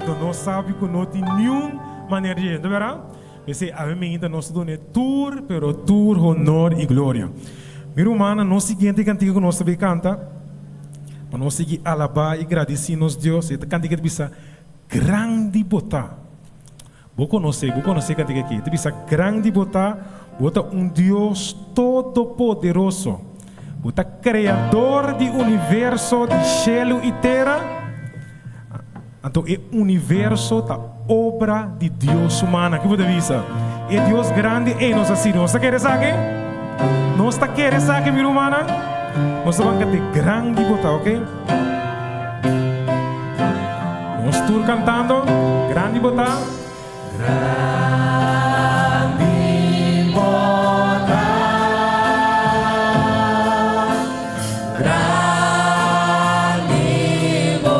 Anto nos sabi ku no tin niun manera di dje, bèrdat? P'esei awe mainta nos ta dun'é tur, pero tur honor i gloria. Mi rumannan, nos siguiente kantika ku nos ta bai kanta, pa nos sigui alabá i gradisí nos Dios, e ta kantika ta bisa, Grandi bo ta. Bo konosé, bo konosé e kantika aki. E ta bisa, Grandi bo ta, bo ta un Dios todopoderoso. Bo ta Kreador di universo di shelu i tera. Anto e universo ta obra di Dios su mannan. Ki bo ta bisa? E Dios grandi ei nos a sirbi. Nos ta kere esaki? Nos ta kere esaki, mi rumannan? Nos ta ban kant'é Grandi bo ta, oke? Nos tur kantando, Grandi bo ta. Grandi bo ta. Grandi bo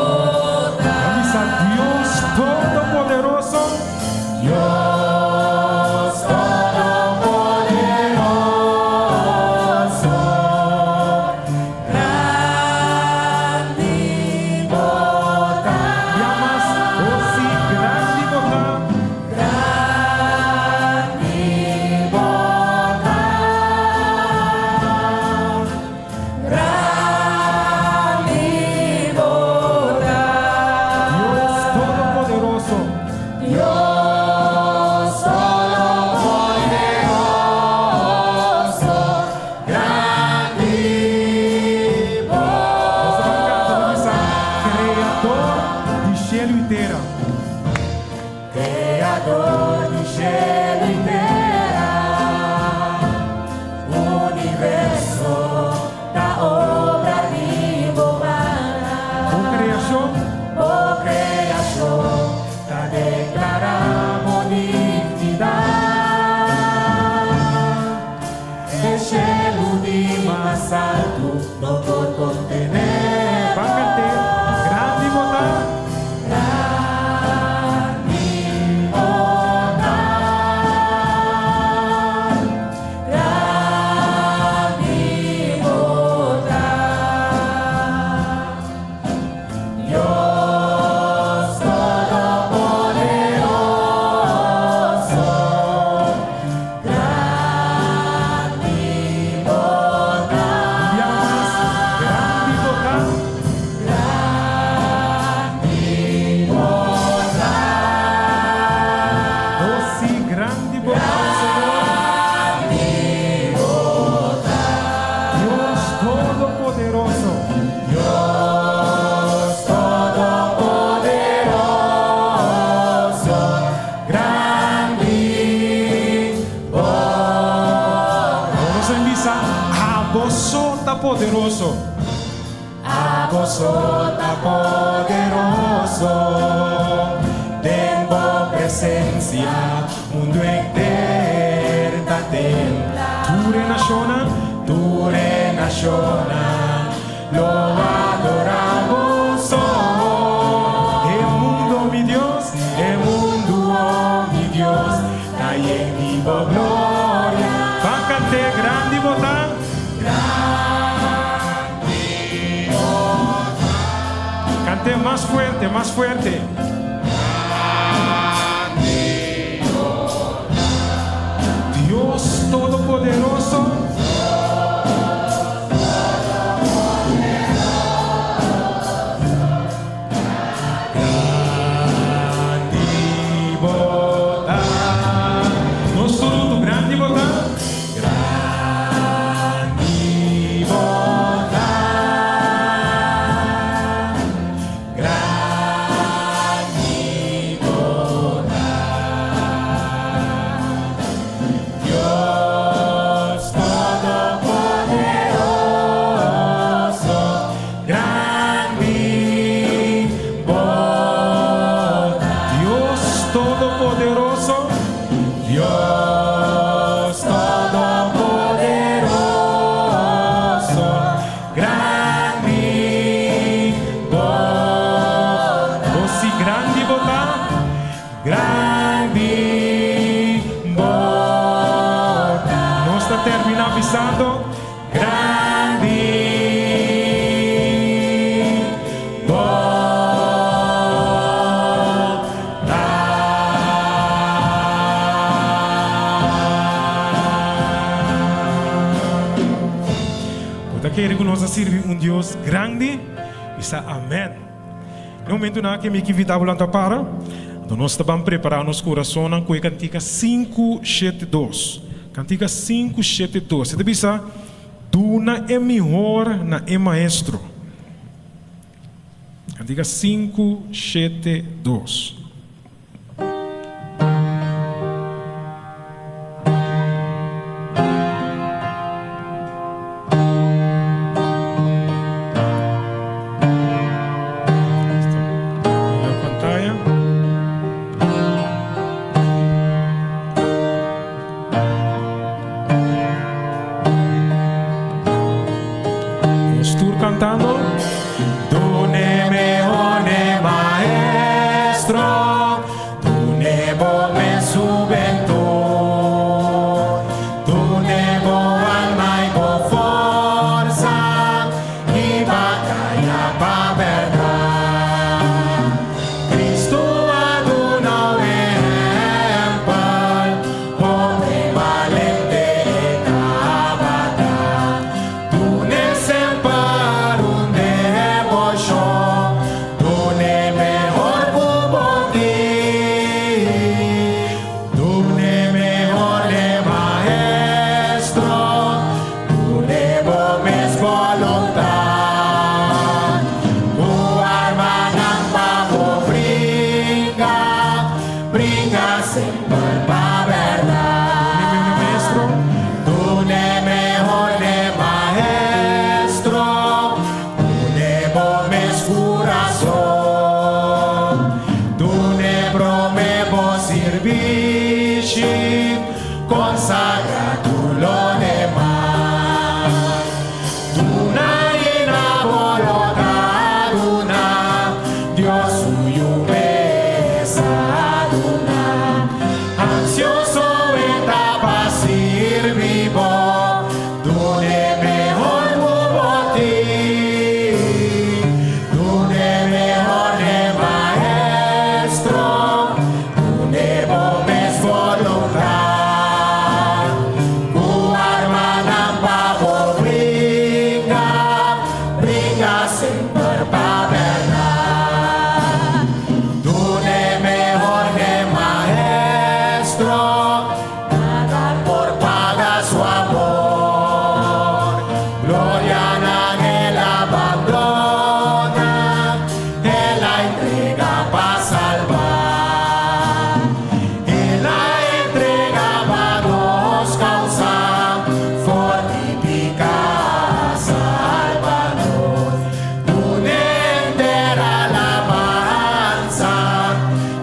ta. Nan bisa Dios Todopoderoso. Dios Todopoderoso. Grandi bo ta. Yamas hosi grandi bo ta. Grandi bo ta. Grandi bo ta. Dios Todopoderoso. Dios Todopoderoso. Grandi bo ta. Kreador di shelu i tera. Kreador di shelu i tera. Universo ta obra di bo mannan. Bo kreashon. Bo kreashon ta deklará bo dignidat. E shelu di mas altu no por kontené bo. Ban kant'é, Grandi bo ta. Grandi bo ta. Grandi bo ta. Dios Todopoderoso. Grandi bo ta. Un bia mas, grandi bo ta. Grandi bo ta. Oh si, grandi bo ta, Señor. Grandi bo ta. Dios Todopoderoso. Dios Todopoderoso. Grandi bo ta. Nos a bisa, Abo so ta poderoso. Abo so ta poderoso. Den bo presencia mundu henter ta tembla. Tur e nashonnan, tur e nashonnan. Lo adorá bo so. E mundo, mi Dios, e mundu, oh mi Dios, ta yen di bo gloria. Ban kant'é, Grandi bo ta. Grandi bo ta. Kant'é mas fuerte, mas fuerte. Grandi bo ta. Dios Todopoderoso. Grandi bo ta. Nos tur huntu, grandi bo ta. Grandi bo ta. Grandi bo ta. Dios Todopoderoso, grandi bo ta. Dios Todopoderoso, Dios Todopoderoso, grandi bo ta. Bo si grandi bo ta. Grandi bo ta. Nos ta termina bisando, Grandi bo ta. kere ku nos a sirbi un Dios grandi? Bisa amen. Na e momentunan aki mi ke invitá bo lanta para, anto nos ta ban prepará nos kurasonnan ku e kantika 572. Kantika 572. E ta bisa, Duna e mihor na e Maestro. Kantika 572. Nos tur cantando. Dune mehor n'e maestro, dune bo mes hubentud, dune bo alma y bo forsa y bataya pa berdad. Cristo a duna un ehempel, hombre balente e tabata. Dun'e semper un deboshon, dun'e mehor ku bo tin. Dun'e mehor n'e Maestro, dun'e bo mes boluntat. Ku armanan pa bo bringa, bringa semper pa bèrdat. Dun'e mehor n'e Maestro, dun'e bo mes kurason. Dun'e promé bo sirbishi, konsagrá tur lo demas. Duna i na bo lo ta duna, Dios su Yu mes a duna. Ansioso e ta pa sirbi bo, dun'e mehor ku bo tin. Dun'e mehor n'e Maestro, dun'e bo mes boluntat. Ku armanan pa bo bringa, bringa semper pa bèrdat. Dun'e mehor n'e Maestro, nada por paga su amor. Glorianan el a bandona, el a entrega pa salba. El a entrega pa nos causa, for di pica salba nos. Dun'e henter alabansa,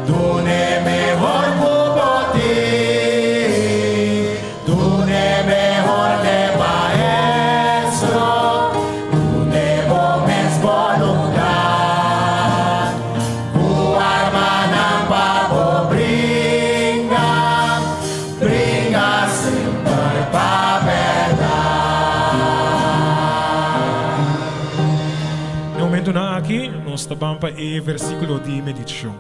dun'e mehor ku bo tin. Dun'e mehor n'e Maestro, dun'e bo mes boluntat. Ku armanan pa bo bringa, bringa semper pa bèrdat. Na e momentunan aki, nos ta ban pa e versíkulo di meditashon.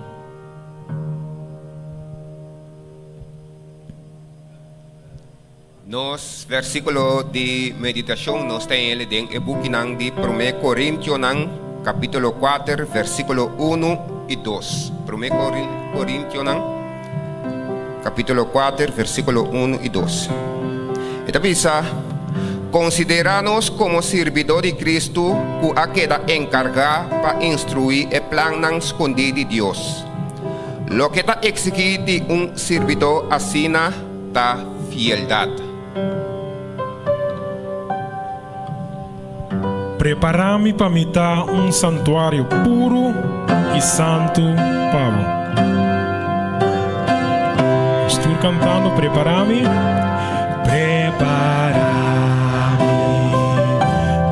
Nos versíkulo di meditashon nos ta hende den e bukinan di Promé Korintionan kapítulo kuater versíkulo unu i dos. Promé Korintionan kapítulo kuater versíkulo unu i dos. E ta bisa, Konsiderá nos komo sirbidó di Kristu ku a keda enkargá pa instruí e plannan skondí di Dios. Loke ta eksigí di un sirbidó asina ta fieldat. Prepará mi pa mi ta un santuario puru i santu pa bo. Nos tur kantando, Prepará mi. Prepará mi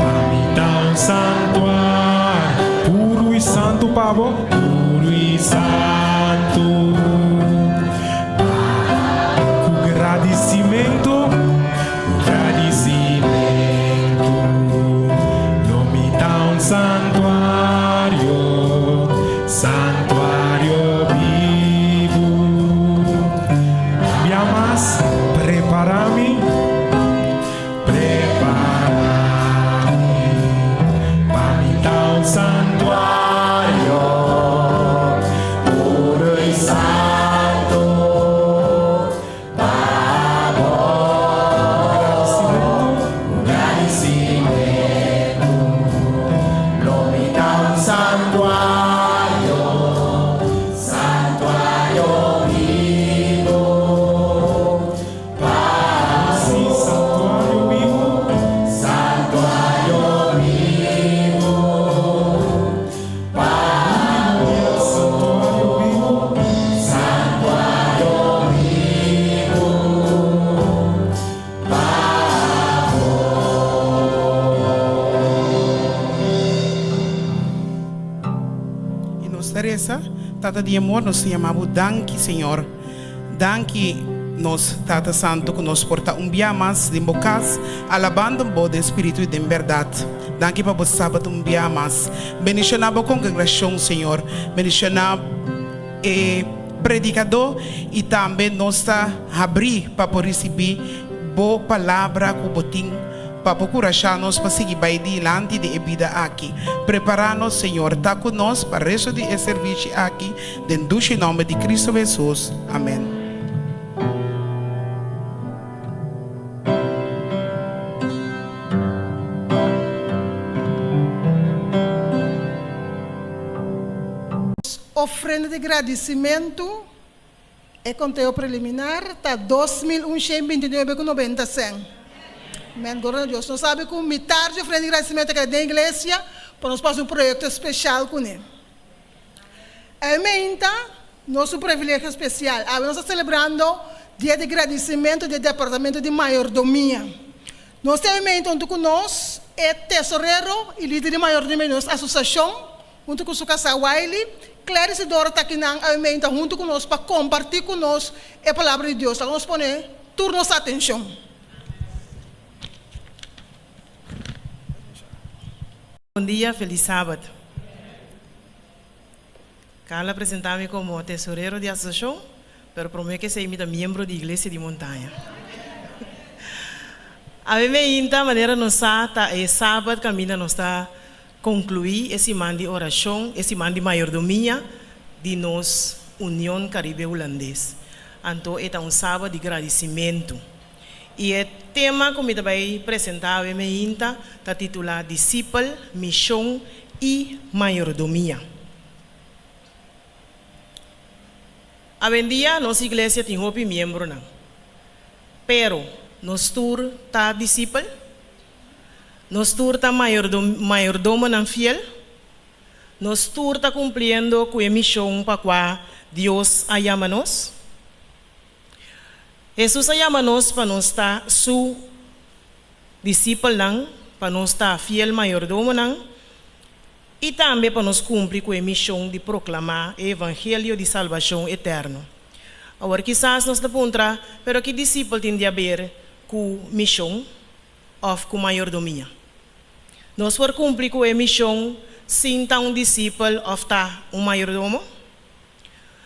pa mi ta un santuario puru i santu pa bo. Puru i santu. Ku gradisimentu, ku gradisimentu, lo mi ta un santuario, santuario bibu. Un bia mas, prepara mi. Tata di amor, nos ta yama Bo danki, Señor. Danki, nos Tata Santo, ku nos por ta un bia mas den Bo kas, alabando Bo den spiritu i den bèrdat. Danki pa Bo sabat un bia mas. Bendishoná Bo kongregashon, Señor. Bendishoná e predikadó i tambe nos ta habrí pa por risibí Bo palabra ku Bo tin pa bo kurashá nos pa sigui bai dilanti di e bida aki. Prepará nos, Señor. Ta ku nos pa resto di e servishi aki, den dushi nòmber di Cristo Hesus. Amèn. Ofrenda di gradisimentu. E konteo preliminar ta 2129 ku 90 sèn. Amèn, gloria na Dios. Nos sabi ku mitar di ofrenda di gradisimentu ta keda den iglesia pa nos por hasi un proyekto speshal kuné. E meinta nos un privilegio spesial. Awe nos ta selebrando Dia di Gradisimentu di e Departamento di Mayordomia. Nos tin e meinta huntu ku nos e tesorero i lider di mayordomia di nos asosiashon, Huntu ku su kasá Wiley, Claire Isidoro ta kinan awe ta huntu ku nos pa kompartí ku nos e Palabra di Dios. Laga nos pone tur nos atenshon. Bon dia, felis sabat. Carla a presenta mi komo tesorero di asosiashon, pero promé ku esei mi ta miembro di Iglesia di Montaña. Awe meinta, manera nos sa, ta e sabat kaminda nos ta Konkluí e siman di orashon, e siman di mayordomia di nos Union Karibe Hulandes. Anto e ta un sabat di gradisimentu. I e tema ku mi ta bai presentá awe meinta ta titulá Disipel, Mishon i Mayordomia. Awendia nos iglesia tin hopi miembronan. Pero, nos tur ta disipel? Nos tur ta mayordomonan fiel? Nos tur ta kumpliendo ku e mishon pa kua Dios a yama nos? Hesus a yama nos pa nos ta su disipelnan, pa nos ta fiel mayordomonan i tambe pa nos kumpli ku e mishon di proklamá e evangelio di salbashon eterno. Awor kisas nos ta puntra, Pero ki disipel tin di aber ku mishon? òf ku mayordomia. Nos por kumpli ku e mishon sin ta un disipel òf ta un mayordomo?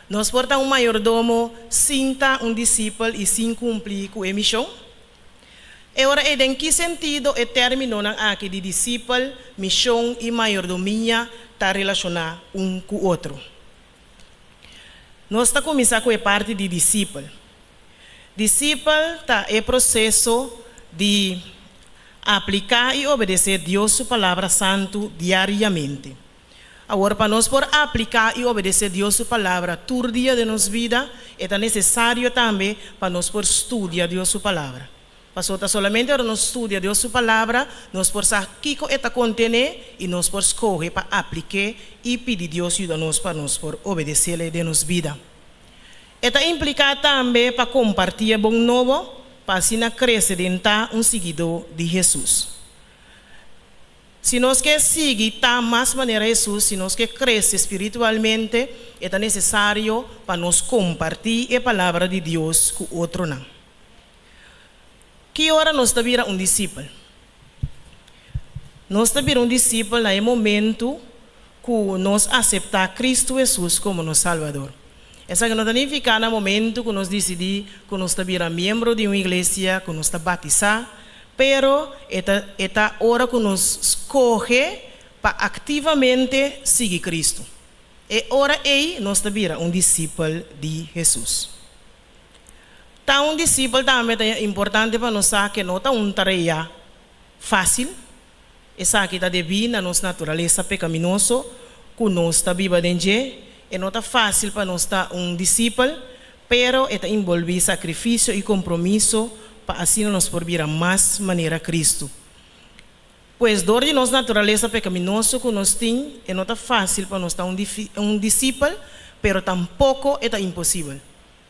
Nos por ta un mayordomo sin ta un disipel i sin kumpli ku e mishon? E ora ei den ki sentido e términonan aki di disipel, mishon i mayordomia ta relashoná un ku otro? Nos ta kuminsá ku e parti di disipel. Disipel ta e proseso di apliká i obedesé Dios su Palabra Santu diariamente. Awor, pa nos por apliká i obedesé Dios su Palabra tur dia den nos bida, e ta nesesario tambe pa nos por studia Dios su Palabra. Pasobra ta solamente ora nos studia Dios su Palabra, nos por sa kiko e ta kontené i nos por skohe pa aplik'é i pidi Dios yuda nos pa nos por obedes'é den nos bida. E ta impliká tambe pa kompartí e bon nobo pa asina krese den ta un siguidó di Hesus. Si nos ke sigui ta mas manera Hesus, si nos ke krese spiritualmente, e ta nesesario pa nos kompartí e Palabra di Dios ku otronan. Ki ora nos ta bira un disipel? Nos ta bira un disipel na e momentu ku nos aseptá Kristu Hesus komo nos Salbador. Esaki no ta nifiká na momentu ku nos disidí ku nos ta bira miembro di un iglesia, ku nos ta batisá, pero e ta e ta ora ku nos skohe pa aktivamente sigui Kristu. E ora ei nos ta bira un disipel di Hesus. Ta un disipel tambe ta importante pa nos sa ke no ta un tarea fásil. Esaki ta debí na nos naturalesa pekaminoso ku nos ta biba den dje. E no ta fásil pa nos ta un disipel, pero e ta inbolbí sakrifisio i kompromiso pa asina nos por bira mas manera Kristu. Pues, dor di nos naturalesa pekaminoso ku nos tin, e no ta fásil pa nos ta un disipel, pero tampoko e ta imposibel.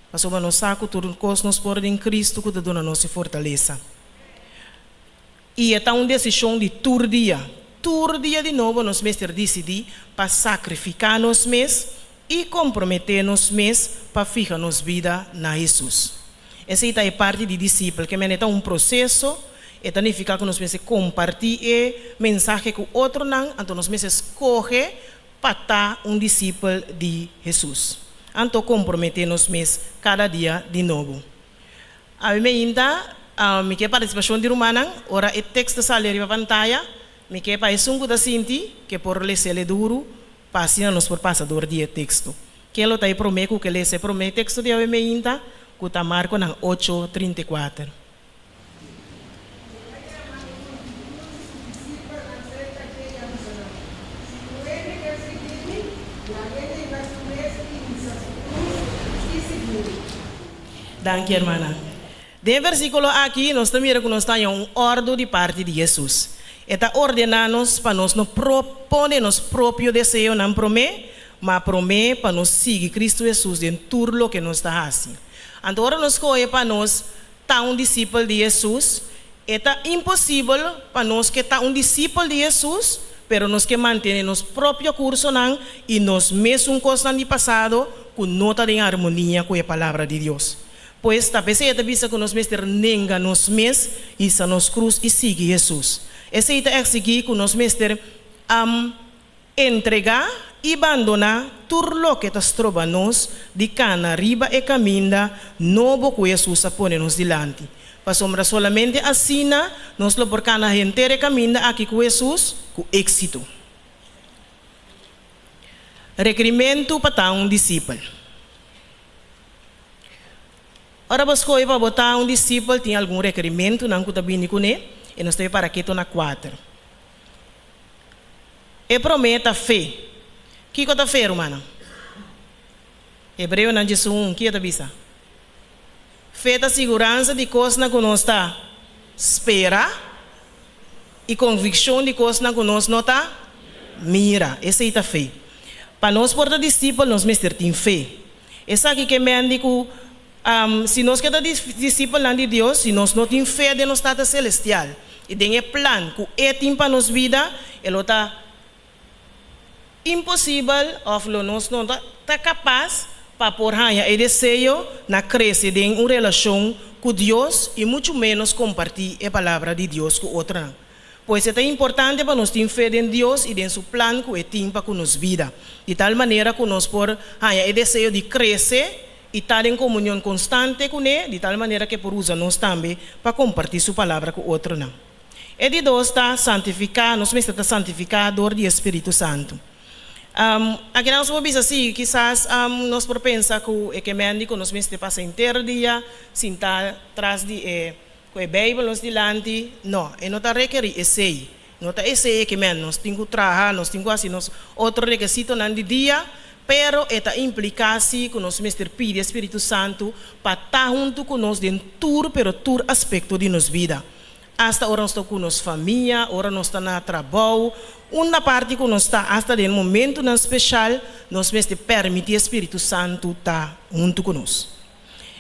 Pasobra nos sa ku tur kos nos por den Kristu ku ta duna nos e fortalesa. I e ta un desishon di tur dia. Tur dia di nobo nos mester disidí pa sakrifiká nos mes. i komprometé nos mes pa fiha nos bida na Hesus. Esei ta e parti di disipel, ke men e ta un proseso, e ta nifiká ku nos mester kompartí e mensahe ku otronan, anto nos mester skohe pa ta un disipel di Hesus. Anto komprometé nos mes kada dia di nobo. Awe meinta, mi ke partisipashon di rumannan ora e teksto sali riba pantaya. Mi ke pa esun ku ta sinti ke por les'el duru pa asina nos por pasa dor di e teksto. Ken lo ta e promé ku ke lesa e promé teksto di awe meinta, ku ta Markonan ocho, 34? Danki, hermana. Den e versíkulo aki nos ta mira ku nos ta haña un òrdu di parti di Hesus. E ta ordená nos pa nos no pone nos propio deseonan promé, ma promé pa nos sigui Kristu Hesus den tur loke nos ta hasi. Anto ora nos skohe pa nos ta un disipel di Hesus, e ta imposibel pa nos ke ta un disipel di Hesus, pero nos ke mantené nos propio kursonan i nos mesun kosnan di pasado ku no ta den armonia ku e Palabra di Dios. Pues, ta p'esei e ta bisa ku nos mester nenga nos mes, hisa nos krus i sigui Hesus. Esei ta eksigí ku nos mester entregá i bandoná tur loke ta stroba nos di kana riba e kaminda nobo ku Hesus a pone nos dilanti. Pasobra solamente asina nos lo por kana henter e kaminda aki ku Hesus ku éksito. Rekerimentu pa ta un disipel. Ora bo skohe pa bo ta un disipel tin algun rekerimentunan ku ta bini kuné i nos ta bai para keto na kuater. E promé ta fe. Kiko ta fe, rumannan? Hebreonan 11, ki e ta bisa? Fe ta siguransa di kosnan ku nos ta spera i konvikshon di kosnan ku nos no ta mira. Esei ta fe. Pa nos por ta disipel nos mester tin fe. Esaki ke men di ku si nos ke ta disipelnan di Dios, si nos no tin fe den nos Tata Selestial i den e plan ku E tin pa nos bida, e lo ta imposibel òf lo nos no ta kapas pa por haña e deseo na krese den un relashon ku Dios i muchu ménos kompartí e Palabra di Dios ku otronan. Pues e ta importante pa nos tin fe den Dios i den su plan ku e tin pa ku nos bida, di tal manera ku nos por haña e deseo di krese i ta den komunion konstante kuné, di tal manera ku e por usa nos tambe pa kompartí su Palabra ku otronan. E di dos ta santifiká, nos mester ta santifiká dor di e spiritu santu. Akinan nos por bisa si, kisas nos por pensa ku e kemendi ku nos mester pasa henter dia sintá tras di e Ku e Beibel nos dilanti, no, e no ta rekerí esei. No ta esei e ke men nos tin ku traha, nos tin ku hasi nos otro rekesitonan di dia, pero e ta impliká sí ku nos mester pidi e Spiritu Santu pa ta huntu ku nos den tur, pero tur aspekto di nos bida. Asta ora nos ta ku nos famia, ora nos ta na trabou, unda parti ku nos ta, asta den momentunan speshal, nos mester permití e Spiritu Santu ta huntu ku nos.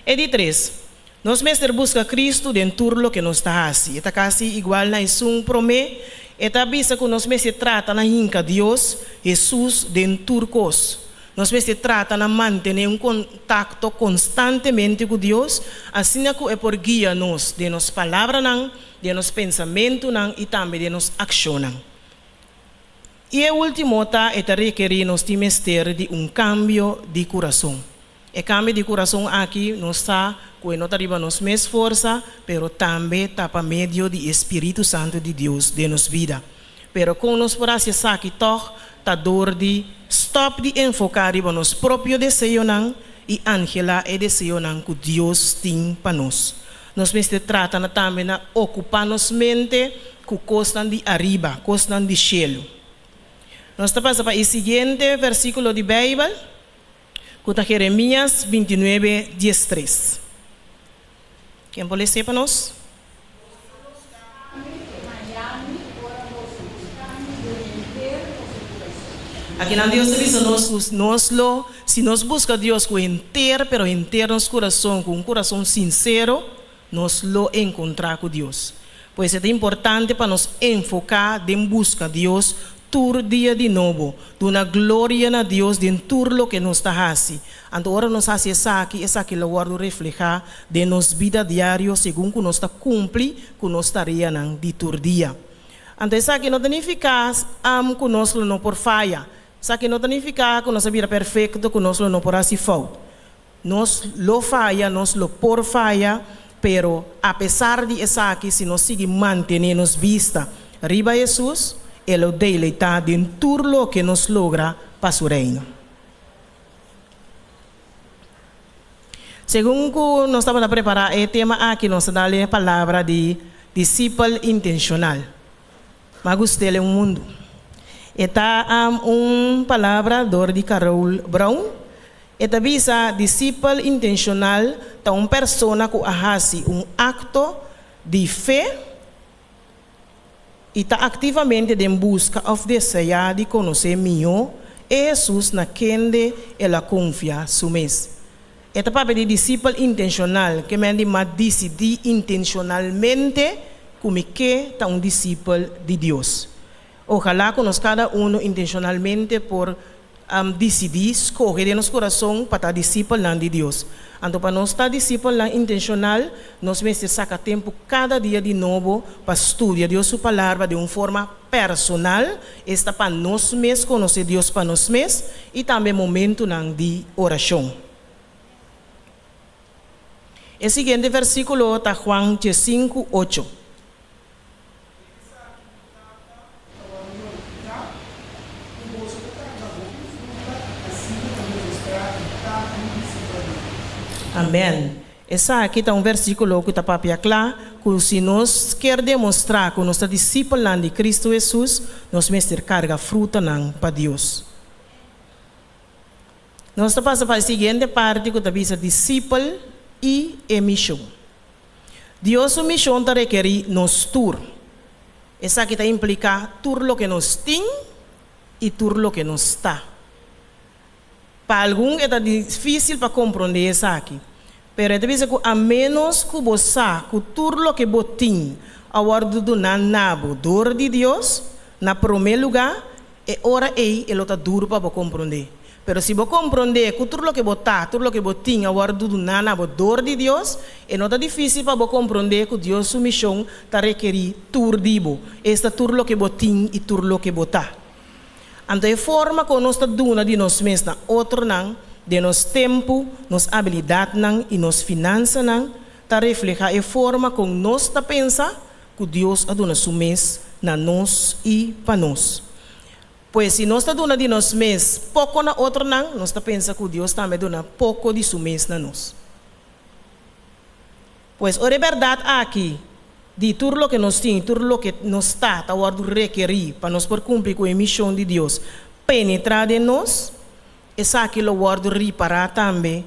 E di tres, nos mester buska Kristu den tur loke nos ta hasi. E ta kasi igual na esun promé. E ta bisa ku nos mester trata na hinka Dios, Hesus, den tur kos. Nos mester trata na mantené un kontakto konstantemente ku Dios, asina ku e por guia nos den nos palabranan, den nos pensamentunan i tambe den nos akshonnan. I e último ta, e ta rekerí nos tin mester di un kambio di kurason. E kambio di kurason aki nos sa ku e no ta riba nos mes forsa, pero tambe ta pa medio di e Spiritu Santu di Dios den nos bida. Pero kon nos por hasi esaki tòg ta dor di stòp di enfoká riba nos propio deseonan i anhelá e deseonan ku Dios tin pa nos. Nos mester trata na tambe na okupá nos mente ku kosnan di ariba, kosnan di shelu. Nos ta pasa pa e siguiente versíkulo di Beibel. Ku ta Jeremias 29, 13. Ken por les'é pa nos? Akinan Dios ta bisa nos ku nos lo, si nos buska Dios ku henter, pero henter nos kurason, ku un kurason sinsero, nos lo enkontrá ku Dios. Pues e ta importante pa nos enfoká den buska Dios. tur dia di nobo. Duna gloria na Dios den tur loke nos ta hasi. Anto ora nos hasi esaki, esaki lo wòrdu reflehá den nos bida diario segun ku nos ta kumpli ku nos tareanan di tur dia. Anto esaki no ta nifiká ku nos lo no por faya. Esaki no ta nifiká ku nos a bira perfekto, ku nos lo no por hasi fout. Nos lo faya, nos lo por faya, pero apesar di esaki si nos sigui mantené nos bista riba Hesus, e lo deleitá den tur loke nos logra pa su Reino. Segun ku nos tabata prepará e tema aki, nos ta dal e palabra di disipel intenshonal. M'a gust'el e un mundu. E ta un palabra dor di Carol Brown. E ta bisa, Disipel intenshonal ta un persona ku a hasi un akto di fe i ta aktivamente den buska òf deseá di konosé mihó e Hesus na kende el a konfia su mes. E ta papia di disipel intenshonal, ke men di m'a disidí intenshonalmente ku mi ke ta un disipel di Dios. Ojalá ku nos kada unu intenshonalmente por disidí skohe den nos kurason pa ta disipelnan di Dios. Anto pa nos ta disipelnan intenshonal, nos mester saka tempu kada dia di nobo pa studia Dios su Palabra den un forma personal, esta pa nos mes konosé Dios pa nos mes, i tambe momentunan di orashon. E siguiente versíkulo ta Juan diesinku, ocho. Esaki mi Tata ta wòrdu glorifiká, ku boso ta karga hopi fruta i asina ta demostrá ku ta mi disipelnan. Amèn. Esaki ta un versíkulo ku ta papia kla ku si nos kier demostrá ku nos ta disipelnan di Kristu Hesus, nos mester karga frutanan pa Dios. Nos ta pasa pa e siguiente parti ku ta bisa disipel i e mishon. Dios su mishon ta rekerí nos tur. Esaki ta impliká tur loke nos tin i tur loke nos ta. Pa algun e ta difísil pa komprondé esaki, pero e ta bisa ku a ménos ku bo sa ku tur loke bo tin a wòrdu duná na bo dor di Dios, na promé lugá, e ora ei e lo ta duru pa bo komprondé. Pero si bo komprondé ku tur loke bo ta, tur loke bo tin a wòrdu duná na bo dor di Dios, e no ta difísil pa bo komprondé ku Dios su mishon ta rekerí tur di bo, esta tur loke bo tin i tur loke bo ta. Anto e forma kon nos ta duna di nos mes na otronan den nos tempu, nos abilidatnan i nos finansanan ta reflehá e forma kon nos ta pensa ku Dios a duna su mes na nos i pa nos. Pues si nos ta duna di nos mes poko na otronan, nos ta pensa ku Dios tambe duna poko di su mes na nos. Pues ora e bèrdat aki di tur loke nos tin i tur loke nos ta ta wòrdu rekerí pa nos por kumpli ku e mishon di Dios penetrá den nos, esaki lo wòrdu ripará tambe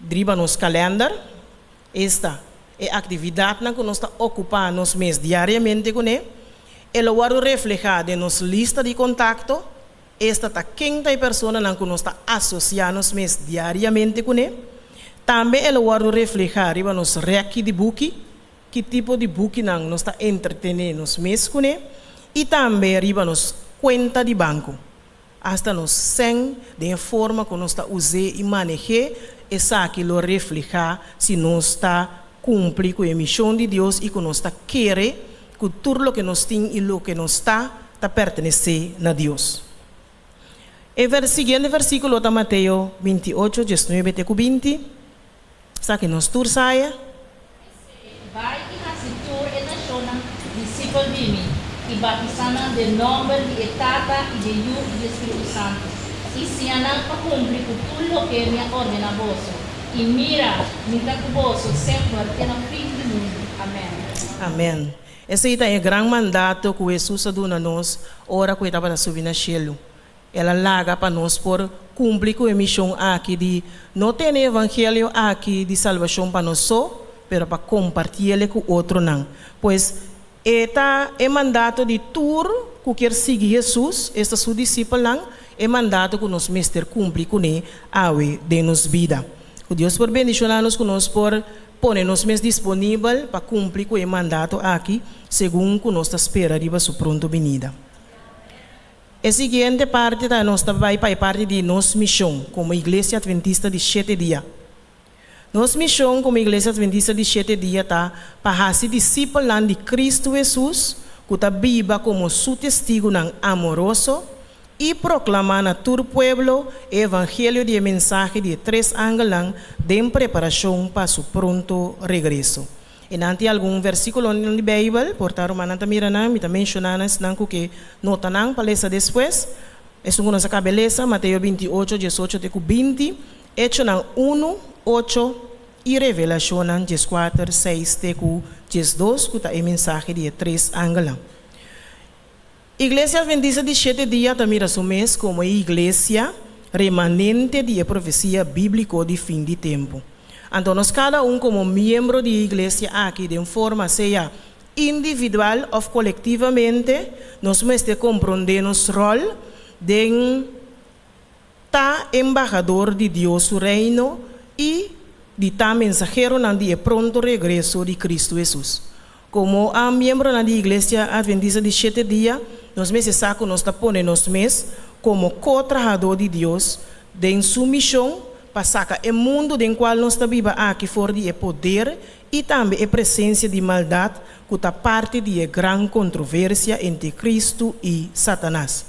riba nos kalènder, esta, e aktividatnan ku nos ta okupá nos mes diariamente kuné, e lo wòrdu reflehá den nos lista di kontakto, esta ta ken ta e personanan ku nos ta asosiá nos mes diariamente kuné. Tambe e lo wòrdu reflehá riba nos rèki di buki, ki tipo di bukinan nos ta entretené nos mes kuné, i tambe riba nos kuenta di banko. Asta nos sèn, den e forma ku nos ta us'é i maneh'é, esaki lo reflehá si nos ta kumpli ku e mishon di Dios i ku nos ta kere ku tur loke nos tin i loke nos ta, ta pertenesé na Dios. E siguiente versíkulo ta Mateo 28, 19 te ku 20. Esaki nos tur saya. P'esei, bai i hasi tur e nashonnan disipel di mi, i batisá nan den nòmber di e Tata i di e Yu i di e Spiritu Santu, i siña nan pa kumpli ku tur loke mi a ordená boso. I mira, mi ta ku boso semper te na fin di mundu. Amèn. Amèn. Esei ta e gran mandato ku Hesus a duna nos ora ku e tabata subi na shelu. El a laga pa nos por kumpli ku e mishon aki di no tene e evangelio aki di salbashon pa nos so, pero pa kompartiele ku otronan. Pues, e ta e mandato di tur ku kier sigui Hesus, esta su disipelnan, e mandato ku nos mester kumpli kuné awe den nos bida. Ku Dios por bendishoná nos ku nos por pone nos mes disponibel pa kumpli ku e mandato aki segun ku nos ta spera riba su pronto binida. E siguiente parti ta nos ta bai pa e parti di nos mishon komo Iglesia Atventista di Shete Dia. Nos mishon komo Iglesia Atventista di Shete Dia ta pa hasi disipelnan di Kristu Hesus ku ta biba komo Su testigunan amoroso i proklamá na tur pueblo e evangelio di e mensahe di e tres angelnan den preparashon pa Su pronto regreso. I nan tin algun versíkulonan di Beibel, por ta rumannan ta mira nan, mi ta menshoná nan esnan ku ke nota nan pa lesa despues. Esun ku nos a kaba e lesa, Mateo 28, 18 te ku 20, Echonan unu, ocho, i Revelashonnan 14, seis te ku 12, ku ta e mensahe di e tres angelnan. Iglesia Adventista di Shete Dia ta mira su mes komo e iglesia remanente di e profesia bíbliko di fin di tempu. Anto nos kada un komo miembro di e iglesia aki den forma sea individual òf kolektivamente nos mester komprondé nos ròl den ta embahador di Dios su Reino i di ta mensaheronan di e pronto regreso di Kristu Hesus. Komo a miembronan di Iglesia Adventista di Shete Dia, nos mester sa ku nos ta pone nos mes komo ko-trahadó di Dios den Su mishon pa saka e mundu den kual nos ta biba aki for di e poder i tambe e presensia di maldat ku ta parti di e gran kontroversia entre Kristu i Satanas.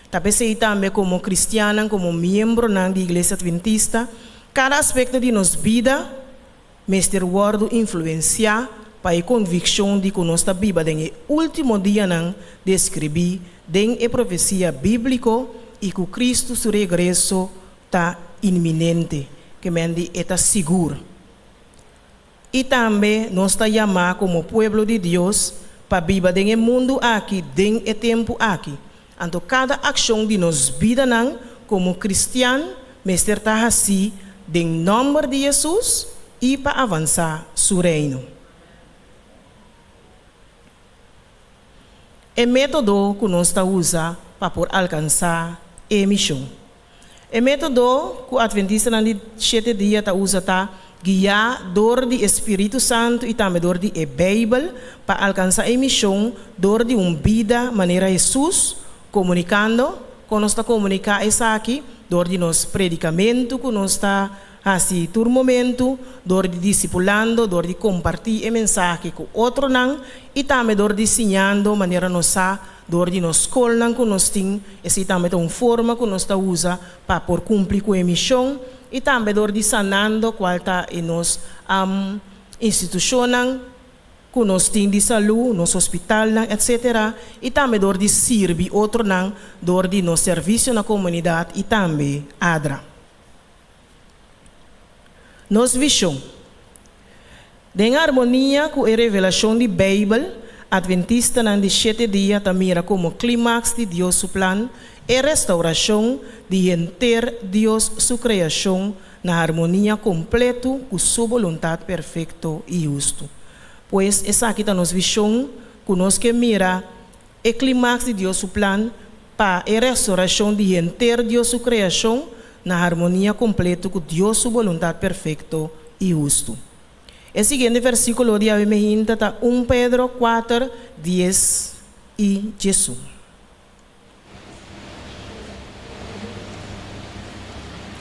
Ta p'esei tambe komo kristiannan, komo miembronan di Iglesia Adventista, kada aspekto di nos bida mester wòrdu influensiá pa e konvikshon di ku nos ta biba den e último dianan deskribí den e profesia bíbliko i ku Kristu su regreso ta inminente, ke men di e ta sigur. I tambe nos ta yamá komo pueblo di Dios pa biba den e mundu aki den e tempu aki. Anto kada akshon di nos bidanan komo kristian mester ta hasí den nòmber di Hesus i pa avansá su Reino. E método ku nos ta usa pa por alkansá e mishon. E método ku Atventistanan di Shete Dia ta usa ta guiá dor di e Spiritu Santu i tambe dor di e Beibel pa alkansá e mishon dor di un bida manera Hesus, komunikando. Kon nos ta komuniká esaki? Dor di nos predikamentu ku nos ta hasi tur momentu, dor di disipulando, dor di kompartí e mensahe ku otronan i tambe dor di siñando manera nos sa Dor di nos skolnan ku nos tin, esei tambe ta un forma ku nos ta usa pa por kumpli ku e mishon i tambe dor di sanando kual ta e nos institushonnan ku nos tin di salú, nos hospitalnan etsetera i tambe dor di sirbi otronan dor di nos servisio na komunidat i tambe ADRA. Nos vishon. Den armonia ku e revelashon di Beibel, Atventistanan di Shete Dia ta mira komo klimaks di Dios su plan e restaurashon di henter Dios su kreashon na harmonia kompletu ku Su boluntat perfekto i hustu. Pues esaki ta nos vishon ku nos ke mira E klimaks di Dios su plan pa e restaurashon di henter Dios su kreashon na harmonia kompleto ku Dios su boluntat perfekto i hustu. E siguiente versíkulo di awe meinta ta un Pedro kuater, dies i diesun.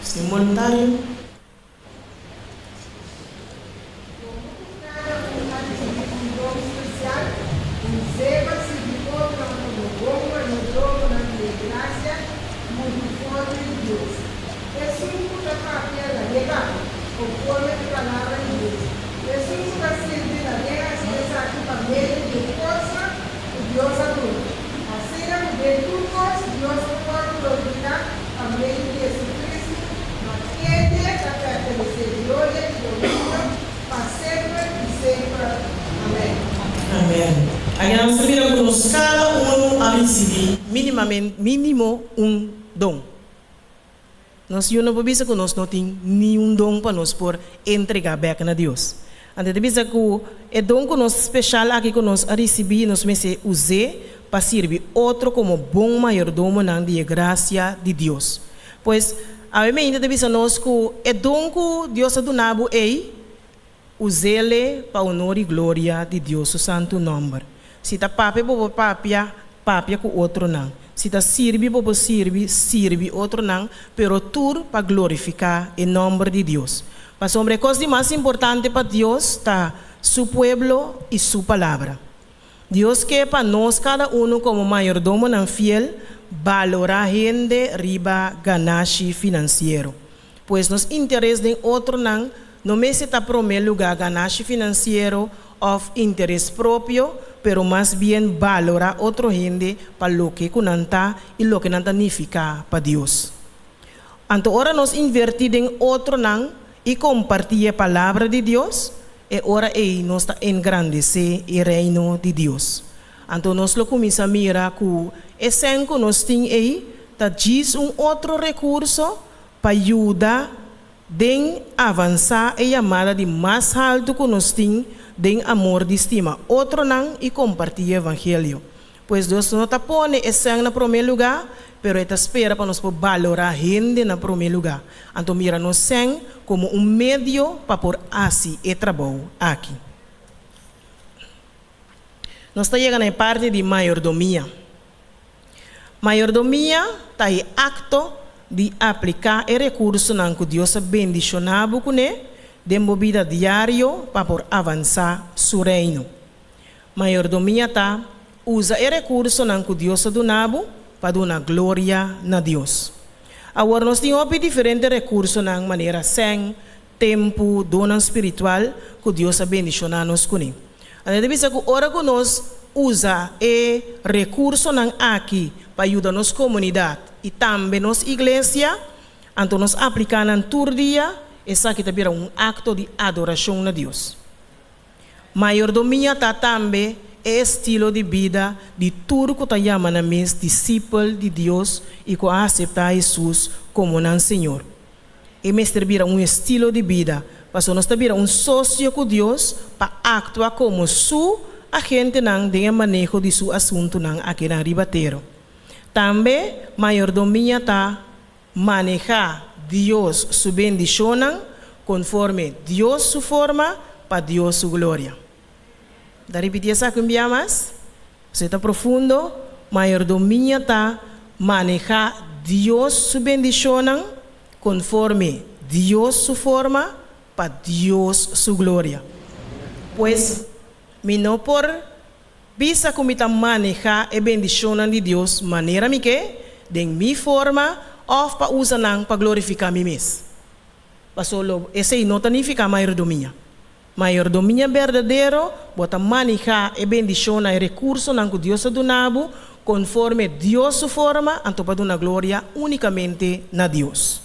Sin boluntario. Komo ku kada un a risibí un don spesial, us'é pa sirbi otronan komo bon mayordomonan di e grasia multiforme di Dios. Esun ku ta papia, lag'é papia, konforme e Palabra di Dios. Esun ku ta sirbi, lag'é hasi esaki pa medio di e forsa ku Dios a duna. Asina ku den tur kos Dios por wòrdu glorifiká pa medio di Jesucristo, Ma kende ta pertenesé gloria i dominio pa semper i semper. Amèn. Amèn. Aña nos ta mira ku nos kada unu a risibí mínimamente mínimo un don. Nos yu no por bisa ku nos no tin niun don pa nos por entregá bèk na Dios. Anto e ta bisa ku e don ku nos speshal aki ku nos a risibí nos mester us'é pa sirbi otro komo bon mayordomonan di e grasia di Dios. Pues, awe mainta ta bisa nos ku e don ku Dios a duna bo ei, us'ele pa honor i gloria di Dios su santu nòmber. Si ta papia bo por papia, papia ku otronan. Si ta sirbi bo por sirbi, sirbi otronan, pero tur pa glorifiká e nòmber di Dios. Pasobra e kos di mas importante pa Dios ta Su pueblo i Su Palabra. Dios ke pa nos kada unu komo mayordomonan fiel balorá hende riba ganashi finansiero. Pues nos interes den otronan no mester ta promé lugá ganashi finansiero òf interes propio, pero mas bien balorá otro hende pa loke ku nan ta i loke nan ta nifiká pa Dios. Anto ora nos invertí den otronan i kompartí e Palabra di Dios, e ora ei nos ta engrandesé e Reino di Dios. Anto nos lo kuminsá mira ku e sèn ku nos tin ei ta djis un otro rekurso pa yuda den avansá e yamada di mas haltu ku nos tin den amor di stima otronan i kompartí e evangelio. Pues Dios no ta pone e sèn na promé lugá, pero e ta spera pa nos por balorá hende na promé lugá. Anto mira nos sèn komo un medio pa por hasi e trabou aki. Nos ta yega na e parti di mayordomia. Mayordomia ta e akto di apliká e rekursonan ku Dios a bendishoná bo kuné den bo bida diario pa por avansá Su Reino. Mayordomia ta usa e rekursonan ku Dios a duna bo pa duna gloria na Dios. Awor nos tin hopi diferente rekursonan manera sèn, tempu, donnan spiritual ku Dios a bendishoná nos kuné. Anto ta bisa ku ora ku nos usa e rekursonan aki pa yuda nos komunidat i tambe nos iglesia, anto nos apliká nan tur dia, esaki ta bira un akto di adorashon na Dios. Mayordomia ta tambe e estilo di bida di tur ku ta yama nan mes disipel di Dios i ku a aseptá Hesus komo nan Señor. E mester bira un estilo di bida, pasobra nos ta bira un sosio ku Dios pa aktua komo Su agentenan den e maneho di Su asuntunan akinan riba tera. Tambe mayordomia ta manehá Dios su bendishonnan konforme Dios su forma pa Dios su gloria. Ta ripití esaki un bia mas, pasobra e ta profundo, Mayordomia ta manehá Dios su bendishonnan konforme Dios su forma pa Dios su gloria. Pues, mi no por bisa ku mi ta manehá e bendishonnan di Dios manera mi ke, den mi forma òf pa usa nan pa glorifiká mi mes. Pasobra lo esei no ta nifiká mayordomia. Mayordomia berdadero, bo ta manehá e bendishonnan, e rekursonan ku Dios a duna bo, konforme Dios su forma, anto pa duna gloria únikamente na Dios.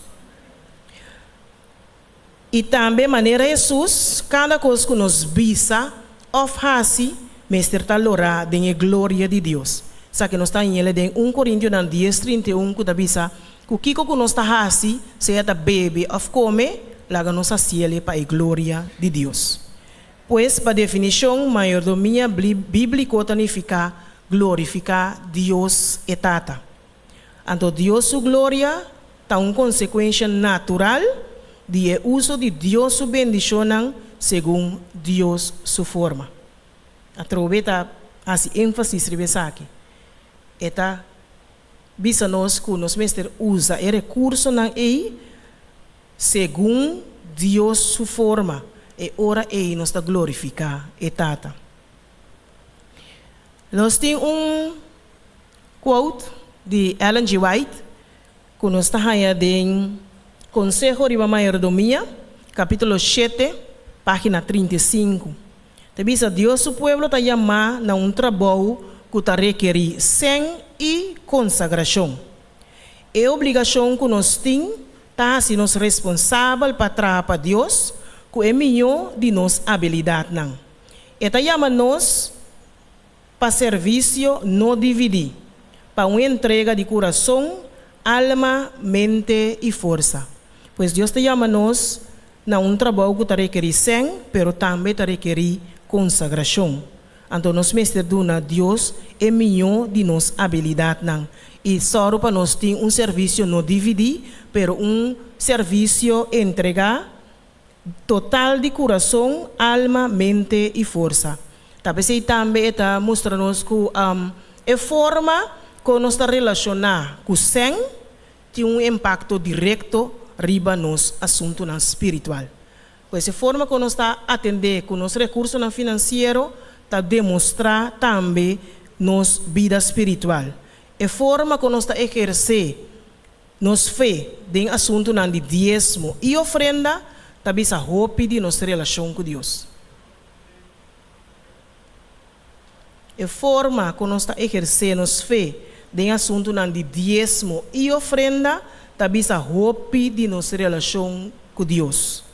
I tambe manera Hesus, kada kos ku nos bisa òf hasi mester ta lorá den e gloria di Dios. Esaki nos ta hañ'el den un Korintionan dies 31 ku ta bisa ku kiko ku nos ta hasi, sea ta bebe òf kome, laga nos hasiel pa e gloria di Dios. Pues, pa definishon, mayordomia bíbliko ta nifiká glorifiká Dios e Tata. Anto Dios su gloria ta un konsekuensha natural di e uso di Dios su bendishonnan segun Dios su forma. Atrobe ta hasi énfasis riba esaki. E ta bisa nos ku nos mester usa e rekursonan ei segun Dios su forma, e ora ei nos ta glorifiká e Tata. Nos tin un quote di Ellen G. White ku nos ta haña den Konseho riba Mayordomia, kapítulo shete, página 35. Ta bisa, Dios su pueblo ta yamá na un trabou ku ta rekerí sèn i konsagrashon. E obligashon ku nos tin ta hasi nos responsabel pa traha pa Dios ku e mihó di nos abilidatnan. E ta yama nos pa servisio no dividí, pa un entrega di kurason, alma, mente i forsa. Pues Dios ta yama nos na un trabou ku ta rekerí sèn, pero tambe ta rekerí konsagrashon. Anto nos mester duna Dios e mihó di nos abilidatnan i sòru pa nos tin un servisio no dividí, pero un servisio entregá Total di kurason, alma, mente i forsa. Ta p'esei tambe e ta mustra nos ku e forma Kon nos ta relashoná ku sèn tin un impakto direkto riba nos asuntunan spiritual. Pues e forma ku nos ta atendé ku nos rekursonan finansiero ta demostrá tambe nos bida spiritual. E forma ku nos ta ehersé nos fe den asuntunan di diesmo i ofrenda ta bisa hopi di nos relashon ku Dios. E forma ku nos ta ehersé nos fe den asuntunan di diesmo i ofrenda ta bisa hopi di nos relashon ku Dios.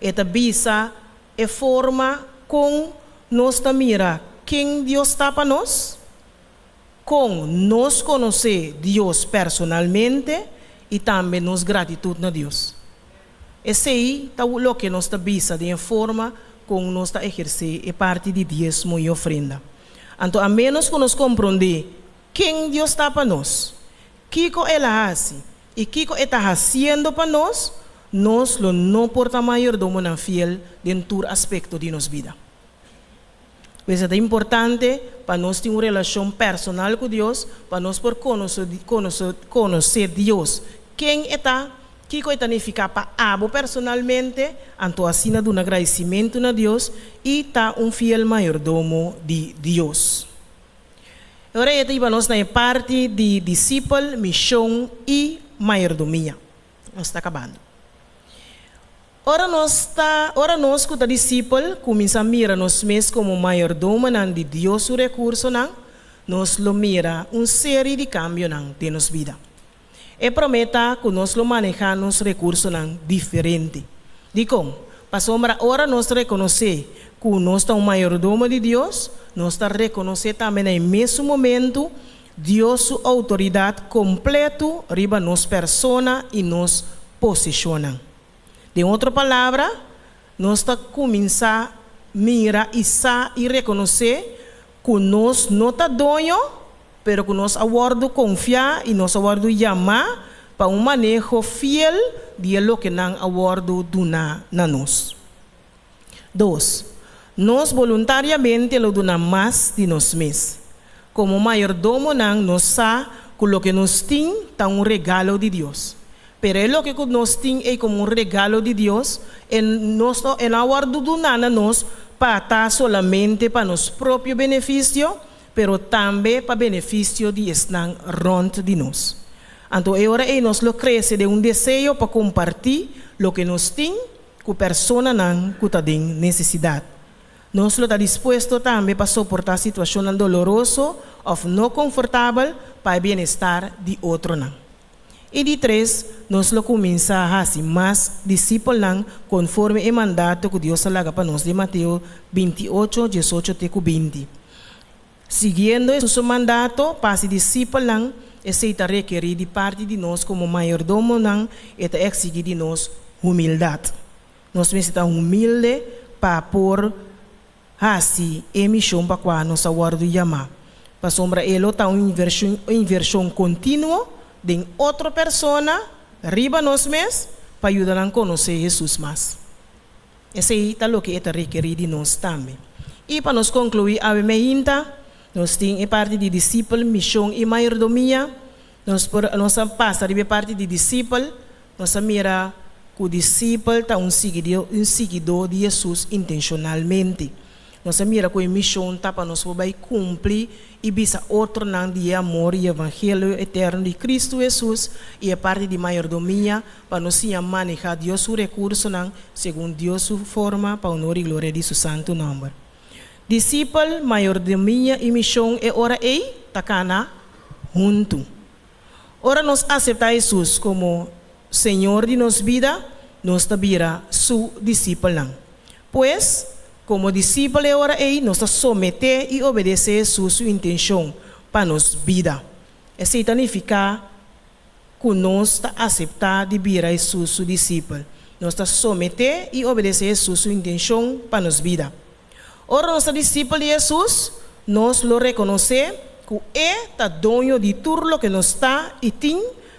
E ta bisa e forma kon nos ta mira ken Dios ta pa nos, kon nos konosé Dios personalmente i tambe nos gratitut na Dios. Esei ta loke nos ta bisa den e forma kon nos ta ehersé e parti di diesmo i ofrenda. Anto a ménos ku nos komprondé ken Dios ta pa nos, kiko el a hasi i kiko e ta hasiendo pa nos, nos lo no por ta mayordomonan fiel den tur aspekto di nos bida. Pues e ta importante pa nos tin un relashon personal ku Dios, pa nos por konosé Dios, ken e ta, kiko e ta nifiká pa abo personalmente, anto asina duna gradisimentu na Dios i ta un fiel mayordomo di Dios. E ora ei e ta hiba nos na e parti di disipel, mishon i mayordomia. Nos ta kabando. Ora nos ta, ora nos ku ta disipel kuminsá mira nos mes komo mayordomonan di Dios su rekursonan, nos lo mira un seri di kambionan den nos bida. E promé ta ku nos lo manehá nos rekursonan diferente. Dikon? Pasobra ora nos rekonosé ku nos ta un mayordomo di Dios, nos ta rekonosé tambe na e mesun momentu Dios su outoridat kompletu riba nos persona i nos posishonnan. Den otro palabra, nos ta kuminsá mira i sa i rekonosé ku nos no ta doño, pero ku nos a wòrdu konfiá i nos a wòrdu yamá pa un maneho fiel di e lokenan a wòrdu duná na nos. Dos, nos boluntariamente lo duna mas di nos mes. Komo mayordomonan nos sa ku loke nos tin ta un regalo di Dios. Pero e loke ku nos tin ei komo un regalo di Dios, e nos no e no a wòrdu duná na nos pa ta solamente pa nos propio benefisio, pero tambe pa benefisio di esnan rònt di nos. Anto e ora ei nos lo krese den un deseo pa kompartí loke nos tin ku personanan ku ta den nesesidat. Nos lo ta dispuesto tambe pa soportá situashonnan doloroso òf no konfortabel pa e bienestar di otronan. I di tres, nos lo kuminsá hasi mas disipelnan konforme e mandato ku Dios a laga pa nos den Mateo 28, 18 te ku 20. Siguiendo Hesus su mandato pa hasi disipelnan, esei ta rekerí di parti di nos komo mayordomonan, e ta eksigí di nos humildat. Nos mester ta humilde pa por hasi e mishon pa kua nos a wòrdu yamá, pasobra e lo ta un invershon kontinuo den otro persona riba nos mes pa yuda nan konosé Hesus mas. Esei ta loke e ta rekerí di nos tambe. I pa nos konkluí awe meinta, nos tin e parti di disipel, mishon i mayordomia. Nos por nos a pasa riba e parti di disipel, nos a mira ku disipel ta un siguidó un siguidó di Hesus intenshonalmente. Nos a mira ku e mishon ta pa nos por bai kumpli i bisa otronan di e amor i evangelio eterno di Kristu Hesus i e parti di mayordomia pa nos siña manehá Dios su rekursonan segun Dios su forma pa honor i gloria di su santu nòmber. Disipel, mayordomia i mishon e ora ei ta kana huntu. Ora nos aseptá Hesus komo Señor di nos bida, nos ta bira su disipelnan. Pues, komo disipel e ora ei nos ta someté i obedesé Hesus su intenshon pa nos bida. Esei ta nifiká ku nos ta aseptá di bira Hesus su disipel. Nos ta someté i obedesé Hesus su intenshon pa nos bida. Ora nos ta disipel di Hesus, nos lo rekonosé ku e ta doño di tur loke nos ta i tin,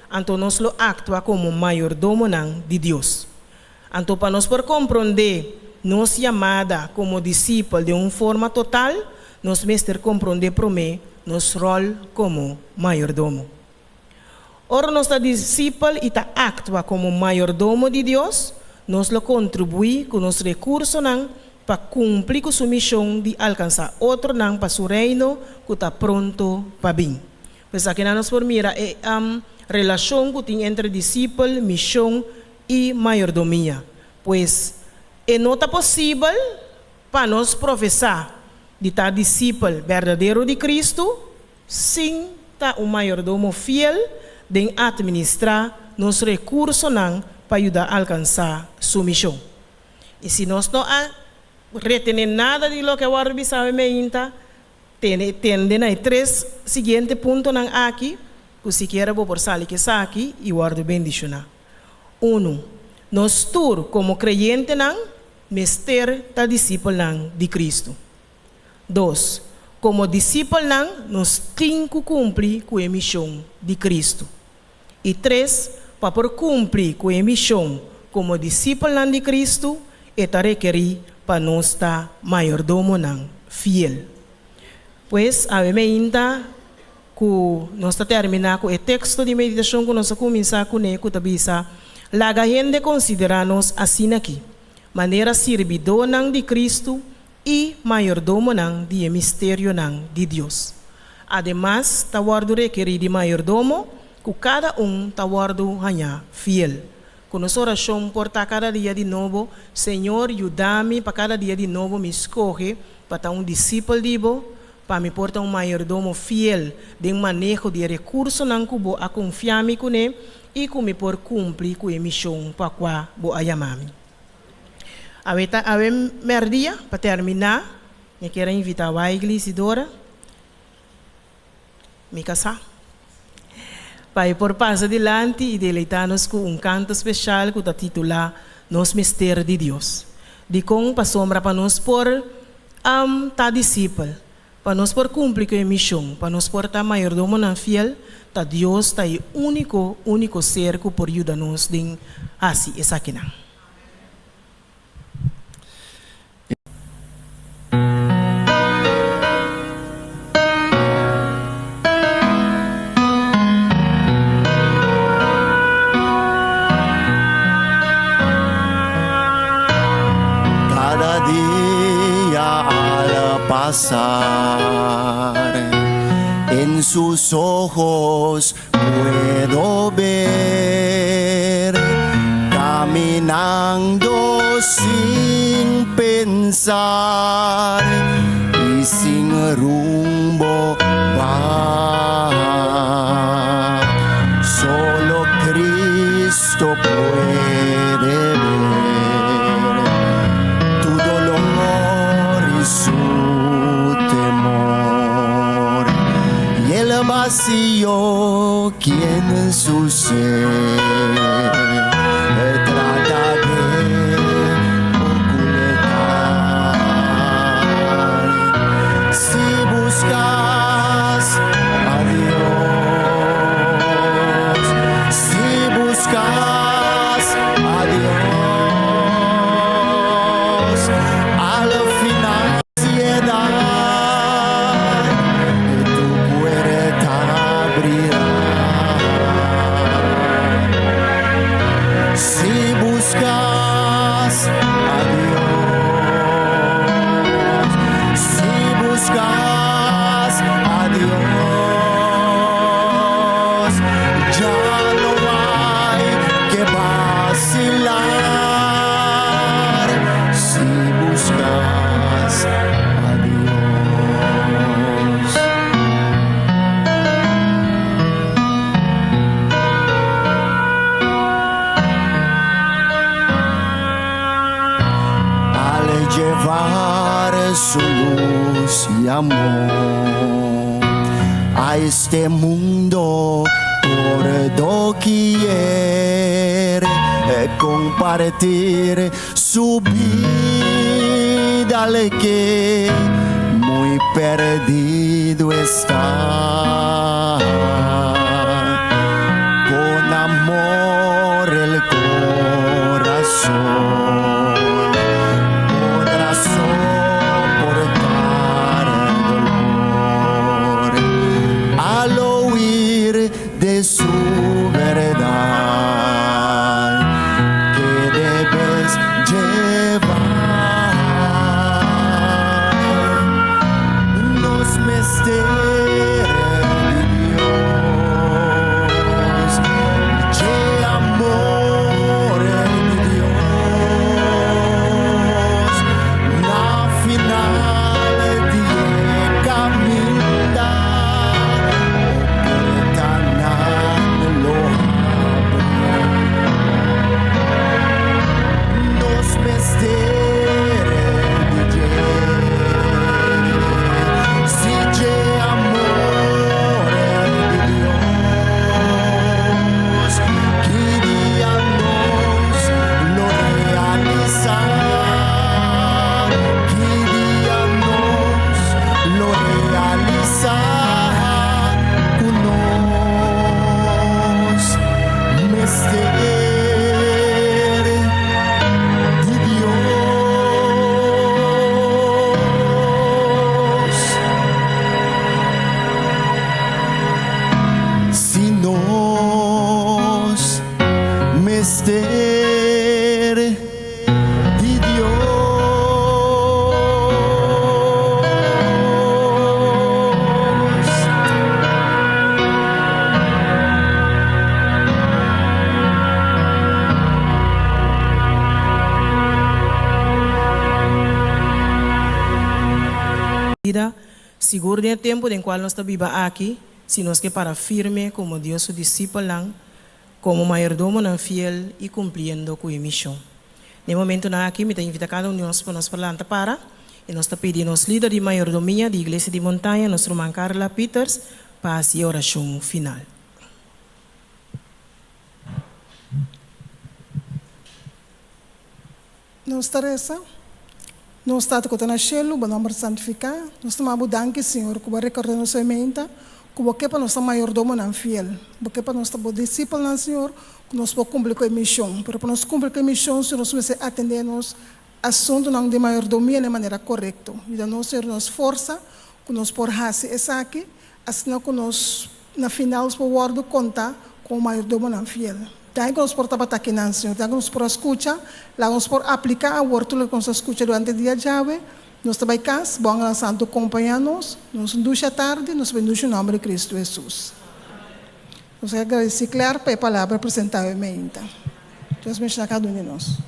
anto nos lo aktua komo mayordomonan di Dios. Anto pa nos por komprondé nos yamada komo disipel den un forma total, nos mester komprondé promé nos ròl komo mayordomo. Ora nos ta disipel i ta aktua komo mayordomo di Dios, nos lo kontribuí ku nos rekursonan pa kumpli ku su mishon di alkansá otronan pa su Reino ku ta pronto pa bin. Pues akinan nos por mira e relashon ku tin entre disipel, mishon i mayordomia. Pues, e no ta posibel pa nos profesá di ta disipel berdadero di Kristu sin ta un mayordomo fiel den atministrá nos rekursonan pa yuda alkansá su mishon. I si nos no a retené nada di loke a wòrdu bisá awe meinta, tene tende na e tres siguiente puntonan aki ku sikiera bo por sali ku esaki i wòrdu bendishoná. Unu, nos tur komo kreyentenan mester ta disipelnan di Kristu. Dos, komo disipelnan nos tin ku kumpli ku e mishon di Kristu. I tres, pa por kumpli ku e mishon komo disipelnan di Kristu, e ta rekerí pa nos ta mayordomonan fiel. Pues, awe meinta ku nos ta terminá ku e teksto di meditashon ku nos a kuminsá kuné ku ta bisa, Laga hende konsiderá nos asin'akí, manera sirbidónan di Kristu i mayordomonan di e misterionan di Dios. Ademas, ta wòrdu rekerí di mayordomo ku kada un ta wòrdu hañá fiel. Ku nos orashon por ta kada dia di nobo, Señor, yuda mi pa kada dia di nobo mi skohe pa ta un disipel di Bo, pa mi por ta un mayordomo fiel den maneho di e rekursonan ku Bo a konfia mi kuné i ku mi por kumpli ku e mishon pa kua Bo a yama mi. Awe ta awe mèrdia, pa terminá, mi kier a invitá Waigly Isidora, mi kasá, pa e por pasa dilanti i deleitá nos ku un kanto speshal ku ta titulá Nos Mester di Dios. Dikon? Pasobra pa nos por ta disipel, pa nos por kumpli ku e mishon, pa nos por ta mayordomonan fiel, ta Dios ta e úniko, úniko ser ku por yuda nos den hasi esakinan. Cada dia al pasar en sus ojos puedo ver caminando sin pensar y sin rumbo va. Solo Cristo puede ver tu dolor y su temor y el vacío que en su ser trata de ocultar. Si buscas a Dios, si buscas a Dios, al final ansiedad tu puerta abrirá. Si buscas a Dios, si buscas a Dios, ya no hay que vacilar. Si buscas a Dios. Al llevar su luz y amor a este mundo por doquier, compartir su vida al que muy perdido está. Con amor el corazón podrá soportar dolor. Bida, sigur den e tempu den kual nos ta biba aki, si nos ke para firme komo Dios su disipelnan, komo mayordomonan fiel i kumpliendo ku e mishon. Den e momentunan aki mi ta invita kada un di nos pa nos por lanta para i nos ta pidi nos lider di mayordomia di Iglesia di Montaña, nos ruman Carla Pieters, pa hasi e orashon final. Nos ta resa, Nos Tata ku ta na shelu, bo nòmber santifiká. Nos ta manda bo danki, Señor, ku bo a rekordá nos e menta ku bo ke pa nos ta mayordomonan fiel. Bo ke pa nos ta bo disipelnan, Señor, ku nos por kumpli ku e mishon. Pero pa nos kumpli ku e mishon, Señor, nos mester atendé nos asuntunan di mayordomia na e manera korekto. Yuda nos, Señor, nos forsa ku nos por hasi esaki, asina ku nos na final nos por wòrdu kontá komo mayordomonan fiel. Danki ku nos por tabata akinan, Señor. Danki ku nos por a skucha. Laga nos por apliká awor tur loke nos a skucha durante dia djawe. Nos ta bai kas. Bo Angelnan Santu kompañá nos. Nos un dushi atardi. Nos ta bendusha nomber di Kristu Hesus. Nos a gradisí Claire pa e palabra presentá awe meinta. Dios benshoná kada un di nos.